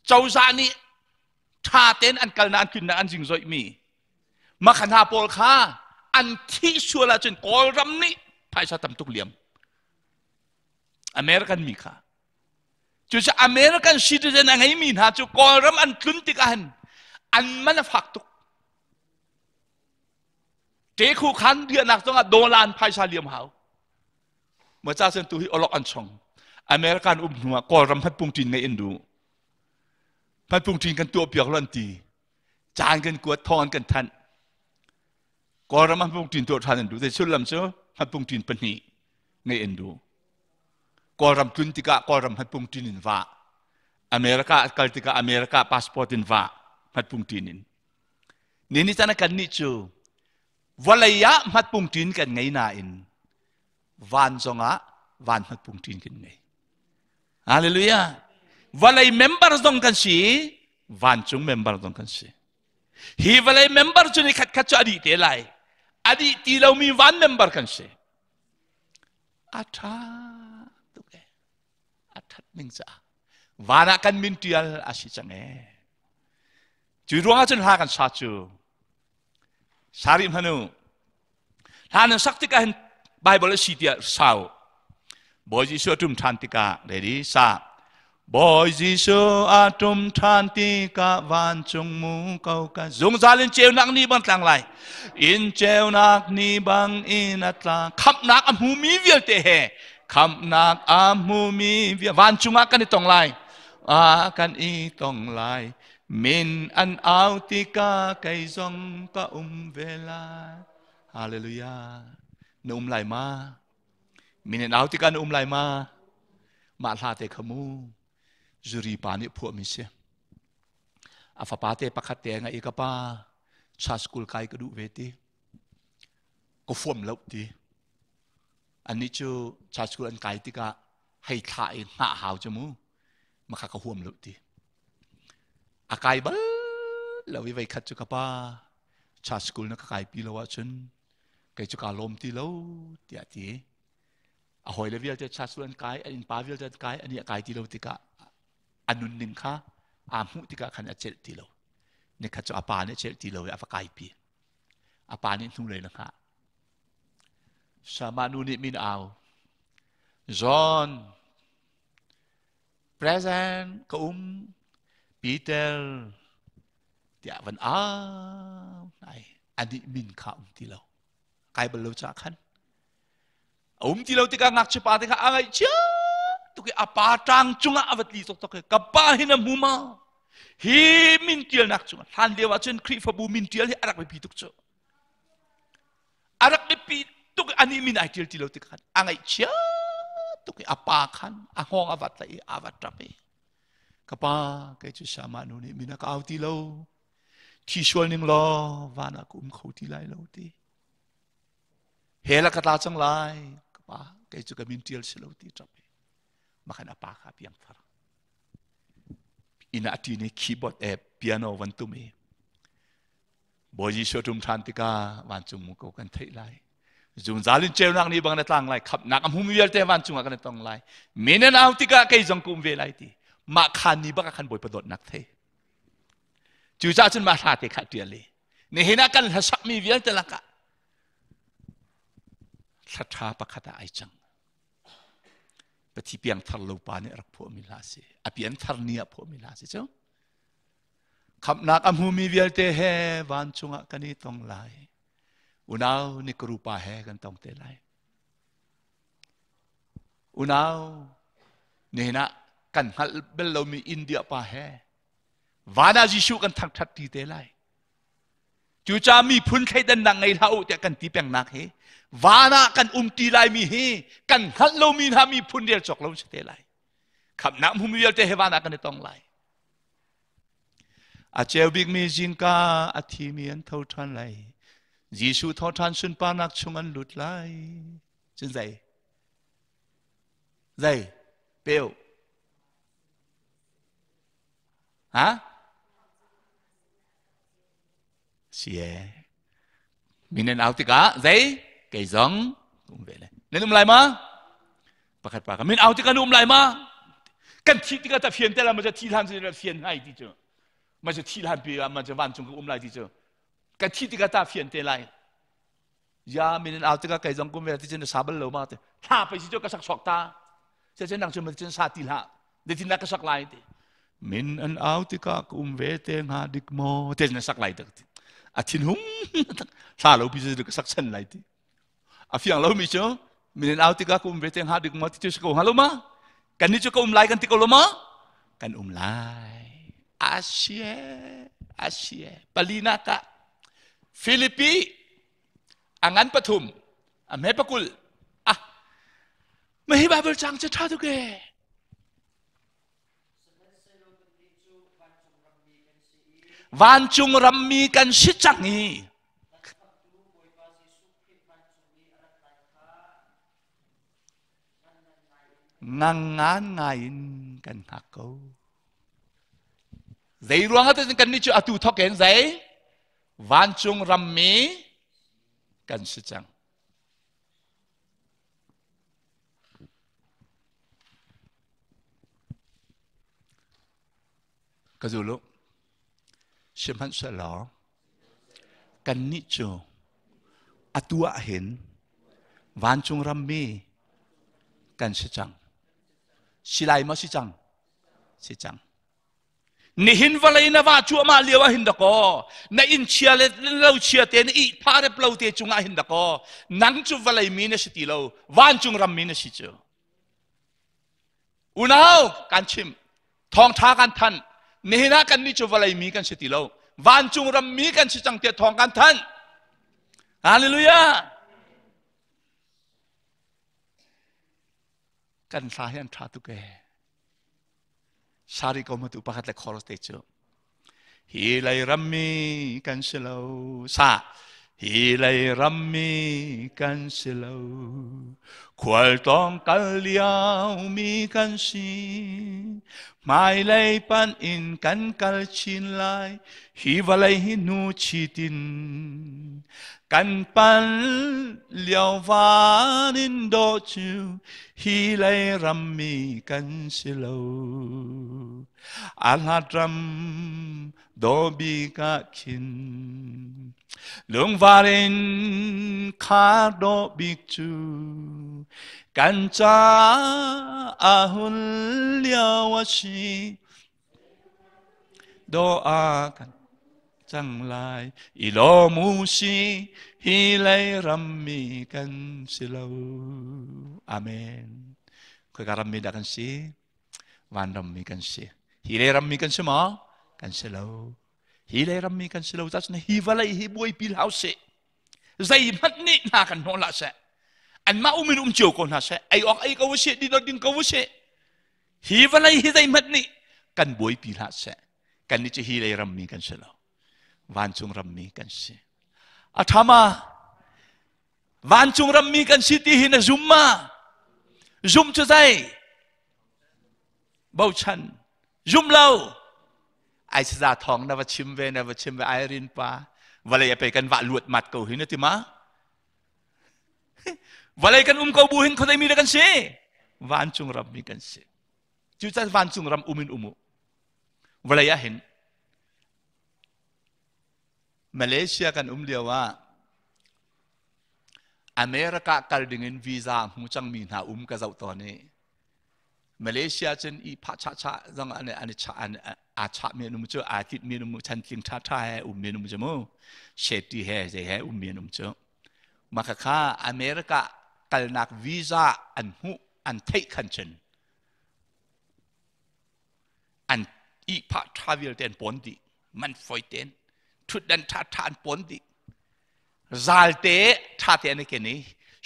cozah nih ṭha tein an kalnak an tlunnak an zingzoihmi makha hna pawl kha an thih sual ahcun Kawlram nih phaisa tam tuk liam. American mi kha. Cucu American citizen a ngeimi hna cu Kawlram an tlun tikah hin an man a fak tuk. Ṭekhu khan riahnak zongah dollar an phaisa liam hau. Ma ca sen tu hi olok an chong. American um hnu ah Kawlram hmatpung ṭin ngei in duh. Hmatpung ṭin kan tuah piak lo an ti. Caan kan kuat thawng an kan thanh. Kawlram ah hmatpung ṭin tuah ṭhan an duh. Zei sullam cu hmatpung ṭin pahnih ngei an duh. Kawlram tlun tikah Kawlram hmatpung ṭin in vah. America kal tikah America passport in vah hmatpung ṭin in. Ni ni caan kan nih cu vawlei ah hmatpung ṭin kan ngei nain van zongah van hmatpung ṭin kan ngei. Hallelujah. Vawlei member zong kan si, vancung member zong kan si. Hi vawlei member cu ni khat khat cu a dih te lai. A dih ti lomi van member kan si. A ṭha tuk e. A ṭhat ning caah. Van ah kan min ṭial a si cang e. Cu ruangah cun hla kan sa cu. Sa rih hmanh u. Hla nan sak tikah hin Bible a si tiah sau. Bawi Jesuh a ṭum ṭhan tikah ready sa. Bawi Jesuh a ṭum ṭhan tikah vancung mu ko ka zungzal in ceunak ni bang tlang lai. In ceunak ni bang in a tlang. Khamhnak a hmumi vialte he khamhnak a hmumi vancung ah kan i tong lai. Ah kan i tong lai. Min an au tikah kei zong ka um ve lai. Hallelujah. Na um lai ma? Min an au tikah na um lai ma? Mah hla te kha mu. Zuri pa nih phuahmi si. A fapa te pakhat te ngai ka pa cha school kai ka duh ve ti. Ka fuam lo ti. Annih cu cha school an kai tikah hei thla i hngah hau cu mu. Makha ka huam lo ti. A kai bal lo i vei khat cu ka pa cha school na ka kai pi lo ahcun kei cu kaa lawm ti lo tiah ti. A hawile vialte cha school an kai, an innpa vialte an kai, ani a kai ti lo tikah a nunning kha aa hmuh tikah khan a celh ti lo. Nikhat cu a pa nih a celh ti lo i a va kai pi. A pa nih hnulei na hngah. Sama nu nih min au. John, present ka um Peter tiah van au nai anih min kha um ti lo kai bal lo ca khan a um ti lo tikah ngakchia pa te kha a ngaihchia tuk i a pa ṭang cungah a va tli tok tok i ka pa hi na hmu ma hi min ṭialnak cungah hlan lio ah cun Khrihfabu min ṭial hi a rak biapi tuk cu a rak biapi tuk i anih min ai ṭial ti lo tik khan a ngaihchia tuk i a pa khan a hngawng a vat i a va ṭap i ka pa kei cu sama nu nih min a ka au ti lo thi sual ning law van ah ka um kho ti lai lo ti hell ah ka tla cang lai ka pa kei cu ka min ṭial si lo ti ṭap i makhan a pa kha piang thar inn ah a ṭin i keyboard e piano van tum i Bawi Jesuh a ṭum ṭhan tikah vancung mu ko kan theih lai. Zungzal in ceunak ni bang na tlang lai, khamhnak a hmumi vialte vancung ah kan i tong lai. Men an au tikah kei zong ka um ve lai ti. Mah khan ni bak ah khan Bawipa dawtnak thei. Cucaah cun mah hla te kha ṭial i nihin ah kan hlasakmi vialte lakah thla ṭha pakhat ah ai cang. Pathi piangthar lo pa nih a rak phuahmi hla a si. A pianthar ni ah phuahmi hla a si cu. Khamhnak a hmumi vialte he vancung ah kan i tong lai. Unau ni pa he kan tong te lai. Unau nihin ah kan hngalh bel lomi India pa he van ah Jesuh kan thangṭhat ti te lai. Cucaah miphun thleidannak ngei hlah u tiah kan ti pengnak hi van ah kan um ti laimi hi kan hngalh lomi hna miphun rel cawk lo si te lai. Khamhnak hmumi vialte he van ah kan i tong lai. A ceu bikmi zingka a thimi an tho ṭhan lai. Jesuh thawhṭhan sunparnak chung an lut lai. Cun zei? Zei? Peu. Ha? Si e. Min an au tikah zei? Kei zong um ve le. Nan um lai ma? Pakhat pa ka min au tikah na um lai ma? Kan thih tikah ta fian te la ma cha thi hlan cu fian ngai ti cu. Ma cu thi hlan pi ma cu vancung ka um lai ti cu. Kan thih tikah ta fian te lai. Ya min an au tikah kei zong kum ve ti cun na sa bal lo ma ti. Thla pei si cu ka sak sok ta. Se cun nang cu ma cun sa ti hlah. Zeitin dah ka sak lai ti. Min an au tikah ka um ve te hnga dik maw te na sak lai tak ti. A thin hung thla lo pi cu ka sak chan lai ti. A fiang lo mi cu min an au tikah ka um ve te hnga dik maw ti cu si ko hnga lo ma? Kan nih cu ka um lai kan ti ko lo ma? Kan um lai. Asie, asie. Palina ka Filipi a ngan pathum a hme pakul ah ma hi Bible cang cu ṭha tuk ee. Vancung rammi kan si cang i ngangngan ngai in kan hngak ko. Zei ruang ah kan nih cu atu thok in zei vancung rammi kan si cang. Ka zulu. Sihmanhsehlaw kannih cu atu ah hin vancung rammi kan si cang. Si lai maw si cang? Si cang. Nihin vawlei na va cuahmah lio ah hin dakaw na inn chia le lo chia te na ihphah rep lo te cungah hin dakaw nang cu vawlei mi na si ti lo vancung ram mi na si cu. Unau kan chim thawngtha kan thanh nihin ah kan nih cu vawlei mi kan si ti lo vancung ram mi kan si cang tiah thawng kan thanh. Hallelujah. Kan hla hi an tha tuk ee. Sari ko matu pakhat le chorus te cu. Hi lei rammi kan si lo sa hi lei rammi kan si lo khualtlawng kal lio mi kan si hmailei pan in kan kal chin lai hi vawlei hi nu chitin kan pan lio van in dawh cu hi lei rammi kan si lo a hlat ram dawbik ah khin lungvar in kha dawh bik cu kan ca a hun lio a si do a kan cang lai i lawm u si hi lei rammi kan si lo amen khoi ka rammi dah kan si Vanrammi kan si. Hi le rammi kan si maw? Kan si lo. Hi le rammi kan si lo. Cun hi vawlei hi buaipi hlah usih. Zeihmanh nih hna kan hnawh hlah seh. Anmah um in um cio ko hna seh. Ei awk ei ko usih, din awk ding ko usih. Hi vawlei hi zeihmanh nih kan buaipi hlah seh. Kan nih cu hi lei rammi kan si lo. Vancung rammi kan si. A ṭha ma? Vancung rammi kan si ti hi na zum ma? Zum cu zei? Bochan. Zum lo. Ai saza thawng na va chim ve na va chim ve ai rin pa. Vawlei a pe kan vah luat mat ko hi na ti ma? Vawlei kan um ko bu hin khuadei mi da kan si? Vancung rammi kan si. Cucaah vancung ram um in um u. Vawlei ah hin Malaysia kan um lio ah America kal ding in visa hmu cangmi hna um ka zoh tawn i Malaysia cun i phah chah chah zong an an chah an aa chah mi an um cu aa tit mi an um chantling tha tha he um mi an um cu mu safety he zei he um mi an um cu maka kha America kalnak visa an hmuh an theih khan cun an ihphah ṭha vialte an pawn dih man foi tein ṭhutdan ṭha ṭha an pawn dih zalte ṭha te an i ken i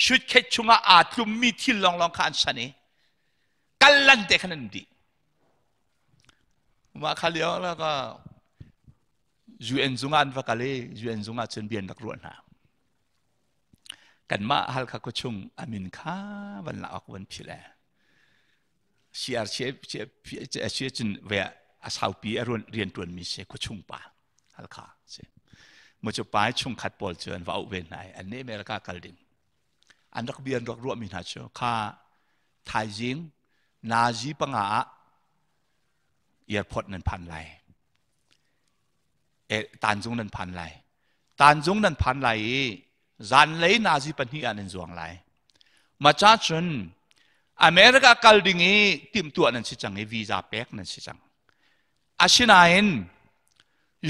suitcase chungah aa tlummi thil lawnglawng kha an san i kal lan te khan an dih mah kha lio la ka UN zung ah an va kal i UN zung ah cun bian rak ruah hna kanmah Halkha khuachung amin kha van la awk van philh e. CRC cun ve a saupi a rian ṭuanmi si khuachung pa Halkha si. Mu cu pa chungkhat pawl cu an va auh ve hna i an nih America kal ding. An rak bia an rak ruahmi hna cu kha thaizing nazi panga ah airport nan phan lai. E, Tanzung nan phan lai. Tanzung nan phan lai i zanlei nazi pahnih ah nan zuang lai. Maca cun America kal ding i timhtuah nan si cang i visa pek nan si cang. Asinain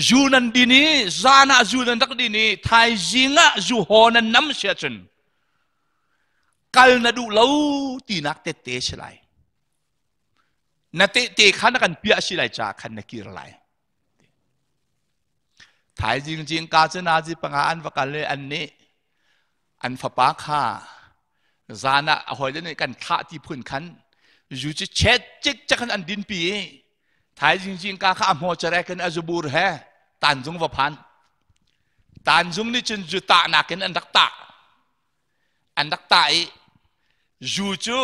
zu nan din i zan ah zu nan rak din i thaizing ah zu haw nan nam si ahcun kal na duh lo tinak tette si lai. Na tehte kha na kan piah si lai caah khan na kir lai. Thaizing zingka cu nazi panga an va kal i an nih an fapa kha zan ah a hawile nih kan thlah ti phun khan zu cu chet cik cak in an dinpi i thaizing zingka kha a hmaw carek in a zubur he tanzung va phan. Tanzung nih cun zu tahnak in an rak tah. An rak tah i zu cu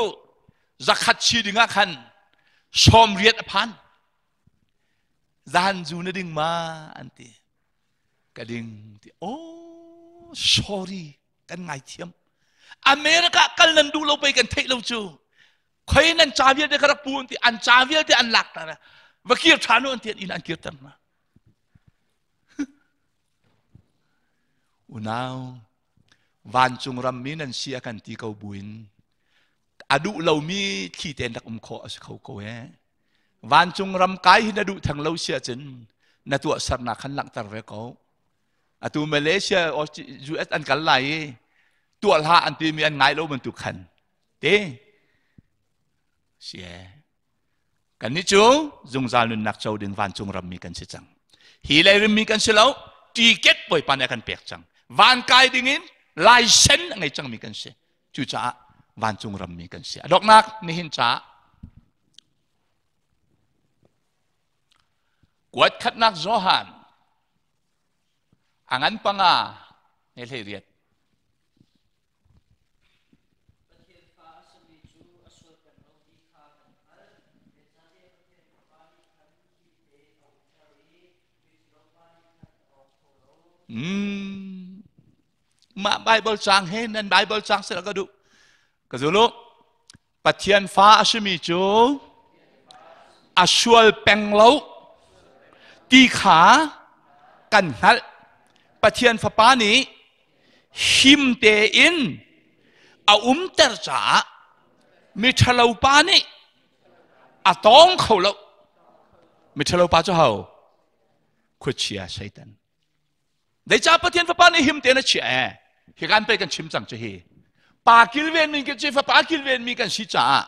zakhat si dingah khan 80 a phan. Zan zu na ding ma an ti. Ka ding ti. Oh, sorry, kan ngaithiam. America kal nan duh lo pei kan theih lo cu. Khoi nan ca vialte ka rak pu an ti. An ca vialte an lak ta. Va kir ṭhan u an ti inn an kirter hna. Unau, vancung rammi nan si a kan ti ko buin a duh lomi thli tein rak um khawh a si kho ko ee. Vancung ram kai hi na duh theng lo si ahcun na tuahsernak khan langhter ve ko. Atu Malaysia US an kal lai i tuah hlah an timi an ngai lo bantuk khan te si ee. Kannih cu zungzal nunnak co ding vancung rammi kan si cang. Hi lei rammi kan si lo, ticket Bawipa nih a kan pek cang. Van kai ding in laisen a ngei cangmi kan si. Cucaah vancung rammi kan si. A donghnak nihin caah kuat khatnak Johan a ngan panga ne hlei riat. Pathian fa a simi cu a sual peng lo ti kha kan hngalh. Zeicahtiah Pathian Fapa nih khan himte a umter i miṭhalo pa nih khan a awk kho lo. Mm. Mah Bible caang he nan Bible caang sila ka duh. Ka zulu. Pathian fa a simi cu a sual peng lo ti kha kan hngalh. Pathian Fapa nih him tein a umter caah miṭhalo pa nih a tawng kho lo. Miṭhalo pa cu ho? Khuachia Satan. Zeicah Pathian Fapa nih him tein a chiah ee? Hi kan pei kan chim cang cu hi. Pa kilvenmi kan si, Fapa kilvenmi kan si caah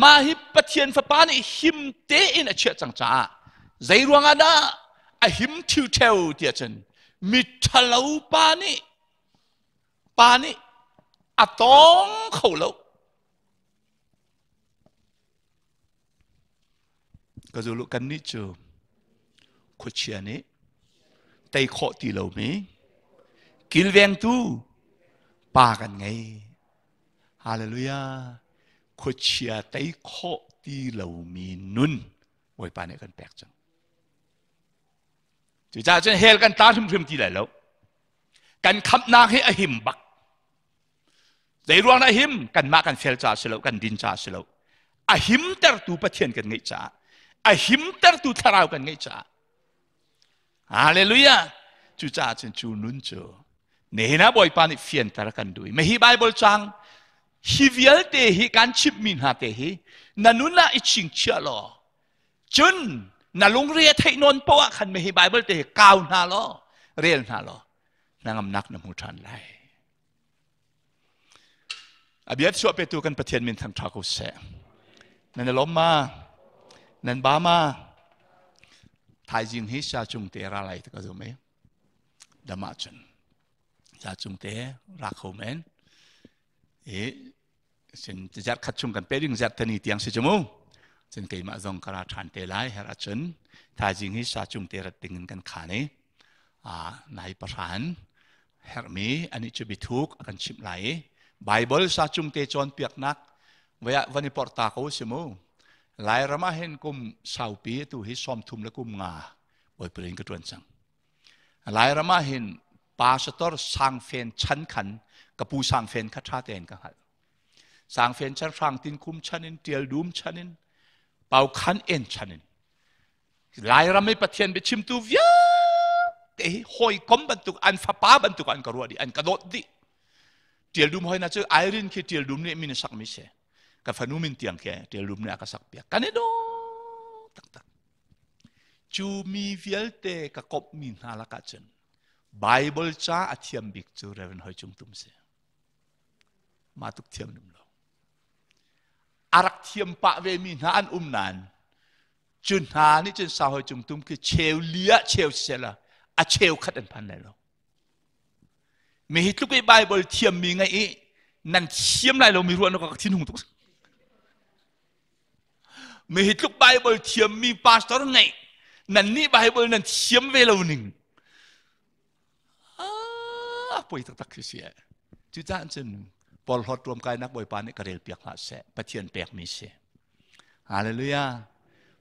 mah hi Pathian Fapa nih him tein a chiah cang caah zei ruangah dah a him ṭhiuṭheu tiah cun miṭhalo pa nih pa nih a tawng kho lo. Ka zulu kannih cu khuachia nih tei khawh ti lomi kilvengtu pa kan ngei. Hallelujah. Khuachia tei khawh ti lomi nun Bawipa nih kan pek cang. Cucaah cun hell kan tla hrimhrim ti lai lo. Kan khamhnak hi a him bak. Zei ruang dah him? Kanmah kan fel caah si lo, kan din caah si lo. A himtertu Pathian kan ngeih caah, a himtertu Thlarau kan ngeih caah. Hallelujah! Cucaah cun cu nun cu nihin ah Bawipa nih fianter kan duh i hi Bible cang hi vialte hi kan chimhmi hna te hi na nun ah i chingchiah law cun na lungre a theih nawn poah khan hi Bible te hi kau hna law rel hna law hnangamnak na hmu ṭhan lai. A bia chuah petu kan Pathian min thang ṭha ko seh. Nan i lawm ma? Nan ba ma? Thaizing hi sa cung te ra lai ka zum i dam ahcun sa cung te ra kho men. I sin zarh khat chung kan pe ding zarh tani tiang si cu mu. Cun keimah zong ka ra ṭhan te lai her ahcun thaizing hi sa cung te rat ding in kan khan i nai pahran herhmi anih cu biathuk a kan chimh lai i Bible sa cung te cawnpiaknak Voi ah van i porh ta ko si mu. Lairam ah hin kum saupi tu hi 30 le kum nga bawipa in ka tuan cang. Lairam ah hin pastor Sangfen chan khan ka pu Sangfen kha tha tein ka hngalh. Sangfen chan hrang tin kum chan in tial dum chan in pau khan en chan in Lairam i Pathian biachimtu vialte hi hawikom bantuk an fapa bantuk an ka ruah dih an ka dawt dih. Tial dum hoi na cu Irene khi Tial dum nih min a sakmi si. Ka fanu min tiang khi Tial dum nih a ka sak piak. Kan i daw taktak. Cu mi vialte ka komhmi hna lakah cun Bible ca a thiam bik cu Reverend Hoi Cung Tum si. Mah tuk thiam lum lo. A rak thiam pah ve mi hna an um nain cu hna nih cun sau hoi cung tum khi cheu li ah cheu siseh a cheu khat an phan lai lo. Mi hi tluk i Bible thiam mi ngai i nan thiam lai lo mi ruah na ka thinhung tuk. Mi hi tluk Bible thiam mi pastor ngai nan nih Bible nan thiam ve lo ning. Ah, poi taktak khi si eh. Cucaah cun porhlawt ruamkainak Bawipa nih ka rel piak hlah seh. Pathian pekmi si. Hallelujah.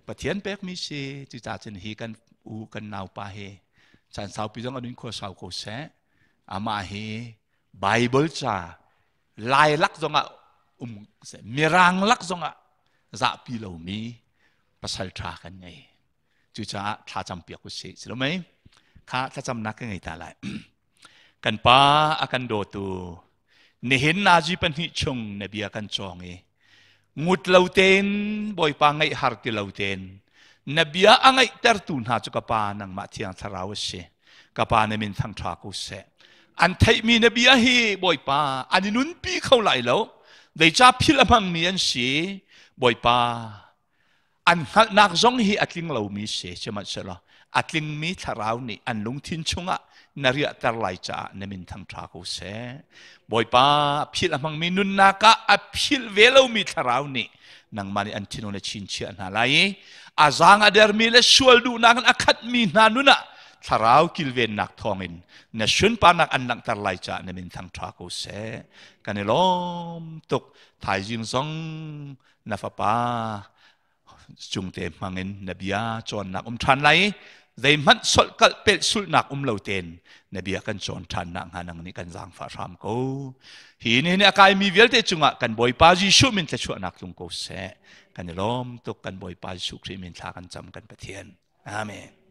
Pathian pekmi si. Cucaah cun hi kan u kan naupa hi caan saupi zong a nun khua sau ko seh. Amah hi Bible ca Lai lak zongah um seh, Mirang lak zongah zahpi lomi pasal ṭha kan ngei. Cucaah thlacam piak usih. Si lo mei? Kha thlacamnak ka ngei ta lai. Kan pa a kan dawtu nihin nazi pahnih chung na bia kan cawng i ngut lo tein Bawipa ngaih har ti lo tein na bia a ngaihtertu hna cu ka pa nangmah thiang thlarau a si. Ka pa na min thangṭha ko seh. An theihmi na bia hi Bawipa an i nunpi kho lai lo. Zeicah philh a hmangmi an si. Bawipa an hngalhnak zong hi a tling lomi si sihmanhsehlaw a tlingmi thlarau nih an lungthin chungah na riahter lai caah na min thangṭha ko seh. Bawipa philh a hmangmi nunnak ah a philh ve lomi thlarau nih nangmah nih an thinlung na chinchiah hna lai i a zaang a dermi le sual duhnak in a khatmi hna nun ah thlarau kilvennak thawngin na sunparnak an langhter lai caah na min thangṭha ko seh. Kan i lawm tuk. Thaizing zong na fapa cungte hmangin na bia cawnnak um ṭhan lai zeihmanh solhkalh pelhsulhnak um lo tein na bia kan cawn ṭhan nak hnga nang nih kan zaangfah hram ko. Hi ni nih a kaimi vialte cungah kan Bawipa Jesuh min thluachuahnak tlung ko seh. Kan i lawm tuk kan Bawipa Jesuh Khrih min thla kan cam kan Pathian. Amen.